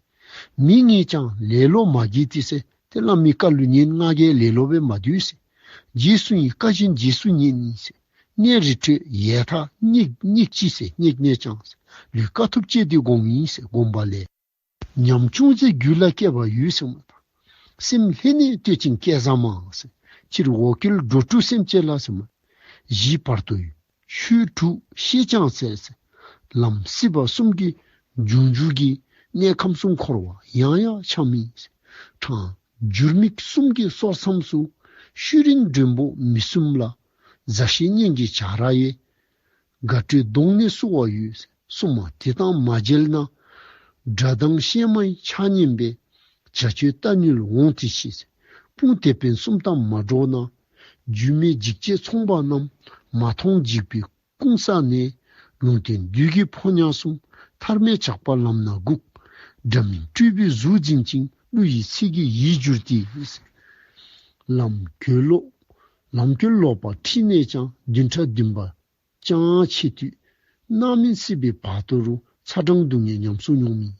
མི་ངས་ཀྱང་ལེ་ལོ་མ་བགྱིས་ཏེ་ཟེར། ཏེ་བླ་མའི་བཀའ་ལུ་ཉན། ང་གིས་ལེ་ལོ་སྦེ་མ་སྡོད་ཟེར། རྗེས་སུ་ཡི་བཀའ་བཞིན་རྗེས་སུ་ཉན་ཟེར། གནས་རི་ཁྲོད་ཡལ་ཐལ་སྙེག་སྙེག་ཅི་ཟེར། སྙེག་ནས་ཀྱང་ཟེར། ལུས་དཀའ་ཐུབ་སྤྱད་དེ་བསྒོམ་ཡིན་ཟེར། བསྒོམ་པ་ལས། ཉམ་ཆུང་ཚེ་རྒྱུད་ལ་སྐྱེ་བ་ཡོད་ཟེར་མ་ད། སེམས་ལྷན་ནེ་གཏོད་ཅིང་བསྐྱེད་བཟང་མ་ཟེར། སྤྱིར་འོ་སྐོལ་འགྲོ་དྲུག་སེམས་ཅན་ལ་ཟེར་མ། གཞི་བར་དོ་ཡི་ཆོས་དྲུག་ཤེས་ཀྱང་འཚལ་ཟེར། ལམ་སྲིད་པ་གསུམ་གྱི་འབྱུང་འཇུག་གི། གནས་ཁམས་གསུམ་འཁོར་བ་ཡང་ཡང་འཁྱམས་ཡིན་ཟེར། འཕྲང་འགྱུར་མེད་གསུམ་གྱི་སོར་མཚམས་སུ། ཤུལ་རིང་མགྲོན་པོ་མི་སྲུན་ལ། མཛའ་བཤེས་གཉེན་གྱི་བྱ་ར་ཡས། དགའ་སྤྲོའི་གདོང་ནས་བསུ་བ་ཡོད། སྲུང་མ་དེ་དང་མ་མཇལ་ན། དགྲ་དང་གཤེད་མའི་ཆ་ཉན་པས། བྱ་སྤྱོད་ལྟ་ནུས་འོང་དེ་ཤེས། དཔུང་དེད་དཔོན་གསུམ་དང་མ་འགྲོགས་ན། རྒྱུས་མེད་འཇིགས་བྱེད་ཚོང་པ་རྣམས། མ་མཐོང་འཇིགས་པའི་སྐུང་ས་ནས། ལུང་བསྟན་བདུད་ཀྱི་ཕོ་ཉ་གསུམ། ཐར་མེད་ཇག་པ་ལམ་སྣ་དགུག། འདྲ་མིན་སྤྲུལ་པའི་གཟུགས་འཛིན་ཅིང་། ཀླུ་ཡི་ཚིག་གིས་ཡིད་བསྒྱུར་ཏེ། ལམ་གྱི་ལོག་ལམ་གྱི་ལོག་པ་ཁྲིད་ནས་ཀྱང་། བདུན་ཕྲག་བདུན་པ་ཅང་ཆེ་དུས། རྣམ་སྨིན་སྲིད་པའི་བར་དོ་རུ། ཚ་གྲང་སྡུག་བསྔལ་ཉམས་སུ་མྱོང་མིན།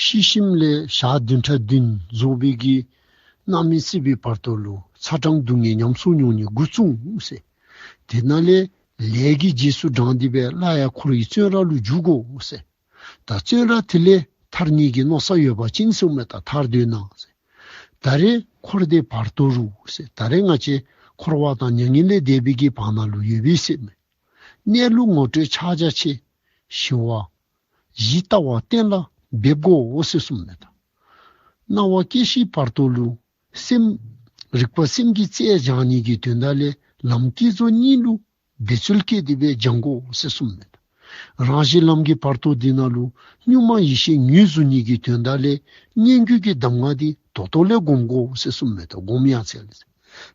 ཤི་ཞིནམ་ལས་ཞག་བདུན་ཕྲག་བདུན་རྫོགས་པའི་གི་རྣམ་སྨིན་སྲིད་པའི་བར་དོ་ལུ་ཚ་གྲང་སྡུག་བསྔལ་ཉམས་སུ་མྱོང་ནི་འགོ་བཙུགས་ཟེར། དེ་ནང་ལས་ལས་ཀྱི་རྗེས་སུ་འབྲངས་ཏེ་སྦེ་སླར་ཡང་འཁོར་བའི་བཙོན་ར་ལུ་འཇུག་དགོ་ཟེར། ད་བཙོན་ར་དེ་ལས་ཐར་ནི་གི་མནོ་བསམ་ཡོད་པ་ཅིན་ཟེར་མས། ད་ཐར་འདོད་ན་ཟེར། ད་རེས་འཁོར་འདས་བར་དོ་རུ་ཟེར། ད་རེས་ང་བཅས་འཁོར་བ་དང་མྱ་ངན་ལས་འདས་པའི་གི་བར་ན་ལུ་ཡོད་པས་ཟེར་མས། གནས་ལུགས་ངོ་སྤྲོད་ཕྱག་རྒྱ་ཆེ། ཞི་བ་ཞི་ལྟ་བ་གཏན་ལ་འབེབས་དགོ་ཟེར་གསུངས་མས། ད་སྣང་བ་སྐྱེ་ཤིའི་བར་དོ་ལུ་སེམས་རིག་པ་སེམས་ཀྱི་རྩལ་སྦྱང་ནི་གི་དོན་དག་ལས་ལམ་བསྐྱེད་རྫོགས་གཉིས་ལུ་འབད་རྩོལ་བསྐྱེད་དེ་སྦེ་སྦྱང་དགོ་ཟེར་གསུངས་མས། རང་བཞིན་ལམ་གྱི་བར་དོ་འདི་ནང་ལུ་གཉུག་མ་ཡེ་ཤེས་ངོས་བཟུང་ནི་གི་དོན་དག་ལས་སྙན་བརྒྱུད་ཀྱི་གདམས་ངག་འདི་ད་ལྟོ་ལས་སྒོམ་དགོ་ཟེར་གསུངས་མས། ད་སྒོམ་ཡང་འཚལ།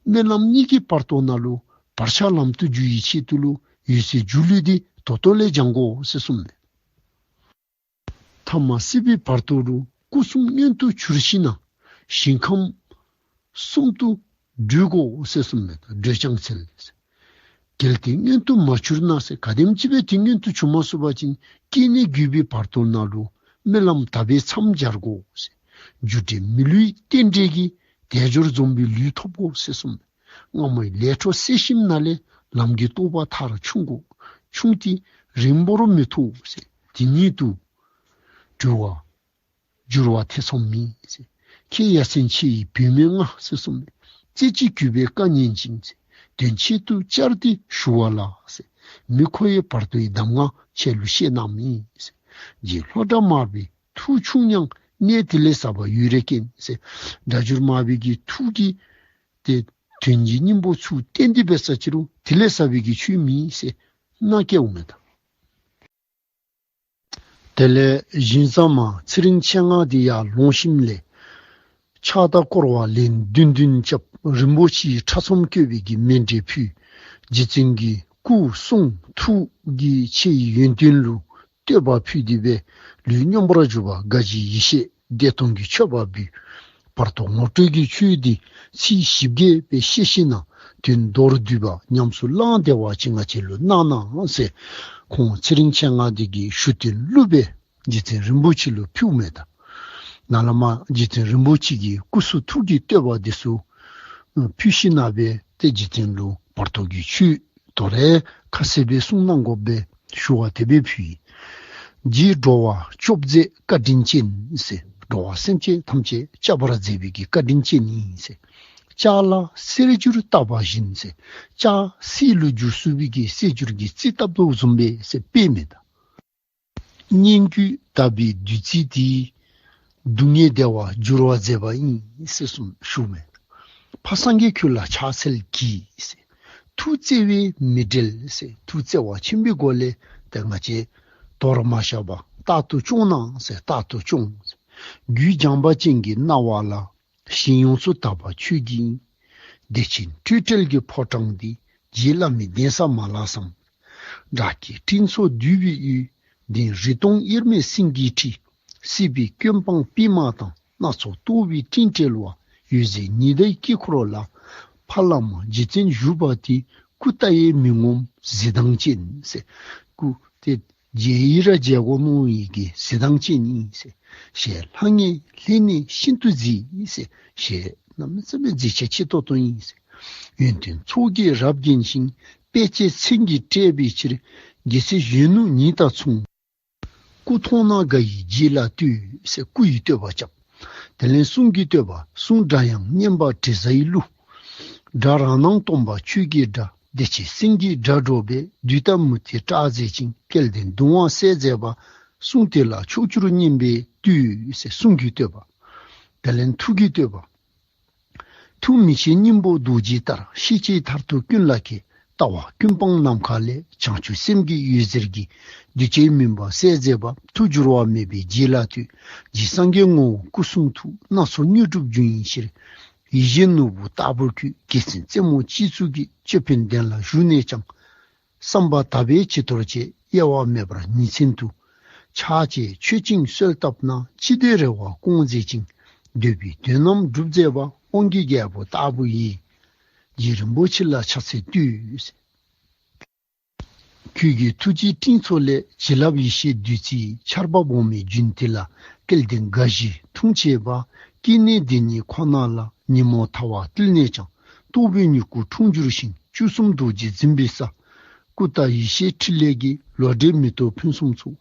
སྨོན་ལམ་གཉིས་ཀྱི་བར་དོ་ནང་ལུ་བར་ཆད་ལམ་དུ་བསྒྱུར་བའི་ཆེད་དུ་ལུ་འོད་གསལ་སྒྱུ་ལུས་འདི་ད་ལྟོ་ལས་སྦྱང་དགོ་ཟེར་གསུངས་མས། ཐ་མ་སྲིད་པའི་བར་དོ་རུ་སྐུ་གསུམ་མངོན་དུ་གྱུར་ཞིན་ན་ཞིང་ཁམས་གསུམ་དུ་བགྲོད་དགོ་ཟེར་གསུངས་མས། ད་བགྲོད་ཀྱང་འཚལ། གལ་ཏེ་མངོན་དུ་མ་གྱུར་ན་ཟེར། གལ་སྲིད་ཅིག་སྦེ་དེ་མངོན་དུ་གྱུར་མ་ཚུགས་པ་ཅིན་སྐྱེ་གནས་བརྒྱུད་པའི་བར་དོ་ནང་ལུ་སྨོན་ལམ་དག་པས་མཚམས་སྦྱར་དགོ་ཟེར། རྒྱུ་འབྲས་མི་བསླུའི་རྟེན་འབྲེལ་གྱིས། དལ་འབྱོར་འཛོམས་པའི་ལུས་ཐོབ་དགོ་ཟེར་གསུངས་མས། སྔ་མའི་ལས་འཕྲོ་སད་ཞིནམ་ན་ལས་ལམ་གྱི་རྟོགས་པ་མཐར་ཕྱུང་དགོ། ཕྱུང་སྟེ་རིང་པོར་མི་ཐོགས་ཟེར། དེ་ཉིད་དུ་གྲོལ་བ་འགྱུར་བ་ཐེ་ཚོམ་མེད་ཟེར། ཁྱེད་ཡ་མཚན་ཆེ་ཡི་བུད་མེད་ང་ཟེར་གསུངས་མས། རྩེ་གཅིག་གུས་པས་བཀའ་ཉན་ཅིང་ཟེར། དོན་ཆེད་དུ་བཅར་ཏེ་ཞུ་བ་ལ་ཟེར། མི་ཁོ་ཡི་བར་དོའི་གདམས་ངག་ཁྱེད་ལུ་བཤད་གནང་མི་ཟེར། རྗེ་ལྷོ་བྲག་མར་པའི་ཐུགས་ཕྱུག་མྱང་། གནས་དེ་ལས་ཟབ་པ་ཡུལ་རེ་མཁྱེན་ཟེར། སྒྲ་སྒྱུར་མར་པའི་གི་ཐུགས་ཀྱི་ཏེ་དོན་གྱི་སྙིང་པོ་ཚུ་བསྟན་ཏེ་འབད་ས་ཅི་རུང་དེ་ལས་ཟབ་པའི་གི་ཆོས་མེད་ཟེར་མནའ་བསྐྱལཝ་མས་ད། དེ་ལས་ཞིང་ས་མ་ཚེ་རིང་མཆེད་ལྔ་འདི་ཡར་ལོང་ཞིནམ་ལས་ཕྱག་དང་བསྐོར་བ་ལན་བདུན་བདུན་རྐྱབ། རིན་པོ་ཆེའི་ཕྲ་ཚོམ་བཀོད་པའི་གི་མཎྜལ་ཕུལ། རྗེ་བཙུན་གྱི་སྐུ་གསུང་ཐུགས་ཀྱི་ཆེ་བའི་ཡོན་ཏན་ལུ་བསྟོད་པ་ཕུལ་ཏེ་སྦེ་ལུས་སྙོམས་པར་འཇུག་པ་དགའ་བཞིའི་ཡེ་ཤེས་བདེ་སྟོང་གི་མཆོད་པ་འབུལ། བར་དོ་ངོ་སྤྲོད་ཀྱི་ཆོས་འདི་ཚིག་ཞིབ་རྒྱས་སྦེ་བཤད་ཞིན་ན་དོན་མདོར་བསྡུས་པ་ཉམས་སུ་བླངས་ཏེ་བ་ཅིན་ང་བཅས་ལུ་གནང་གནང་ཟེར་ཁོང་ཚེ་རིང་མཆེད་ལྔ་འདི་གིས་ཞུ་རྟེན་བླུགས་སྦེ་རྗེ་བཙུན་རིན་པོ་ཆེ་ལུ་ཕུལཝ་མས་ད། ནཱ་ལས་མར་རྗེ་བཙུན་རིན་པོ་ཆེ་གིས་སྐུ་གསུང་ཐུགས་ཀྱི་བསྟོད་པ་འདི་ཚུ་ཕུལ་ཞིན་ན་སྦེ་ཏེ་རྗེ་བཙུན་ལུ་བར་དོ་གི་ཆོས་དོ་རུང་ཁ་གསལ་སྦེ་གསུང་གནང་དགོ་པས་ཞུ་བ་དེ་སྦེ་ཕུལ་ཡི། རྗེ་འགྲོ་བ་སྐྱོབ་མཛད་བཀའ་དྲིན་ཅན་ཟེར། འགྲོ་བ་སེམས་ཅན་ཐམས་ཅད་སྐྱོབ་པར་མཛད་པའི་གི་བཀའ་དྲིན་ཅན་ཨིན་ཟེར། ལྕགས་ལ་གསེར་འགྱུར་བཏབ་པ་བཞིན་ཟེར། ལྕགས་གསེར་ལུ་འགྱུར་ཚུགས་པའི་གི་གསེར་འགྱུར་གྱི་རྩི་བཏབ་དོ་བཟུམ་སྦེ་ཟེར་དཔེ་མས་ད། སྙན་བརྒྱུད་དག་པའི་བདུད་རྩི་དེས། སྡུག་བསྔལ་བདེ་བར་འགྱུར་བར་མཛད་པ་ཡིན་ཟེར་གསུངས་ཞུཝ་མས། ཕ་སངས་རྒྱས་ཁྱོད་ལ་ཕྱག་འཚལ་གྱིས་ཟེར། ཐུགས་བརྩེ་བས་མི་འབྲལ་ཟེར། ཐུགས་བརྩེ་བ་ཆེན་པོའི་སྒོ་ལས་ཏེ་ང་བཅས་དོར་མ་བཞག་པར་རྟག་ཏུ་སྐྱོང་གནང་ཟེར། རྟག་ཏུ་སྐྱོང་། རྒྱུད་སྦྱངས་པ་ཅན་གྱི་རྣ་བ་ལ། ཞིང་ཡོངས་སུ་དག་པ་ཆོས་ཀྱི་དབྱིངས། བདེ་ཆེན་སྤྲོས་བྲལ་གྱི་ཕོ་བྲང་འདི། རྗེ་བླ་མའི་གདན་ས་མ་ལགས་སམ། བདག་གི་སྤྲིན་ཚོགས་འདུས་པའི་ཡུལ། གདན་རི་དྭགས་དབྱེར་མེད་སེང་གེའི་ཁྲི། སྲིད་པའི་སྐྱོན་སྤངས་པདྨ་དང་། སྣ་ཚོགས་རྟོག་པའི་སྤྲིན་བྲལ་བ། འོད་ཟེར་ཉི་ཟླའི་དཀྱིལ་འཁོར་ལ། ཕ་བླ་མ་རྗེ་བཙུན་བཞུགས་པ་དེ། སྐུ་བལྟ་ཡས་མི་ངོམས་གཟི་མདངས་ཅན་ཟེར། སྐུ་དེ་མཇལ་ཡི་ར་མཇལ་དགོ་མནོ་ཡི་གི་གཟི་མདངས་ཅན་ཨིན་ཟེར། ཞལ་ལྷང་ངེར་ལྷན་ནེ་ཤིན་ཏུ་མཛེས་ཟེར། ཞལ་གནམ་མེད་ས་མེད་མཛེས་ཆ་ཆེ་ཏོག་ཏོ་ཨིན་ཟེར། ཡོན་ཏན་ཚོགས་ཀྱིས་རབ་བརྒྱན་ཞིང་། དཔེ་བྱད་མཚན་གྱིས་སྤྲས་པའི་ཕྱིར། རྒྱལ་སྲས་གཞོན་ནུ་ཉིད་དང་མཚུངས། སྐུ་མཐོང་ན་དགའ་ཡིས་རྗེ་ལ་བསྟོད་ཟེར། སྐུ་ཡི་བསྟོད་པ་རྐྱབ། དེ་ལས་གསུང་གི་བསྟོད་པ། གསུང་སྒྲ་དབྱངས་སྙན་པ་དྲི་ཟའི་གླུ། སྒྲ་རང་སྣང་སྟོང་པ་ཆོས་ཀྱི་སྒྲ། བདེ་ཆེན་སེང་གེའི་སྒྲ་སྒྲོགས་པས། བདུད་དང་མུ་སྟེགས་སྐྲག་མཛད་ཅིང་། སྐལ་ལྡན་གདུང་བ་སད་མཛད་པ། གསུང་དེ་ལ་ཕྱོགས་བཅུར་སྙན་པས་བསྟོད་ཟེར། གསུང་གི་བསྟོད་པ། དེ་ལས་ཐུགས་ཀྱི་བསྟོད་པ། ཐུགས་མི་ཆེན་སྙིང་པོ་རྡོ་རྗེ་ལྟར། ཤེས་བྱའི་མཐར་ཐུག་ཀུན་ལ་མཁས། ལྟ་བ་ཀུན་སྤངས་ནམ་མཁའ་ལས། བྱང་ཆུབ་སེམས་ཀྱི་འོད་ཟེར་གྱིས། གདུལ་བྱའི་མུན་པ་སེལ་མཛད་པ། ཐུགས་འགྱུར་བ་མེད་པའི་རྗེ་ལ་བསྟོད། རྗེ་སངས་རྒྱས་ངོ་བོ་སྐུ་གསུང་ཐུགས། སྣ་ཚོགས་དངོས་གྲུབ་འབྱུང་བའི་ཕྱིར། ཡིད་བཞིན་ནོར་བུ་ལྟ་བུར་གྱུར། རྒྱལ་མཚན་རྩེ་མོ་སྤྱི་གཙུག་གི། ཅོད་པན་གདན་ལ་བཞུགས་ནས་ཀྱང་། བསམ་པ་དག་པས་བྱི་དོར་བྱེད། དབྱེ་བ་མེད་པར་ཉིན་མཚན་དུ། ཕྱག་བྱས་མཆོད་ཅིང་གསོལ་བཏབ་ན། ཅི་འདོད་རེ་བ་སྐོང་མཛད་ཅིང་། འདོད་པའི་དོན་རྣམས་འགྲུབ་མཛད་པ། དབང་གི་རྒྱལ་པོ་ལྟ་བུ་ཡིས། རྗེ་རིན་པོ་ཆེ་ལ་ཕྱག་འཚལ་བསྟོད། ཁྱོད་ཀྱི་ཐུགས་རྗེའི་སྤྲིན་ཚོགས་ལས། བྱིན་རླབས་ཡེ་ཤེས་བདུད་རྩིའི། ཆར་པ་སྦོམ་མའི་རྒྱུན་དེ་ལ། སྐལ་ལྡན་དགའ་བཞིའི་འཁྲུངས་བྱེད་པ། སྐྱེ་གནས་འདི་ཉིད་ཁོ་ན་ལ། ཉོན་མོངས་ཐལ་བ་བཏུལ་ནས་ཀྱང་། རྟོགས་པའི་མྱུ་གུ་འཁྲུངས་འགྱུར་ཞིང་། བཅུ་གསུམ་རྡོ་རྗེ་འཛིན་པའི་ས། ཀུན་ཏ་ཡེ་ཤེས་ཕྲིན་ལས་ཀྱི། ལོ་འབྲས་མེ་ཏོག་ཕུན་སུམ་ཚོགས།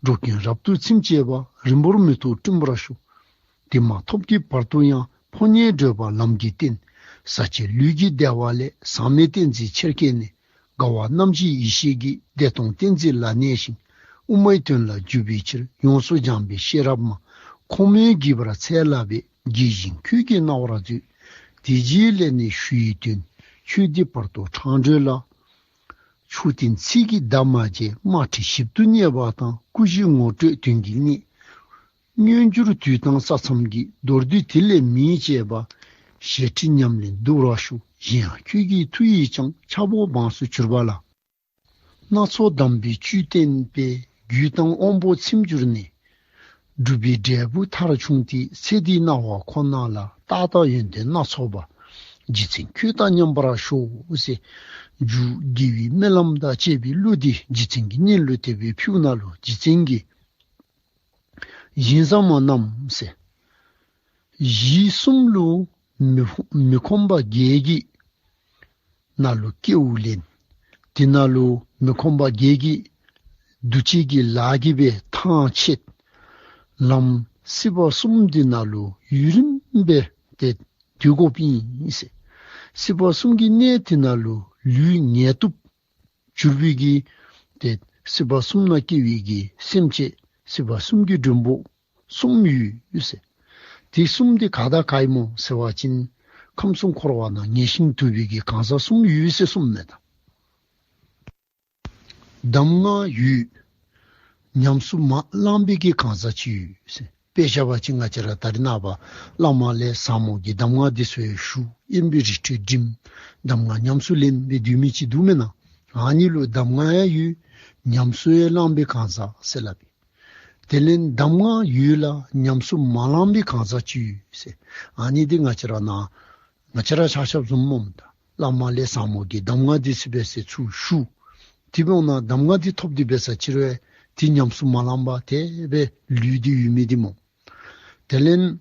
འགྲོ་ཀུན་རབ་ཏུ་ཚིམ་བྱེད་པ། རིང་པོར་མི་ཐོགས་བསྐྲུན་པར་ཤོག། དེ་མ་ཐོབ་ཀྱི་བར་དུ་ཡང་། ཕོ་ཉས་བགྲོད་པ་ལམ་གྱི་རྟེན། ཟག་བཅས་ལུས་ཀྱི་བདེ་བ་ལས། ཟག་མེད་ཏིང་འཛིན་ཆེར་སྐྱེས་ནས། དགའ་བ་རྣམ་བཞིའི་ཡེ་ཤེས་ཀྱིས། བདེ་སྟོང་ཏིང་འཛིན་ལ་གནས་ཤིང་། དབུ་མའི་དོན་ལ་འཇུག་པའི་ཕྱིར། ཡོངས་སུ་སྦྱངས་པའི་ཤེས་རབ་མ། ཁོང་མོས་བགྱིས་པར་འཚལ་ལགས་པས། དགྱེས་བཞིན་ཁྱོད་ཀྱིས་གནང་བར་མཛོད། དེ་རྗེས་ལས་ནི་ཞུ་ཡི་དོན། ཆོས་འདི་བར་དུ་འཕྲང་སྒྲོལ་ལ། མཆོད་རྟེན་ཚིག་གི་འདབ་མ་བཅས། དམར་ཁྲིད་ཞིབ་ཏུ་བསྙད་པ་དང་། སྐུ་བཞིའི་ངོ་སྤྲོད་དོན་གྱི་གནད། མངོན་གྱུར་དུས་དང་ས་མཚམས་ཀྱི། མདོར་བསྡུས་དེ་ལས་མི་བྱེད་པ། ཞལ་ཁྲིད་ཉམས་ལེན་བསྡུ་བར་ཞུ། གཞན་ཡང་ཁྱོད་ཀྱི་མཐུ་ཡིས་ཀྱང་། ཆར་པ་དབང་དུ་གྱུར་པ་ལ། སྣ་ཚོགས་གདམས་པའི་བཅུད་བསྟན་པས། རྒྱུད་དང་དབང་པོ་ཚིམ་གྱུར་ནས། སྒྲུབ་པའི་འབྲས་བུ་མཐར་ཕྱུང་སྟེ། ཚེ་འདིའི་སྣང་བ་ཁོ་ན་ལ། རྟག་དང་ཡོན་ཏན་སྣ་ཚོགས་པ། རྗེ་བཙུན་ཁྱོད་དང་མཉམ་པར་ཤོག་ཟེར། རྒྱུ་དགེ་བའི་སྨོན་ལམ་དང་བཅས་པའི་གླུ་འདི་རྗེ་བཙུན་གྱི་སྙན་ལུ་དེ་སྦེ་ཕུལཝ་ནང་ལུ། རྗེ་བཙུན་གྱིས་ཞིང་བཟང་མོ་རྣམས་ཟེར། གཞི་གསུམ་ལུ་མི་མི་ཁོམ་པ་བརྒྱད་ཀྱི་ནང་ལུ་སྐྱེ་བ་ལེན། དེ་ནང་ལུ་མི་ཁོམ་པ་བརྒྱད་ཀྱི་འདུ་བྱེད་ཀྱི་ལཱ་གིས་སྦེ་ཐང་ཆད། ལམ་སྲིད་པ་གསུམ་འདི་ནང་ལུ་ཡུན་རིངམོ་སྦེ་ཏེ་སྡོད་དགོཔ་ཨིན་ཟེར། སྲིད་པ་གསུམ་གྱི་གནས་དེ་ནང་ལུ་ལུས་ངལ་དུབ་གྱུར་པའི་གི་ཏེ་སྲིད་པ་གསུམ་ནང་སྐྱེ་བའི་གི་སེམས་ཅན་སྲིད་པ་གསུམ་གྱི་འགྲོན་པོ་གསུམ་ཡོད་ཟེར། དེ་གསུམ་དེ་ག་དང་ག་ཨིན་མོ་ཟེར་བ་ཅིན་ཁམས་གསུམ་འཁོར་བ་ནང་ངལ་ཞིང་དུབ་པའི་གི་གང་ཟག་གསུམ་ཡོད་ཟེར་གསུངམ་མས་ད། གདམས་ངག་ཡོད། ཉམས་སུ་མ་བླངས་པའི་གི་གང་ཟག་ཅིག་ཡོད་ཟེར། དཔེ་བཞག་པ་ཅིན་ང་བཅས་ར་ད་རེས་ནངས་པ་བླ་མ་ལས་ཟབ་མོ་གི་གདམས་ངག་འདི་ཚུ་ཡང་ཞུ། དབེན་པའི་རི་ཁྲོད་འགྲིམ། གདམས་ངག་ཉམས་སུ་ལེན་སྦེ་སྡོད་མི་ཅིག་འདུག་མེན་ན། ཨ་ནི་ལུ་གདམས་ངག་ཡང་ཡོད། ཉམས་སུ་ཡང་བླངས་པའི་གང་ཟག་ཟེར་སླབ་ཨིན། དེ་ལས་གདམས་ངག་ཡོད་ལ་ཉམས་སུ་མ་བླངས་པའི་གང་ཟག་ཅིག་ཡོད་ཟེར། ཨ་ནི་འདི་ང་བཅས་ར་ནང་ང་བཅས་ར་ཆ་ཁྱབ་བཟུམ་སྨོ་ད། བླ་མ་ལས་ཟབ་མོ་གི་གདམས་ངག་འདི་ཚུ་འབད་ཟེར་ཚུར་ཞུ། དེ་འབདཝ་ད་གདམས་ངག་འདི་ཐོབ་སྟེ་འབད་ས་ཅིག་རུང་དེ་ཉམས་སུ་མ་བླངས་པར་དེ་སྦེ་ལུས་ཏེ་ཡོད་མི་འདི་སྨོ། དེ་ལས་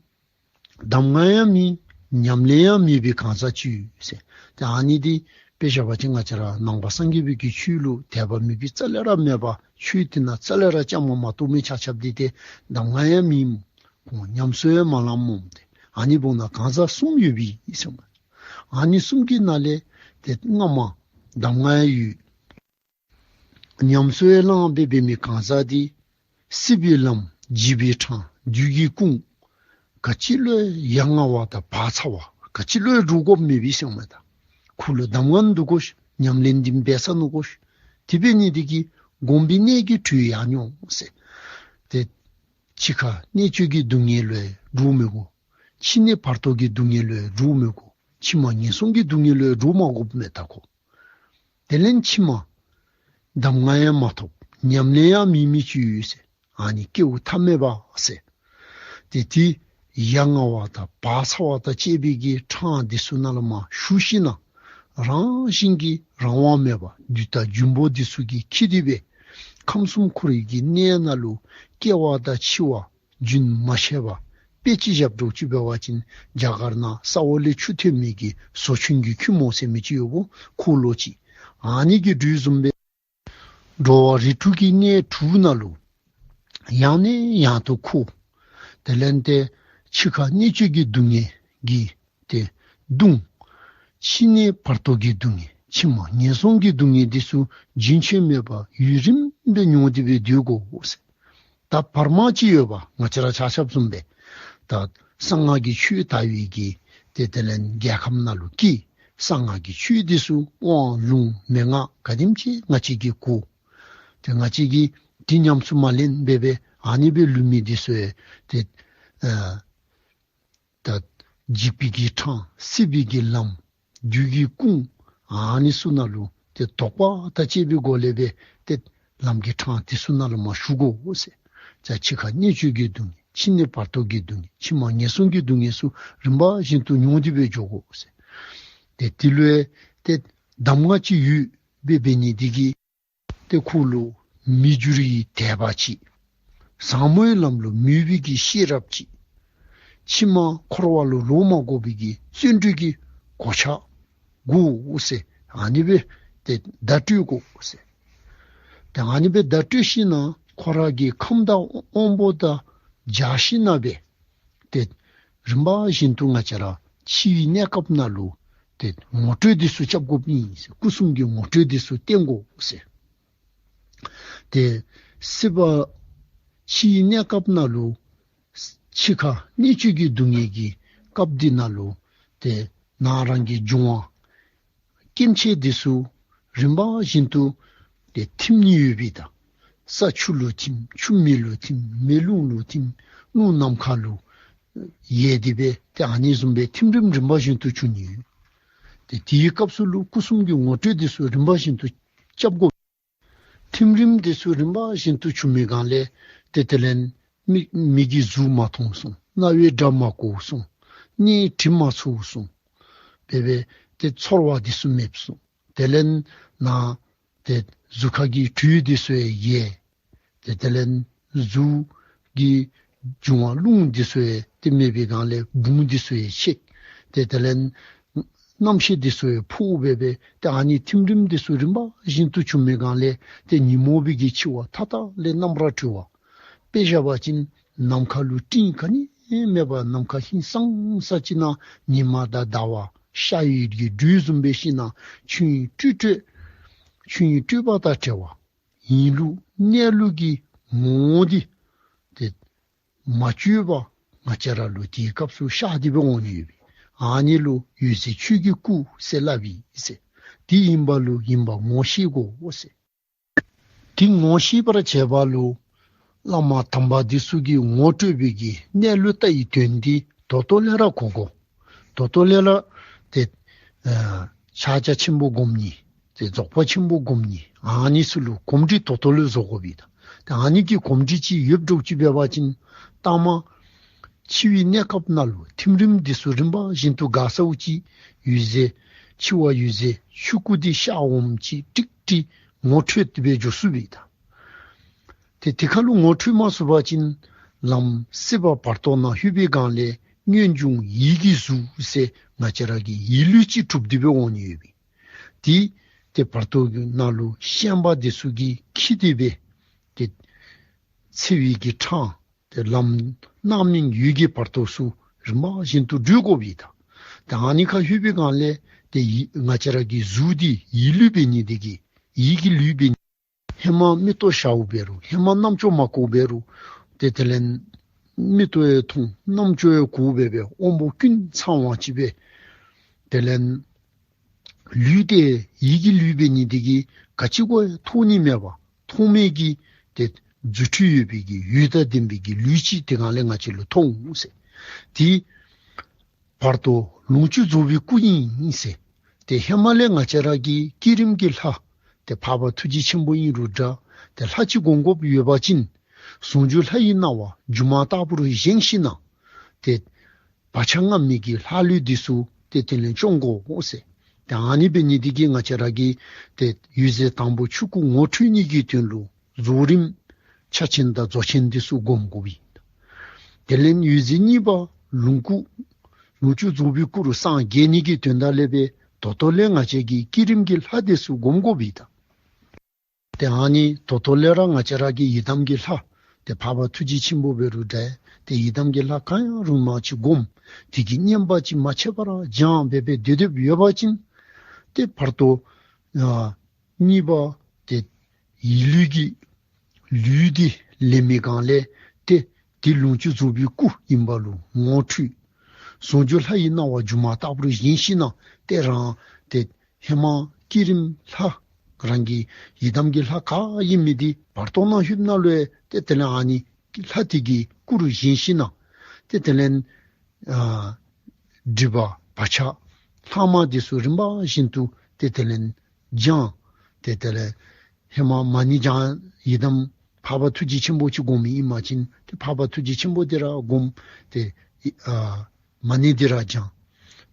གདམས་ངག་ཡང་མེད། ཉམས་ལེན་ཡང་མེད་པའི་གང་ཟག་ཅིག་ཡོད་ཟེར། ཏེ་ཨ་ནི་འདི་དཔེ་བཞག་པ་ཅིན་ང་བཅས་ར་ནང་པ་སངས་རྒྱས་པའི་གི་ཆོས་ལུ་དད་པ་མོས་པ་རྩ་ལས་ར་མེད་པར་ཆོས་དེ་ནང་རྩ་ལས་ར་བཅའ་མར་མ་གཏོགས་མི་ཆ་ཁྱབ་འདི་ཏེ་གདམས་ངག་ཡང་མེད་སྨོ། ཁོང་ཉམས་སུ་ཡང་མ་བླངས་སྨོ་ཏེ། ཨ་ནི་འབདཝ་ད་གང་ཟག་གསུམ་ཡོད་པའི་ཨིན་ཟེར་མས། ཨ་ནི་གསུམ་གྱི་ནང་ལས་ཏེ་སྔ་མ་གདམས་ངག་ཡང་ཡོད། ཉམས་སུ་ཡང་བླངས་སྦེ་འབད་མི་གང་ཟག་འདི་སྲིད་པའི་ལམ་འཇིག་པའི་འཕྲང་བདུད་ཀྱི་དཀུང་ག་ཅི་ལུ་ཡང་ཡ་ང་བ་དང་བག་ཚ་བ་ག་ཅི་ལུ་ཡང་འདྲོག་དགོཔ་མེད་པའི་ཟེར་མས་ད། ཁོ་ལུ་གདམས་ངག་འདུག་གོ་ཤིག། ཉམས་ལེན་འདི་འབད་ས་ནུག་གོ་ཤིག། དེ་འབད་ནི་འདི་གིས་གོམས་པའི་གནས་ཀྱི་དྲོད་ཡལ་འོང་ཟེར། ཏེ་འཆི་ཁ་གནད་གཅོད་ཀྱི་སྡུག་བསྔལ་ལུ་ཡང་འདྲོག་མི་དགོ། ཕྱི་ནས་བར་དོ་གི་སྡུག་བསྔལ་ལུ་ཡང་འདྲོག་མི་དགོ། ཕྱི་མ་ངན་སོང་གི་སྡུག་བསྔལ་ལུ་ཡང་འདྲོག་མ་དགོཔ་མས་ད་ཁོ། དེ་ལས་ཕྱི་མ་གདམས་ངག་ཡང་མ་ཐོབ་ཉམས་ལེན་ཡང་མེད་མི་ཅིག་ཡོད་ཟེར། ཨ་ནི་སྐྱེ་བ་ཐ་མལ་པ་ཟེར། ཏེ་དེ་ཡ་ང་བ་དང་བག་ཚ་བ་དང་བཅས་པའི་གི་འཕྲང་འདི་ཚུ་ནང་ལུ་མར་ཞུགས་ཞིན་ན་རང་བཞིན་གྱིས་རང་དབང་མེད་པར་བདུད་དང་འབྱུང་པོ་འདི་ཚུ་གིས་འཁྱིད་དེ་སྦེ་ཁམས་གསུམ་འཁོར་བའི་གི་གནས་ནང་ལུ་སྐྱེ་བ་དང་འཆི་བ་རྒྱུན་མ་ཆད་པར་དཔེ་ཅིག་བཞག་དོ་ཅིག་འབད་བ་ཅིན་རྒྱ་གར་ནང་ས་འོག་ལས་ཆུ་ཐོན་མི་གི་ཟོ་ཆུན་གྱི་ཁྱུད་མོ་ཟེར་མི་ཅིག་ཡོདཔ་འཁོར་ལོ་ཅིག། ཨ་ནི་གི་འགྲོས་བཟུམ་སྦེ་འགྲོ་བ་རིགས་དྲུག་གི་གནས་དྲུག་ནང་ལུ་ཡང་ནས་ཡང་དུ་འཁོར། དེ་ལས་ཏེ་འཆི་ཁ་གནད་གཅོད་ཀྱི་སྡུག་བསྔལ་གྱིས་ཏེ་གདུང་། ཕྱི་ནས་བར་དོ་གི་སྡུག་བསྔལ་ཕྱི་མ་ངན་སོང་གི་སྡུག་བསྔལ་འདི་ཚུ་རྒྱུན་ཆད་མེད་པར་ཡུན་རིངམོ་སྦེ་མྱོང་སྟེ་སྦེ་སྡོད་དགོ་ཟེར། ད་བར་མ་ཅིག་ཡོད་པ་ང་བཅས་ར་ཆ་ཁྱབ་བཟུམ་སྦེ་ད་གསང་སྔགས་ཀྱི་ཆོས་དར་བའི་གི་ཏེ་དེ་ལས་རྒྱལ་ཁམས་ནང་ལུ་སྐྱེས། གསང་སྔགས་ཀྱི་ཆོས་འདི་ཚུ་དབང་ལུང་མན་ངག་ག་དེམ་ཅིག་ང་བཅས་ཀྱིས་གོ། ཏེ་ང་བཅས་ཀྱིས་དེ་ཉམས་སུ་མ་ལེན་འབད་འབད་ཨ་ནི་སྦེ་ལུས་མི་འདི་ཚུ་ཡང་ཏེ་ཨ་ད་འཇིག་པའི་གི་འཕྲང་སྲིད་པའི་གི་ལམ་བདུད་ཀྱི་དཀུང་ཨ་ནི་ཚུ་ནང་ལུ་ ཏེ་དོགས་པ་དང་བཅས་པའི་སྒོ་ལས་སྦེ་ཏེ་ལམ་གྱི་འཕྲང་དེ་ཚུ་ནང་ལུ་མར་ཞུགས་དགོ་ཟེར། ད་འཆི་ཁ་གནད་གཅོད་ཀྱི་སྡུག་བསྔལ། ཕྱི་ནས་བར་དོ་གི་སྡུག་བསྔལ། ཕྱི་མ་ངན་སོང་གི་སྡུག་བསྔལ་ཚུ་རིམ་པ་བཞིན་དུ་མྱོང་སྟེ་སྦེ་འགྱོ་དགོ་ཟེར། ཏེ་དེ་ལུ་ཡང་ཏེ་གདམས་ངག་ཅིག་ཡོད་པའི་འབད་ནི་དེ་གིས་ཏེ་ཁོ་ལུ་མི་འགྱུར་བའི་དད་པ་ཅིག། ཟབ་མོའི་ལམ་ལུ་མོས་པའི་གི་ཤེས་རབ་ཅིག། ཕྱི་མ་འཁོར་བ་ལུ་ལོག་མ་དགོ་པའི་གི་བརྩོན་འགྲུས་ཀྱི་གོ་ཆ་དགོ་ཟེར། ཨ་ནི་སྦེ་ཏེ་བརྡ་སྤྲོད་དགོ་ཟེར། ཏེ་ཨ་ནི་སྦེ་བརྡ་སྤྲོད་ཞིན་ན་ཁོ་ར་གི་ཁམས་དང་དབང་པོ་དང་སྦྱར་ཞིན་ན་སྦེ་ཏེ་རིམ་པ་བཞིན་དུ་ང་བཅས་ར་འཆི་བའི་གནས་སྐབས་ནང་ལུ་ཏེ་ངོ་སྤྲོད་འདི་ཚུ་རྐྱབ་དགོཔ་ཨིན་ཟེར། སྐུ་གསུམ་གྱི་ངོ་སྤྲོད་འདི་ཚུ་བསྟན་དགོ་ཟེར། ཏེ་སྲིད་པ་འཆི་བའི་གནས་སྐབས་ནང་ལུ་འཆི་ཁ་གནད་གཅོད་ཀྱི་སྡུག་བསྔལ་གྱི་སྐབས་འདི་ནང་ལུ་ཏེ་ནང་རང་གི་འབྱུང་བ་སྐྱེ་མཆེད་འདི་ཚུ་རིམ་པ་བཞིན་དུ་ཏེ་ཐིམ་ནི་ཡོད་པའི་ད་ས་ཆུ་ལུ་ཐིམ། ཆུ་མེ་ལུ་ཐིམ། མེ་རླུང་ལུ་ཐིམ། རླུང་ནམ་མཁའ་ལུ་ཡལ་ཏེ་སྦེ་ཏེ་ཨ་ནི་བཟུམ་སྦེ་ཐིམ་རིམ་རིམ་པ་བཞིན་དུ་འབྱུང་ནི་ཡོད། ཏེ་དེའི་སྐབས་སུ་ལུ་སྐུ་གསུམ་གྱི་ངོ་སྤྲོད་འདི་ཚུ་རིམ་པ་བཞིན་དུ་རྐྱབ་དགོ། ཐིམ་རིམ་འདི་ཚུ་རིམ་པ་བཞིན་དུ་འབྱུང་མི་སྒང་ལས་ཏེ་དེ་ལས་མིག་མིག་གིས་གཟུགས་མ་མཐོང་གསུངས། རྣ་བས་སྒྲ་མ་གོ་གསུངས། སྣས་དྲིམ་མ་ཚོར་གསུངས། སྦེ་སྦེ་ཏེ་ཚོར་བ་འདི་ཚུ་མེདཔ་གསུངས། དེ་ལས་ནང་ཏེ་གཟུགས་ཁ་གི་དྲོད་འདི་ཚུ་ཡང་ཡལ། ཏེ་དེ་ལས་གཟུགས་ཀྱི་འབྱུང་བ་རླུང་འདི་ཚུ་ཡང་ཏེ་མེད་པའི་སྒང་ལས་བུམ་འདི་ཚུ་ཡང་གཤེགས། ཏེ་དེ་ལས་རྣམ་ཤེས་འདི་ཚུ་ཡང་འཕོ་སྦེ་སྦེ་ཏེ་ཨ་ནི་ཐིམ་རིམ་འདི་ཚུ་རིམ་པ་བཞིན་དུ་འབྱུང་མི་སྒང་ལས་ཏེ་ཉོན་མོངས་པའི་གི་འཆི་བ་མཐའ་དག་ལས་རྣམ་པར་གྲོལ་བ། དཔེ་བཞག་པ་ཅིན་ནམ་མཁའ་ལུ་སྤྲིན་ག་ནི་མེད་པར་ནམ་མཁའ་ཧིང་སངས་ས་ཅིག་ནང་ཉི་མ་དང་ཟླ་བ་ཤར་ཡོད་ཀྱི་འགྲོས་བཟུམ་སྦེ་ཞིན་ན་ཆོས་དབྱིངས་སྤྲོས་སྤྲོས་ཆོས་དབྱིངས་སྤྲོས་པ་དང་བྲལ་བ། ཡིན་ལུགས་གནས་ལུགས་ཀྱི་ངོ་བོ་འདི་ཏེ་མ་བཅོས་པར་ང་བཅས་ར་ལུ་དེའི་སྐབས་སུ་ཤར་ཏེ་སྦེ་འོང་ནི་ཡོད་པས། ཨ་ནི་ལུ་འོད་གསལ་ཆོས་ཀྱི་སྐུ་ཟེར་སླབ་ཨིན་ཟེར། དེ་ཡིན་པ་ལུ་ཡིན་པ་ངོ་ཤེས་དགོ་ཟེར། དེ་ངོ་ཤེས་པར་བྱེད་པ་ལུ་བླ་མ་དམ་པ་འདི་ཚུ་གིས་ངོ་སྤྲོད་པའི་གི་གནས་ལུགས་ལྟ་བའི་དོན་འདི་ད་ལྟོ་ལས་ར་གོ་དགོ། ད་ལྟོ་ལས་ར་ཏེ་ཨ་ཕྱག་རྒྱ་ཆེན་པོ་སྒོམ་ནི་ཏེ་རྫོགས་པ་ཆེན་པོ་སྒོམ་ནི་ཨ་ནི་ཚུ་ལུ་གོམས་འདྲིས་ད་ལྟོ་ལས་བཟོ་དགོ་པས་ད། ཏེ་ཨ་ནི་གི་གོམས་འདྲིས་ཅིག་ཡོདཔ་འདྲཝ་ཅིག་འབད་བ་ཅིན་ལྟ་མ་འཆི་བའི་གནས་སྐབས་ནང་ལུ་ཐིམ་རིམ་འདི་ཚུ་རིམ་པ་བཞིན་དུ་འགག་ཚརཝ་ཅིག་འོད་ཟེར་འཆི་བ་འོད་ཟེར་ཆོས་སྐུ་འདི་ཤར་འོངམ་ཅིག་ཀྲིག་ཀྲི་ངོ་འཕྲོད་དེ་སྦེ་འགྱོ་ཚུགས་པས་ད། ཏེ་དེ་ཁ་ལུ་ངོ་འཕྲོད་མ་ཚུགས་པ་ཅིན་ལམ་སྲིད་པ་བར་དོ་ནང་ལྷོད་པའི་སྒང་ལས་སྔོན་བྱུང་ཡིད་ཀྱི་གཟུགས་ཟེར་ང་བཅས་ར་གི་ཡིད་ལུས་ཅིག་གྲུབ་སྟེ་སྦེ་འོང་ནི་ཡོད་པས། དེ་ཏེ་བར་དོ་གི་ནང་ལུ་ཤན་པ་འདི་ཚུ་གིས་འཁྱིད་དེ་སྦེ་ཏེ་འཚེ་བའི་གི་འཕྲང་ཏེ་ལམ་རྣམ་སྨིན་འོད་ཀྱི་བར་དོ་ཚུ་རིམ་པ་བཞིན་དུ་བགྲོད་དགོ་པས་ད། ཏེ་ཨ་ནི་ཁར་ལྷོད་པའི་སྒང་ལས་ཏེ་ཡིད་ང་བཅས་ར་གི་གཟུགས་འདི་ཡིད་ལུས་འབད་ནི་དེ་གིས་ཡིད་ཀྱི་ལུས་འབད་ནི། ཧེ་མ་མིག་ཏོ་ཞརཝ་འབད་རུང་ཧེ་མ་རྣམ་ཅོ་མ་གོཝ་འབད་རུང་ཏེ་དེ་ལས་མིག་ཏོ་ཡང་མཐོང་རྣམ་ཅོ་ཡང་གོཝ་འབད་སྦེ་དབང་པོ་ཀུན་ཚང་བ་ཅིག་སྦེ་དེ་ལས་ལུས་དེ་ཡིད་ཀྱི་ལུས་འབད་ནི་དེ་གིས་ག་ཅི་གུ་ཡང་མཐོང་ནི་མེད་པར་མཐོང་མེད་ཀྱི་ཏེ་རྫུ་འཕྲུལ་ཡོད་པའི་གི་འོད་དང་ལྡན་པའི་གི་ལུས་ཅིག་དེ་སྒང་ལས་ང་བཅས་ལུ་མཐོང་འོང་ཟེར། དེ་བར་དོ་ལོངས་སྤྱོད་རྫོགས་པའི་སྐུ་ཨིན་ཟེར། ཏེ་ཧེ་མ་ལས་ང་བཅས་ར་གི་བསྐྱེད་རིམ་གྱི་ལྷ་ཏེ་འཕགས་པ་ཐུགས་རྗེ་ཆེན་པོ་ཨིན་རུང་འདྲ་ཏེ་ལྷ་ཅིག་སྒོམ་དགོཔ་ཡོད་པ་ཅིན་ཟུང་འཇུག་ལྷ་ཡི་སྣང་བ་སྒྱུ་མ་ལྟ་བུར་བཞེངས་ཞིན་ན་ཏེ་བག་ཆགས་རྔམ་མི་གི་ལྷ་ལུས་འདི་ཚུ་ཏེ་དེ་ལས་བཅོམ་དགོ་ཟེར། ཏེ་ཨ་ནི་འབད་ནི་དེ་གིས་ང་བཅས་ར་གི་ཏེ་འོད་ཟེར་དང་པོ་ཆོས་སྐུ་ངོ་འཕྲོད་ནི་གི་དོན་ལུ་རྫོགས་རིམ་ཕྱག་ཆེན་དང་རྫོགས་ཆེན་འདི་ཚུ་སྒོམ་དགོ་པས། དེ་ལས་འོད་ཟེར་གཉིས་པ་ལོངས་སྐུ་ལོངས་སྤྱོད་རྫོགས་པའི་སྐུ་རུ་སངས་རྒྱས་ནི་གི་དོན་དག་ལས་སྦེ་ད་ལྟོ་ལས་ང་བཅས་ཀྱི་བསྐྱེད་རིམ་གྱི་ལྷ་འདི་ཚུ་སྒོམ་དགོ་པས་ད། ཏེ་ཨ་ནི་ད་ལྟོ་ལས་ར་ང་བཅས་ར་གི་ཡི་དམ་གྱི་ལྷ་ཏེ་འཕགས་པ་ཐུགས་རྗེ་ཆེན་པོ་འབད་རུང་འདྲ་ཏེ་ཡི་དམ་གྱི་ལྷ་གང་ཡང་རུང་མ་ཅིག་སྒོམ། དེ་གི་བསྙེན་པ་ཅིག་མ་ཆད་པར་བགྱང་སྦེ་སྦེ་སྡོད་སྡོདཔ་ཡོད་པ་ཅིན་ཏེ་བར་དོ་ཨ་གཉིས་པ་ཏེ་ཡིད་ལུས་ཀྱི་ལུས་འདི་ལེན་མི་སྒང་ལས་ཏེ་དེ་ལོངས་སྤྱོད་རྫོགས་པའི་སྐུ་ཨིན་པ་ལུ་ངོ་འཕྲོད། ཟུང་འཇུག་ལྷ་ཡི་སྣང་བ་སྒྱུ་མ་ལྟ་བུར་བཞེངས་ཞིན་ན་ཏེ་རང་ཏེ་ཧེ་མ་བསྐྱེད་རིམ་ལྷ་རང་གི་ཡི་དམ་གྱི་ལྷ་ག་ཨིན་མི་འདི་བར་དོ་ནང་ལྷོདཔ་ད་ལུ་ཡང་ཏེ་དེ་ལས་ཨ་ནི་ལྷ་དེ་གི་སྐུ་རུ་བཞེངས་ཞིན་ན་ཏེ་དེ་ལས་ཨ་སྒྲིབ་པ་བག་ཆགས་ལྷག་མ་འདི་ཚུ་རིམ་པ་བཞིན་དུ་ཏེ་དེ་ལས་སྦྱང་ ཏེ་དེ་ལས་ཧེ་མ་མ་ཎི་བགྱང་ཡི་དམ་འཕགས་པ་ཐུགས་རྗེ་ཆེན་པོ་ཅིག་སྒོམ་ཨིན་པ་ཅིན་ཏེ་འཕགས་པ་ཐུགས་རྗེ་ཆེན་པོ་འདི་ར་སྒོམ། ཏེ་ཨ་མ་ཎི་འདི་ར་བགྱང་།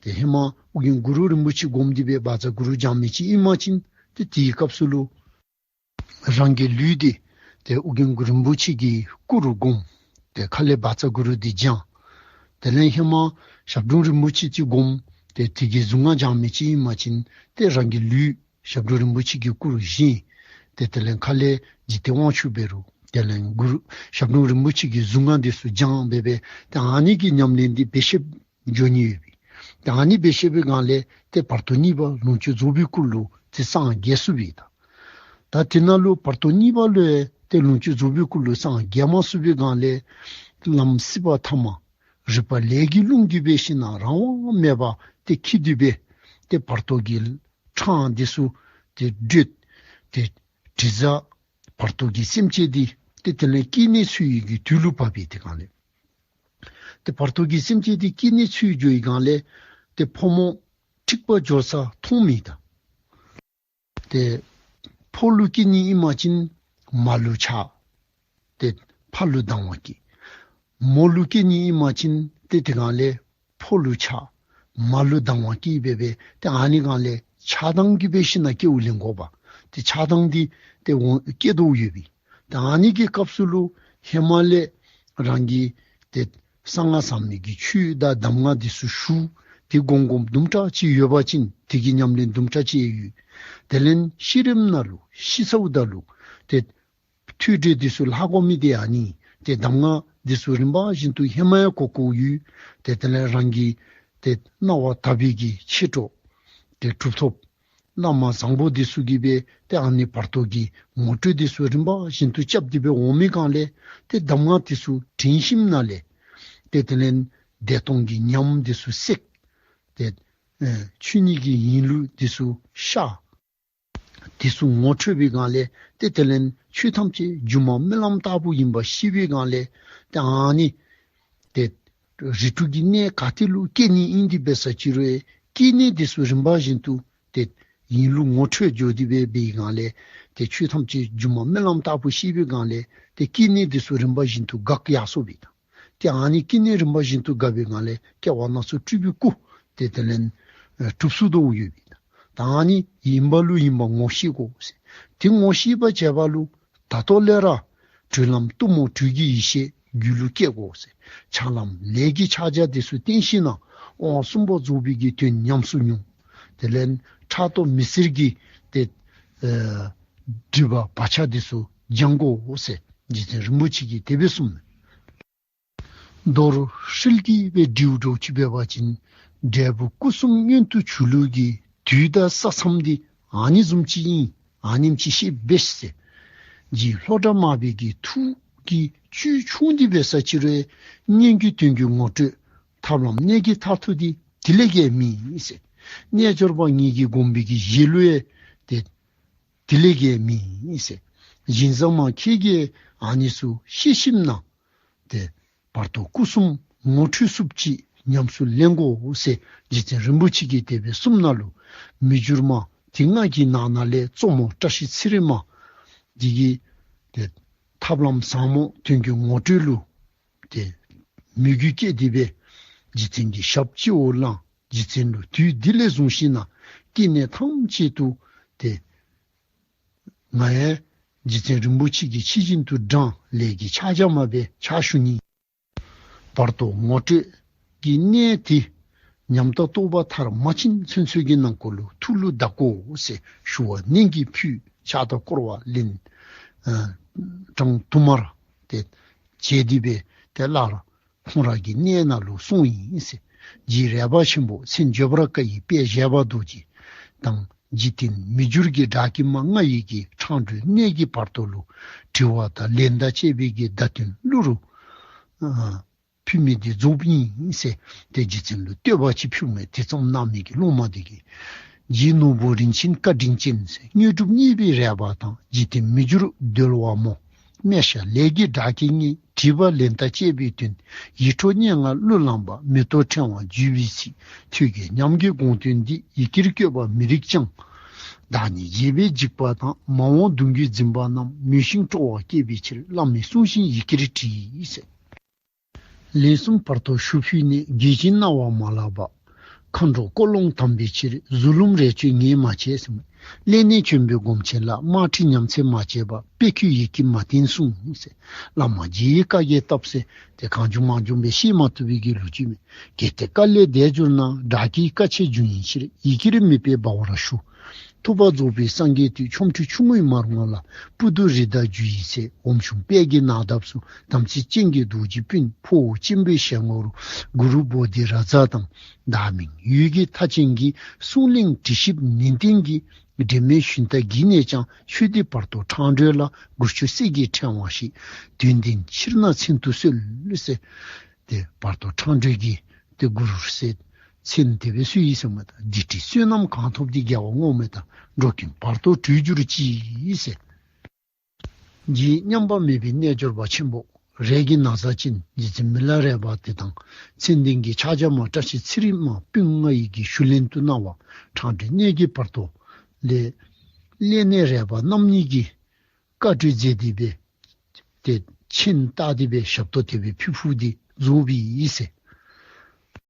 ཏེ་ཧེ་མ་ཨོ་རྒྱན་གུ་རུ་རིན་པོ་ཆེ་སྒོམ་སྟེ་སྦེ་བཛྲ་གུ་རུ་བགྱང་མི་ཅིག་ཨིན་པ་ཅིན་ཏེ་དེའི་སྐབས་སུ་ལུ་རང་གི་ལུས་འདི་ཏེ་ཨོ་རྒྱན་གུ་རུ་རིན་པོ་ཆེ་གི་སྐུ་རུ་བསྒོམ། ཏེ་ཁ་ལས་བཛྲ་གུ་རུ་འདི་བགྱང་། དེ་ལས་ཧེ་མ་ཞབས་དྲུང་རིན་པོ་ཆེ་ཅིག་སྒོམ། ཏེ་དེ་གི་གཟུངས་སྔགས་བགྱང་མི་ཅིག་ཨིན་པ་ཅིན་ཏེ་རང་གི་ལུས་ཞབས་དྲུང་རིན་པོ་ཆེ་གི་སྐུ་རུ་བཞེངས། ཏེ་དེ་ལས་ཁ་ལས་འཇིག་རྟེན་དབང་ཕྱུག་འབད་རུང་དེ་ལས་གུ་རུ་ཞབས་དྲུང་རིན་པོ་ཆེ་གི་གཟུངས་སྔགས་འདི་ཚུ་བགྱང་སྦེ་སྦེ་ཏེ་ཨ་ནི་གི་ཉམས་ལེན་འདི་འབད་ཤེསཔ་འགྱོ་ནི་ཡོད་པས། ཏེ་ཨ་ནི་འབད་ཤེས་པའི་སྒང་ལས་ཏེ་བར་དོ་གཉིས་པ་ལོངས་སྤྱོད་རྫོགས་པའི་སྐུ་ལུ་ཏེ་སངས་རྒྱས་ཚུགས་པས་ད། ད་དེ་ནང་ལུ་བར་དོ་གཉིས་པ་ལུ་ཡང་ཏེ་ལོངས་སྤྱོད་རྫོགས་པའི་སྐུ་ལུ་སངས་རྒྱས་མ་ཚུགས་པའི་སྒང་ལས་ལམ་སྲིད་པ་ཐ་མ་རིག་པ་ལས་ཀྱི་རླུང་གིས་འབད་ཞིན་ན་རང་དབང་མེད་པར་ཏེ་འཁྱིད་དེ་སྦེ་ཏེ་བར་དོ་གི་འཕྲང་འདི་ཚུ་ཏེ་བགྲོད། ཏེ་དྲི་ཟ་བར་དོ་གི་སེམས་ཅན་འདི་ཏེ་དེ་ལས་སྐྱེ་གནས་འཚོལ་བའི་གི་དུས་ལུ་བབ་པའི་དེ་སྒང་ལས་ཏེ་བར་དོ་གི་སེམས་ཅན་འདི་སྐྱེ་གནས་འཚོལ་འགྱོ་བའི་སྒང་ལས་ཏེ་ཕོ་མོ་འཁྲིག་པ་འབྱོར་ས་མཐོང་མི་ད། ཏེ་ཕོ་ལུ་སྐྱེ་ནི་ཨིན་པ་ཅིན་མ་ལུ་ཆགས། ཏེ་ཕ་ལུ་སྡང་བ་སྐྱེ། མོ་ལུ་སྐྱེ་ནི་ཨིན་པ་ཅིན་ཏེ་དེ་སྒང་ལས་ཕོ་ལུ་ཆགས། མ་ལུ་སྡང་བ་སྐྱེ་སྦེ་སྦེ་ཏེ་ཨ་ནི་སྒང་ལས་ཆགས་སྡང་གིས་འབད་ཞིན་ན་སྐྱེ་བ་ལེན་དགོ་པ། ཏེ་ཆགས་སྡང་འདི་ཏེ་འོང་སྐྱེ་དོ་ཡོད་པས། ཏེ་ཨ་ནི་གི་སྐབས་སུ་ལུ་ཧེ་མ་ལས་རང་གིས་ཏེ་གསང་སྔགས་ཟབ་མོའི་གི་ཆོས་དང་གདམས་ངག་འདི་ཚུ་ཞུ། ཏེ་སྒོམ་སྒོམ་དུམ་གྲ་ཅིག་ཡོད་པ་ཅིན་དེ་གི་ཉམས་ལེན་དུམ་གྲ་ཅིག་ཡོད། དེ་ལས་ཤི་རནམ་ན་ལུ་ཤི་ཚརཝ་ད་ལུ་ཏེ་ཐོས་གྲོལ་འདི་ཚུ་ལྷག་དགོ་མི་འདི་ཨ་ནི། ཏེ་གདམས་ངག་འདི་ཚུ་རིམ་པ་བཞིན་དུ་ཧེ་མ་ཡང་གོ་གོཝ་ཡོད། ཏེ་དེ་ལས་རང་གི་ཏེ་སྣང་བ་དག་པའི་གི་མཆེད་གྲོགས་ཏེ་གྲུབ་ཐོབ་བླ་མ་བཟང་པོ་འདི་ཚུ་གིས་སྦེ་ཏེ་ཨ་ནི་བར་དོ་གི་ངོ་སྤྲོད་འདི་ཚུ་རིམ་པ་བཞིན་དུ་རྐྱབ་སྟེ་སྦེ་འོང་མི་སྒང་ལས་ཏེ་གདམས་ངག་འདི་ཚུ་དྲན་ཞིནམ་ལས་ཏེ་དེ་ལས་བདེ་སྟོང་གི་ཉམས་འདི་ཚུ་སྲེག། ཏེ་ཨེ་ཆོས་ཉིད་ཀྱི་ཡིན་ལུགས་འདི་ཚུ་ཤར། དེ་ཚུ་ངོ་འཕྲོད་པའི་སྒང་ལས་ཏེ་དེ་ལས་ཆོས་ཐམས་ཅད་སྒྱུ་མ་རྨི་ལམ་ལྟ་བུ་ཡིན་པ་ཤེས་པའི་སྒང་ལས་ཏེ་ཨ་ནི་ཏེ་རིགས་དྲུག་གི་གནས་ག་ཏེ་ལུ་སྐྱེ་ནི་ཨིན་དེ་འབད་ས་ཅི་རུང་སྐྱེ་གནས་འདི་ཚུ་རིམ་པ་བཞིན་དུ་ཏེ་ཡིན་ལུགས་ངོ་འཕྲོད་འགྱོ་སྟེ་འབད་བའི་སྒང་ལས་ཏེ་ཆོས་ཐམས་ཅད་སྒྱུ་མ་རྨི་ལམ་ལྟ་བུ་ཤེས་པའི་སྒང་ལས་ཏེ་སྐྱེ་གནས་འདི་ཚུ་རིམ་པ་བཞིན་དུ་འགག་ཡར་སོ་བས་ད། ཏེ་ཨ་ནི་སྐྱེ་གནས་རིམ་པ་བཞིན་དུ་འགག་པའི་སྒང་ལས་སྐྱེ་བ་སྣ་ཚོགས་སྤྲུལ་པའི་སྐུ་ཏེ་དེ་ལས་ཨེ་གྲུབ་ཚུགས་དོ་ཡོད་པས། ད་ཨ་ནི་ཡིན་པ་ལུ་ཡིན་པ་ངོ་ཤེས་དགོ་ཟེར། དེ་ངོ་ཤེས་པ་བྱེད་པ་ལུ་ད་ལྟོ་ལས་ར་གྲོལ་ལམ་གཏུམ་མོ་དྲོད་ཀྱི་ཡེ་ཤེས་རྒྱུད་ལུ་སྐྱེ་དགོ་ཟེར། ཆགས་ལམ་ལས་ཀྱི་ཕྱག་རྒྱ་དེ་ཚུ་བསྟེན་ཞིན་ན་དབང་གསུམ་པ་རྫོགས་པའི་གི་དོན་ཉམས་སུ་མྱོང་། དེ་ལས་ཕྲག་དོག་མི་སེར་གྱི་ཏེ་ཨེ་སྒྲིབ་པ་བག་ཆགས་དེ་ཚུ་སྦྱང་དགོ་ཟེར་རྗེ་བཙུན་རིན་པོ་ཆེ་གིས་དེ་སྦེ་གསུངས་མས། མདོར་ཧྲིལ་གྱིས་སྦེ་དྲིལཝ་འདྲཝ་ཅིག་འབད་བ་ཅིན་འབྲས་བུ་སྐུ་གསུམ་མངོན་དུ་གྱུར་ལུགས་ཀྱི་དུས་དང་ས་མཚམས་འདི་ཨ་ནི་བཟུམ་ཅིག་ཨིན། ཨ་ནེམ་ཅིག་ཤེས་པས་ཟེར། རྗེ་ལྷོ་བྲག་མར་པའི་གི་ཐུགས་ཀྱི་བཅུད་ཕྱུང་སྟེ་འབད་ས་ཅི་རུང་སྙན་བརྒྱུད་དོན་གྱི་ངོ་སྤྲོད་ཐབས་ལམ་གནད་ཀྱི་མཐར་ཐུག་འདི་དེ་ལས་ཀྱང་མེད་ཟེར། རྣལ་འབྱོར་པ་ངེད་ཀྱི་དགོངས་པའི་གི་གཞི་ལུ་ཡང་ཏེ་དེ་ལས་ཀྱང་མེད་ཟེར། ཞིང་ས་མ་ཁྱེད་ཀྱིས་ཨ་ནི་ཚུ་ཤེས་ཞིནམ་ན་ཏེ་བར་དོ་སྐུ་གསུམ་ངོ་འཕྲོད་ཚུགསཔ་ཅིག་ཉམས་སུ་ལེན་དགོ་ཟེར་རྗེ་བཙུན་རིན་པོ་ཆེ་གིས་དེ་སྦེ་གསུངམ་ན་ལུ་མི་འགྱུར་མ་དེ་སྔ་གི་ནང་ན་ལས་གཙོ་མོ་བཀྲ་ཤིས་ཚེ་རིང་མ་འདི་གིས་ཏེ་ཐབས་ལམ་ཟབ་མོ་དོན་གྱི་ངོ་སྤྲོད་ལུ་ཏེ་མོས་གུས་བསྐྱེད་དེ་སྦེ་རྗེ་བཙུན་གྱི་ཞབས་སྤྱི་བོར་བླངས། རྗེ་བཙུན་ལུ་དུས་འདི་ལས་བཟུང་ཞིནམ་ན་སྐྱེ་གནས་ཐམས་ཅད་དུ་ཏེ་ང་ཡང་རྗེ་བཙུན་རིན་པོ་ཆེ་གི་ཆིབས་བཞིན་དུ་འབྲང་། ལས་ཀྱི་ཕྱག་རྒྱ་མ་སྦེ་ཕྱག་ཞུ་ནི། བར་དོ་ངོ་སྤྲོད་ཀྱི་གནད་དེ་ཉམས་དང་རྟོགས་པ་མཐར་མ་ཕྱིན་ཚུན་ཚོད་ཀྱི་ནང་འཁོད་ལུ་ཐུགས་ལུ་བདག་དགོ་ཟེར་ཞུ་བ་ནན་གྱིས་ཕུལ། ཕྱག་དང་བསྐོར་བ་ལན་ཨ་གྲངས་དུ་མར་ཏེ་བྱས་ཏེ་སྦེ་ཏེ་སླར་ཁོང་ར་གི་གནས་ནང་ལུ་སོང་ཡི་ཟེར། རྗེ་རས་པ་ཆེན་པོ་མཚན་བརྗོད་པར་དཀའ་བའི་དཔལ་བཞད་པ་རྡོ་རྗེ་དང་འཇིག་རྟེན་མི་འགྱུར་གྱི་གྲགས་ཀྱི་མ་ལྔ་ཡི་གི་འཕྲང་སྒྲོལ་གནད་ཀྱི་བར་དོ་ལུ་དྲི་བ་དང་ལན་དང་བཅས་པའི་གི་བརྡ་དོན་གླུ་རུ་ཨ་ཕུལ་མི་འདི་རྫོགསཔ་ཨིན་ཟེར་ཏེ་རྗེ་བཙུན་ལུ་བསྟོད་པ་ཅིག་ཕུལཝ་མས། དེ་ཙམ་གནང་མི་གི་སློབ་མ་འདི་གིས། རྗེ་ནོར་བུ་རིན་ཆེན་བཀའ་དྲིན་ཅན་ཟེར། དངོས་གྲུབ་བརྙེས་པའི་རས་པ་དང་། འཇིག་རྟེན་མི་འགྱུར་གདོལ་བ་མོ། སྨེ་ཤ་ལས་ཀྱི་གྲགས་ཀྱི་གཉེན། དྲི་བ་ལན་དང་བཅས་པའི་དོན། ཡིད་འཕྲོག་སྙན་ངག་གླུ་བླངས་པ། མེ་ཏོག་ཕྲེང་བ་བརྒྱུད་པའི་ཚིག། ཐོས་རྒྱལ་ཉམས་ཀྱི་དགོངས་དོན་འདི། ཡི་གེར་བཀོད་པ་མི་རིགས་ཀྱང་། བདག་ཉིད་བརྗེད་པའི་འཇིགས་པ་དང་། མ་འོངས་གདུང་བརྒྱུད་འཛིན་པ་རྣམས། མོས་ཤིང་སྤྲོ་བ་སྐྱེད་པའི་ཕྱིར། བླ་མའི་གསུང་བཞིན་ཡི་གེར་བྲིས་ཟེར། ལན་གསུམ་བར་དོ་ཞུ་ཕུལ་ནས། རྒྱལ་ཆེན་སྣང་བ་མ་ལགས་པ། མཁའ་འགྲོ་ཀོ་ལོང་དམ་པའི་ཕྱིར། གཟུ་ལུམ་རས་བཅོས་ངས་མ་བྱས་ཟེར། ལས་གནས་བྱོན་པའི་སྒོམ་ཆེན་ལ། དམར་ཁྲིད་ཉམས་ཚད་མ་བྱས་པ། དཔེ་ཁུལ་ཡི་གེ་མ་བསྟན་གསུངས་ཟེར། བླ་མ་རྗེ་ཡིས་བཀའ་རྒྱས་བཏབ་ཟེར། ཏེ་གང་བྱུང་མང་བྱུང་སྦེ་བཤད་མ་བཏུབ་པའི་གི་ལོ་རྒྱུས་མས། གལ་ཏེ་བཀའ་ལས་འདས་གྱུར་ན། བདག་གི་བཀའ་ཆད་འབྱུང་ཡི་ཕྱིར། ཡི་གེར་དམིགས་པའི་སྦ་བར་ཞུ། ཐུབ་པ་རྫོགས་པའི་སངས་རྒྱས་བསྟོད། ཆོ་འཕྲུལ་ཆུང་ངུའི་མར་ངོ་ལ། པུ་ཏུ་རི་ཏ་རྒྱུ་ཡི་ཚེ། འོམ་ཆུང་དཔལ་གྱི་ནགས་འདབས་སུ། དམ་ཚིག་ཅན་གྱི་རྡོ་རྗེའི་སྤུན། ཕོ་བོ་གཅེན་པོའི་ཞལ་ངོ་རུ། གུ་རུ་བོ་དྷི་རཱ་ཛ་དང་། བདག་མིང་ཡུལ་གྱི་མཐའ་ཅན་གྱི། གསུང་གླེང་དྲི་ཞིབ་ནན་ཏན་གྱི། འབྲལ་མེད་ཞུན་དག་གིས་ནས་ཀྱང་། ཆོས་འདི་བར་དོ་ཕྲང་སྒྲོལ་ལ། མགུར་མཆོག་གསེར་གྱི་ཕྲེང་བ་ཞིག། དོན་ལྡན་ཕྱིར་ན་མཚན་དུ་གསོལ་ཟེར། ཏེ་བར་དོ་ཕྲང་སྒྲོལ་གྱི་ཏེ་མགུར་ཟེར་མཚན་དེ་སྦེ་གསོལ་ཡི་ཟེར་མས། ད་འདི་བྲིས་བསོད་ནམས་གང་ཐོབ་འདི་རྒྱལ་བ་བསྔོ་མས། ད་འགྲོ་ཀུན་བར་དོ་གྲོལ་གྱུར་ཅིག་ཟེར། རྗེ་མཉམ་པ་མེད་པའི་རྣལ་འབྱོར་པ་ཆེན་པོ། རས་ཀྱི་ན་བཟའ་ཅན་རྗེ་བཙུན་མི་ལ་རས་པ་དེ་དང་། མཚན་ལྡན་གྱི་ཕྱག་རྒྱ་མ་བཀྲ་ཤིས་ཚེ་རིང་མ་སྤུན་ལྔ་ཡི་གི་ཞུ་ལན་དུ་གནང་བ། ཕྲང་སྒྲོལ་གནས་ཀྱི་བར་དོ་ལས། ལས་གནས་རས་པ་རྣམ་གཉིས་ཀྱིས་བཀའ་གྲོས་མཛད་དེ་སྦེ་ཏེ་མཆན་བཏགས་ཏེ་སྦེ་ཞབས་ཏོག་དེ་སྦེ་ཕུལ་ཕུལཝ་འདི་རྫོགས་པའི་ཨིན་ཟེར།